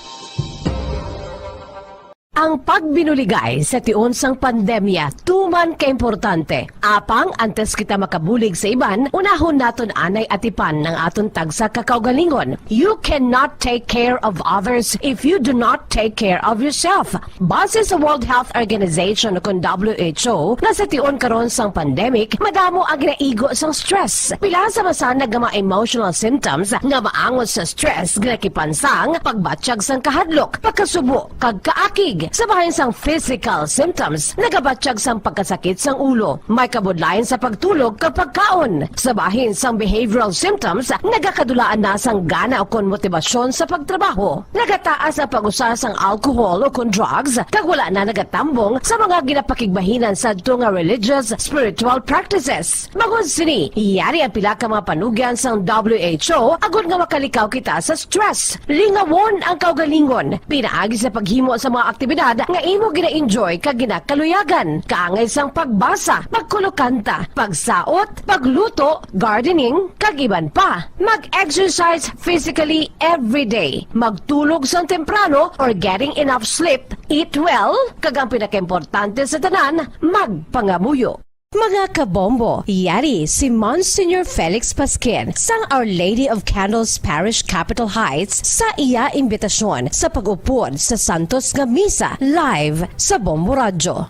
Ang pagbinuligay sa tion sang pandemya tuman ka importante. Apang antes kita makabulig sa iban, unahon naton anay atipan ang aton tagsa ka kaugalingon. You cannot take care of others if you do not take care of yourself. Base sa World Health Organization, kon W H O, nga sa tion karon sang pandemic, madamo ang ginaigo sang stress. Pila sa masanag nga mga emotional symptoms nga maangot sa stress, ginakipan sang pagbatyag sang kahadlok, pagkasubo, kag kaakig. Sa bahin sang physical symptoms, nagabatyag sang pagkasakit sang ulo, may kabudlayan sa pagtulog kag pagkaon. Sa bahin sang behavioral symptoms, nagakadulaan na sang gana ukon motibasyon sa pagtrabaho. Nagataas ang pag-usa sang alcohol ukon drugs, kag wala na nagatambong sa mga ginapakigbahinan sadto nga religious, spiritual practices. Bangod sini, yari ang pila ka mga panugyan sang W H O agod nga makalikaw kita sa stress. Lingawon ang kaugalingon pinaagi sa paghimo sa mga aktibidad nga imo gina-enjoy kag ginakaluyagan, kaangay sang pagbasa, pagkulokanta, pagsaot, pagluto, gardening, kag iban pa. Mag-exercise physically every day. Magtulog sang temprano or getting enough sleep. Eat well, kag ang pinakaimportante sa tanan, magpangamuyo. Mga kabombo, yari si Monsignor Felix Pasquin sang Our Lady of Candles Parish, Capitol Heights, sa iya imbitasyon sa pag-upod sa santos nga misa live sa Bombo Radyo.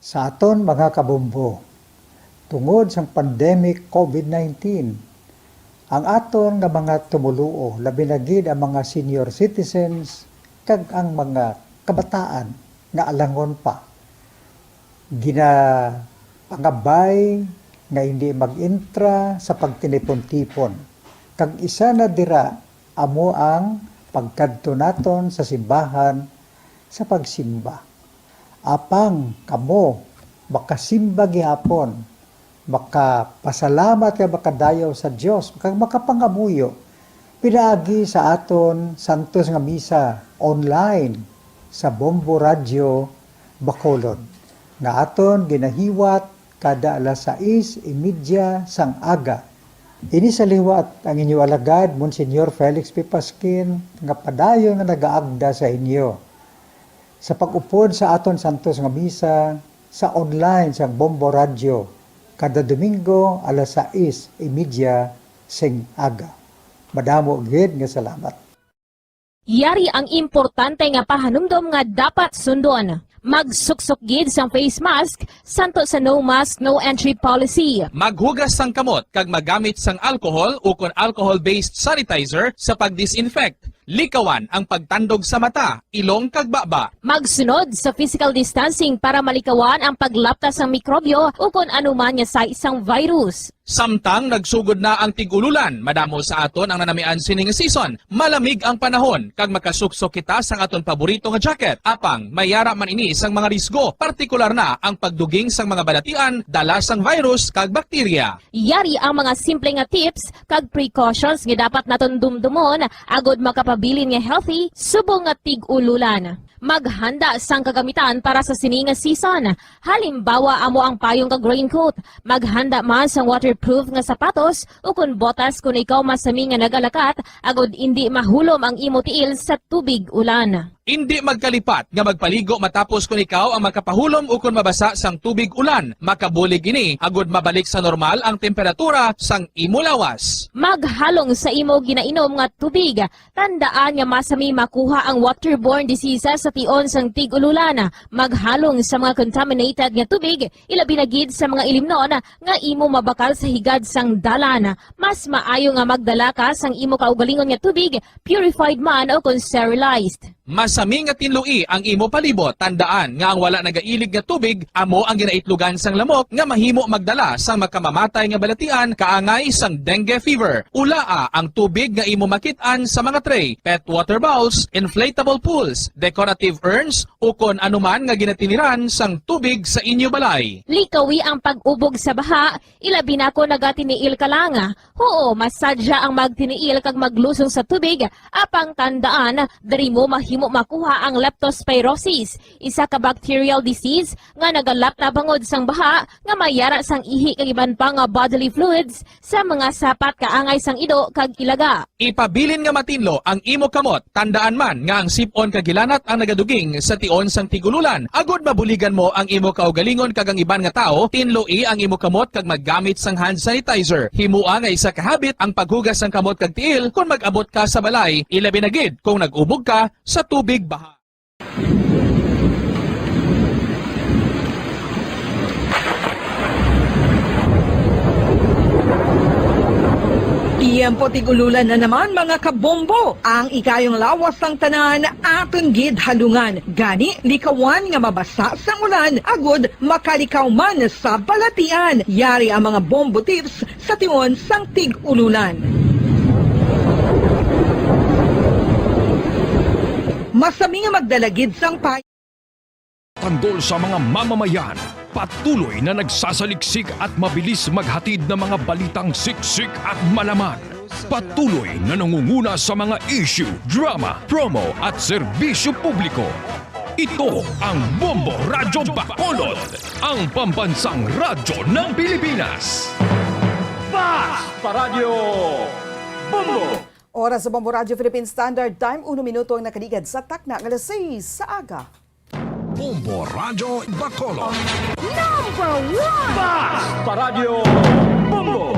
Sa aton mga kabombo, tungod sang pandemic COVID nineteen, ang aton nga mga tumoluo, labi na gid ang mga senior citizens kag ang mga kabataan nga alangon pa, ginapangabay nga hindi mag-entra sa pagtinipon-tipon. Kag isa na dira amo ang pagkadto naton sa simbahan sa pagsimba. Apang kamo makasimba gihapon, makapasalamat kag makadayaw sa Dios, kag makapangamuyo pinaagi sa aton santos nga misa online sa Bombo Radyo Bacolod, nga aton ginahiwat kada alas sais y media sang aga. Ini sa liwat ang inyo alagad, Monsignor Felix P. Pasquin, nga padayon nga nagaagda sa inyo sa pag-upod sa aton santos nga misa sa online sang Bombo Radyo kada Domingo alas sais y media sing aga. Madamo gid nga salamat. Yari ang importante nga pahanumdom nga dapat sundon. Magsuksok gid sang face mask, santo sa no mask, no entry policy. Maghugas sang kamot kag magamit sang alcohol ukon alcohol-based sanitizer sa pag-disinfect. Likawan ang pagtandog sa mata, ilong kag baba. Magsunod sa physical distancing para malikawan ang paglapta sang mikrobyo ukon anuman nga sais sang virus. Samtang nagsugod na ang tig-ululan, madamo sa aton ang nanamian sini nga season. Malamig ang panahon, kag makasuksok kita sang aton paborito nga jacket. Apang, may yara man ini sang mga risgo, partikular na ang pagduging sang mga balatian, dala sang virus kag bakterya. Yari ang mga simple nga tips kag precautions nga dapat naton dumdumon agod makapabilin nga healthy subong nga tig-ululan. Maghanda sang kagamitan para sa sini nga season. Halimbawa, amo ang payong kag raincoat. Maghanda man sang waterproof nga sapatos ukon botas kon ikaw masami nga nagalakat agod indi mahulom ang imo tiil sa tubig ulan. Indi magkalipat nga magpaligo matapos kon ikaw ang makapahulom ukon mabasa sang tubig ulan. Makabulig ini agod mabalik sa normal ang temperatura sang imo lawas. Maghalong sa imo ginainom nga tubig. Tandaan nga masami makuha ang waterborne diseases sa tion sang tig-ululan. Maghalong sa mga contaminated nga tubig, ilabi na gid sa mga ilimnon nga imo mabakal sa higad sang dalan. Mas maayo nga magdala ka sang imo kaugalingon nga tubig, purified man o kon sterilized. Masami nga tinloi ang imo palibot. Tandaan nga ang wala nagailig nga tubig amo ang ginaitlogan sang lamok nga mahimo magdala sang makamamatay nga balatian kaangay sang dengue fever. Ulaa ang tubig nga imo makit-an sa mga tray, pet water bowls, inflatable pools, decorative urns, ukon anuman nga ginatiniran sang tubig sa inyo balay. Likawi ang pag-ubog sa baha, ilabi na kon nagatiniil ka lang. Huo, masadya ang magtiniil kag maglusong sa tubig, apang tandaan, diri mo mahimo makuha ang leptospirosis, isa ka bacterial disease nga nagalapta bangod sang baha nga may yara sang ihi kag iban pa nga bodily fluids sa mga sapat kaangay sang ido kag ilaga. Ipabilin nga matinlo ang imo kamot. Tandaan man nga ang sip-on kag hilanat ang nagaduging sa tion sang tig-ululan. Agod mabuligan mo ang imo kaugalingon kag ang iban nga tawo, tinloi ang imo kamot kag maggamit sang hand sanitizer. Himoa nga isa ka habit ang paghugas sang kamot kag tiil kon mag-abot ka sa balay, ilabi na gid kon nag-ubog ka sa tubig baha. Tiyempo tig-ululan na naman, mga kabombo. Ang ikayong lawas sang tanan aton gid halungan. Gani, likawan nga mabasa sang ulan agud makalikaw man sa balatian. Yari ang mga bombo tips sa tion sang tig-ululan. Masami nga magdala gid sang pa- Tanggol sa mga mamamayan, patuloy na nagsasaliksik at mabilis maghatid ng mga balitang siksik at malaman. Patuloy na nangunguna sa mga issue, drama, promo at serbisyo publiko. Ito ang Bombo Radyo Bacolod, ang pambansang radyo ng Pilipinas. Fast Paradyo Bombo! Oras sa Bombo Radyo Philippine Standard Time, uno minuto ang nakaligad sa takna nga alas sais sa aga. Bombo Radyo Bacolod. Number one! Fast Paradyo Bombo!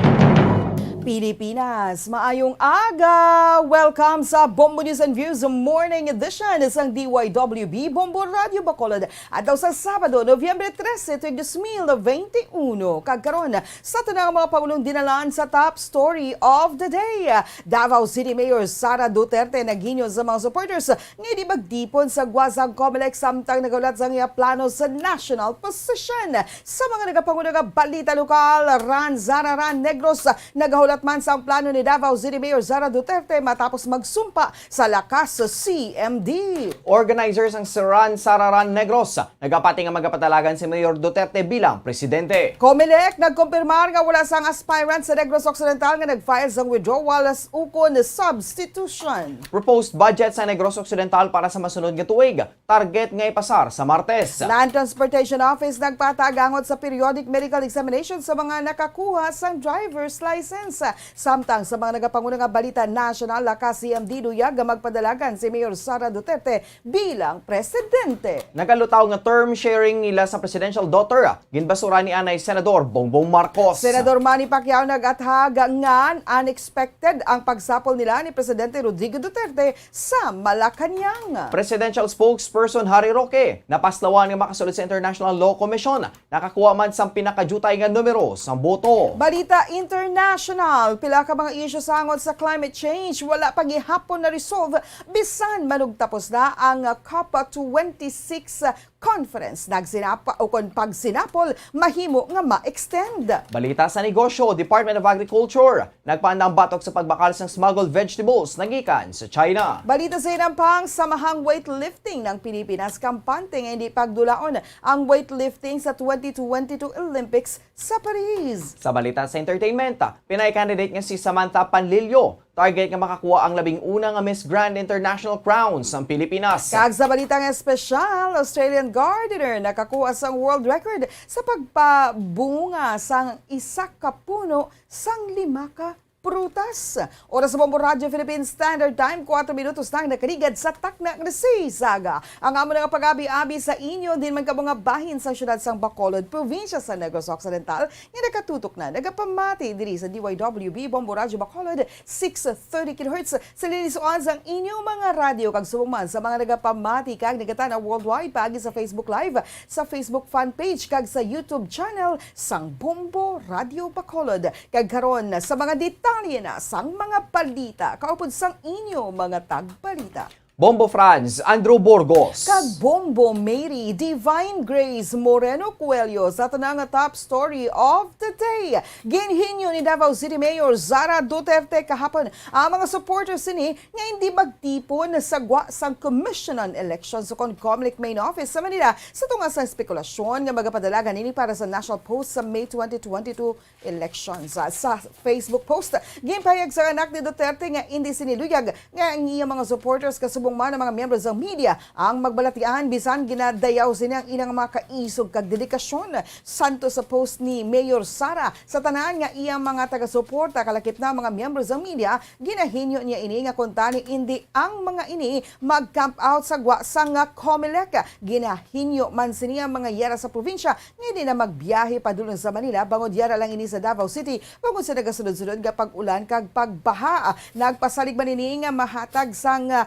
Pilipinas, maayong aga! Welcome sa Bombo News and Views Morning Edition sang D Y W B Bombo Radyo Bacolod. Adlaw sa Sabado, Nobyembre trese, tuig dos mil veintiuno. Kag karon, sa aton nga mga pangulong dinalan sa top story of the day, Davao City Mayor Sara Duterte naghinyo sa mga supporters nga hindi magtipon sa gwa sang Comelec samtang nagahulat sang iya plano sa national position. Sa mga nagapanguna nga balita lokal, Ran Zara Ran Negros, nagahulat man sang plano ni Davao City Mayor Sara Duterte matapos magsumpa sa lakas sa C M D. Organizers ang Ran Zara Ran Negros nagapati nga magapadalagan si Mayor Duterte bilang presidente. Comelec nagkumpirmar nga wala sang aspirant sa Negros Occidental nga nag-file sang withdrawal ukon substitution. Proposed budget sa Negros Occidental para sa masunod nga tuig, target nga ipasar sa Martes. Land Transportation Office nagpatag angot sa periodic medical examination sa mga nakakuha sang driver's license. Samtang sa mga nagapanguna nga balita nasyonal, naka-C M D luyag nga magpadalagan si Mayor Sara Duterte bilang presidente. Nagalutaw nga term sharing nila sa presidential daughter, ginbasura ni anay Senador Bongbong Marcos. Senador Manny Pacquiao nag-athag nga unexpected ang pagsapol nila ni Presidente Rodrigo Duterte sa Malacañang. Presidential spokesperson Harry Roque napaslawan nga makasulod sa International Law Commission, nakakuha man sang pinakadiutay nga numero sang boto. Balita international, pila ka mga isyu sa angot sa climate change wala pa gihapon na-resolve bisan manugtapos na ang COP twenty-six conference. Nagsinapa-, o kon pagsinapol, mahimo nga ma-extend. Balita sa negosyo, Department of Agriculture nagpaandam batok sa pagbakal sang smuggled vegetables nga gikan sa China. Balita sa hinampang, samahang weightlifting, ang Pilipinas kampante nga hindi pagdulaon ang weightlifting sa twenty twenty-two Olympics sa Paris. Sa balita sa entertainment, Pinay candidate nga si Samantha Panlilio target nga makakuha ang labing una nga Miss Grand International Crown sang Pilipinas. Kag sa balita nga espesyal, Australian gardener nakakuha sang world record sa pagpabunga sang isa ka puno sang lima ka prutas. Oras sa Bombo Radyo Philippine Standard Time, kuwatro minutos na ang nakaligad sa takna nga alas sais sa aga. Ang amo na nga pag-abi-abi sa inyo, din man kamo nga bahin sa siyudad sang Bacolod, probinsya sa Negros Occidental, nga nakatutok na, nagapamati diri sa D Y W B Bombo Radyo Bacolod, six thirty kilohertz, sa linis sang inyong mga radyo, kag subong man sa mga nagapamati kag nagatan-aw worldwide paagi sa Facebook Live, sa Facebook fan page, kag sa YouTube channel sang Bombo Radyo Bacolod. Kag karon, sa mga detalye na sang mga balita, kaupod sang inyo mga tagbalita. Bombo Franz, Andrew Burgos. Kag Bombo Mary, Divine Grace Moreno Coelho, sa tanan nga top story of the day. Ginhinyo ni Davao City Mayor Sara Duterte kahapon ang mga supporters sini nga hindi magtipon sa gwa sang Commission on Elections o kon Comelec Main Office sa Manila sa tunga sang espekulasyon nga magapadalagan ini para sa national post sa May twenty twenty-two elections. Sa Facebook post, ginpahayag sang anak ni Duterte nga indi sini luyag nga ang iya mga supporters, kasubong man ang mga miyembro sang media, ang magbalatian bisan ginadayaw sini ang ilang mga kaisog kag dedikasyon. Santo sa post ni Mayor Sara, sa tanan nga iyang mga taga-suporta, kalakip na mga miyembro sang media, ginahinyo niya ini nga kuntani indi ang mga ini mag-camp out sa gwa sang Comelec. Ginahinyo man sini ang mga yara sa probinsya nga hindi na magbiyahe padulong sa Manila, bangod yara lang ini sa Davao City, bangod sa nagasunod-sunod nga pag-ulan kag pagbaha. Nagpasalig man ini nga mahatag sang, ah,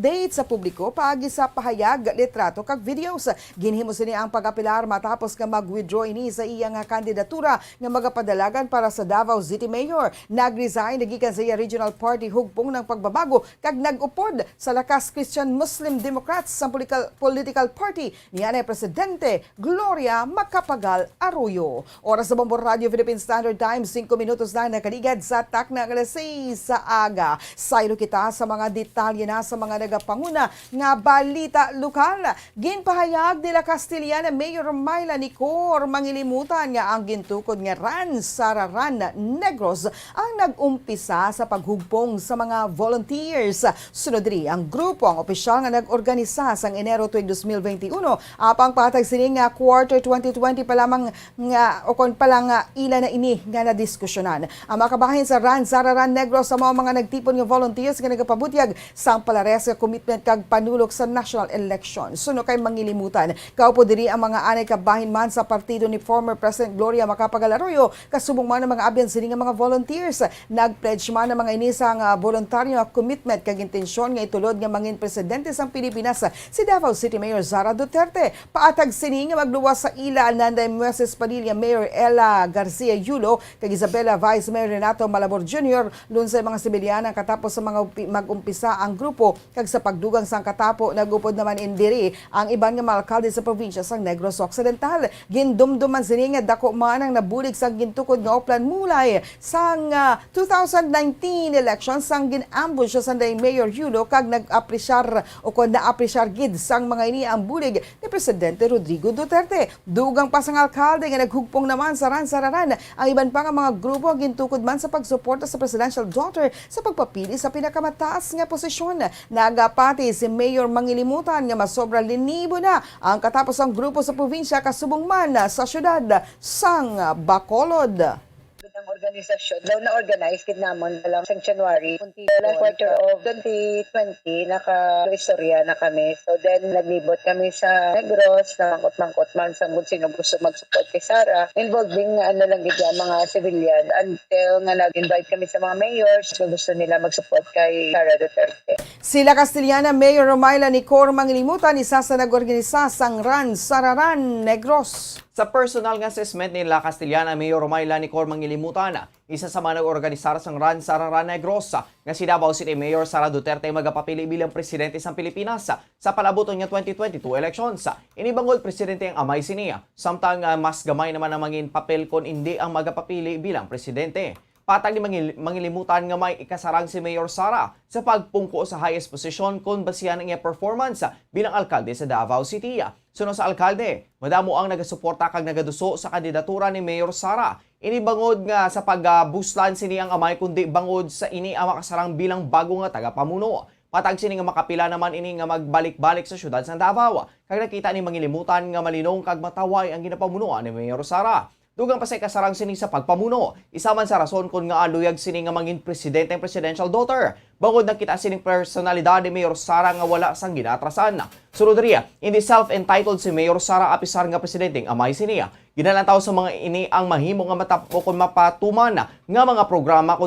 date sa publiko paagi sa pahayag, litrato kag videos. Ginhimo sini ang pag-apelar matapos nga mag-withdraw ini sa iya nga kandidatura nga magapadalagan para sa Davao City Mayor. Nag-resign na gikan sa iya regional party hugpong ng pagbabago kag nag-upod sa Lakas Christian Muslim Democrats sa political, political party ni anay Presidente Gloria Macapagal Arroyo. Oras sa Bombo Radyo Philippine Standard Time, singko minutos na nakaligad sa takna nga alas sais sa aga. Saylo kita sa mga detalye na sa mga nagapanguna nga balita lokal. Ginpahayag nila Castellana Mayor Myla Nicor Mangilimutan nga ang gintukod nga Ran Sararan Negros ang nag-umpisa sa paghugpong sa mga volunteers. Sunod diri ang grupo ang opisyal nga nag-organisa sang Enero tuig dos mil veintiuno, apang patag sini nga quarter twenty twenty pa lamang nga, o kon pa lang nga ila na ini nga nadiskusyonan. Ang mga kabahin sa Ran Sararan Negros sa mga, mga nagtipon nga volunteers nga nagapabutyag sang palares nga commitment kag panulok sa national election. Suno kay Mangilimutan, kaupo diri ang mga anay kabahin man sa partido ni former President Gloria Macapagal Arroyo, kasubong man ang mga abyan sini nga mga volunteers. Nag-pledge man ang mga ini sang, ah, voluntaryo nga commitment kag intensyon nga itulod nga mangin presidente sang Pilipinas si Davao City Mayor Sara Duterte. Paatag sini nga magluwas sa ila Nanday Moises Padilla, Mayor Ella Garcia Yulo, kag Isabela Vice Mayor Renato Malabor Junior, lunsay mga sibilyan ang katapos sa mga umpi-, mag-umpisa ang grupo kag sa pagdugang sang katapo nag-upod naman indiri ang iban nga mga alkalde sa probinsya sang Negros Occidental. Gindumduman sini nga dako man ang nabulig sang gintukod nga Oplan Mulay sang, ah, two thousand nineteen election sang gin-ambush sa Nanday Mayor Yulo kag nag-apresyar o kon naapresyar gid sang mga ini ang bulig ni Presidente Rodrigo Duterte. Dugang pa sang alkalde nga naghugpong naman sa Ran Sararan ang iban pa nga mga grupo nga gintukod man sa pagsuporta sa presidential daughter sa pagpapili sa pinakamataas nga posisyon. Nagapati si Mayor Mangilimutan nga masobra linibo na ang katapos ang grupo sa probinsya kasubong man sa siyudad sang Bacolod. Ang organisasyon daw na-organize gid namon lang sa January. Last quarter of twenty twenty, naka-istorya na kami. So then, naglibot kami sa Negros, namangkot-mangkot man sa kung sino gusto mag-support kay Sara. Involving, ano lang gid, mga civilian. Until nga nag-invite kami sa mga mayors nga gusto nila mag-support kay Sara Duterte. Sila Castellana Mayor Romayla Nicor Mangilimutan, isa sa nag-organisa sang Ran Sararan Negros. Sa personal nga assessment nila Castellana Mayor Romayla Nicor Mangilimutan, isa sa mga nag-organisar sang Ran Sararan Negros, nga si Davao City Mayor Sara Duterte magapapili bilang presidente sang Pilipinas sa palabuton nga twenty twenty-two elections. Ini bangod presidente ang amay sini, samtang, ah, mas gamay naman ang mangin papel kon indi ang magapapili bilang presidente. Patag ni Mangil-, Mangilimutan nga may ikasarang si Mayor Sara sa pagpungko sa highest position kon basihan ang iya performance bilang alkalde sa Davao City. Suno sa alkalde, madamo ang nagasuporta kag nagaduso sa kandidatura ni Mayor Sara. Ini bangod nga sa pagabuslan sini ang amay, kundi bangod sa ini ang makasarang bilang bago nga tagapamuno. Patag sini nga makapila naman ini nga magbalik-balik sa siyudad sang Davao, kag nakita ni Mangilimutan nga malinong kag mataway ang ginapamunuan ni Mayor Sara. Dugang pa sa ikasarang sini sa pagpamuno, isa man sa rason kon ngaa luyag sini nga mangin presidente ang presidential daughter, bangod nakita sining personalidad ni Mayor Sara nga wala sang ginatrasan. Sunod diri, hindi self-entitled si Mayor Sara apisar nga presidente ang amay sini. Ginalantaw sa mga ini ang mahimo nga matap-, o kon mapatuman nga mga programa kon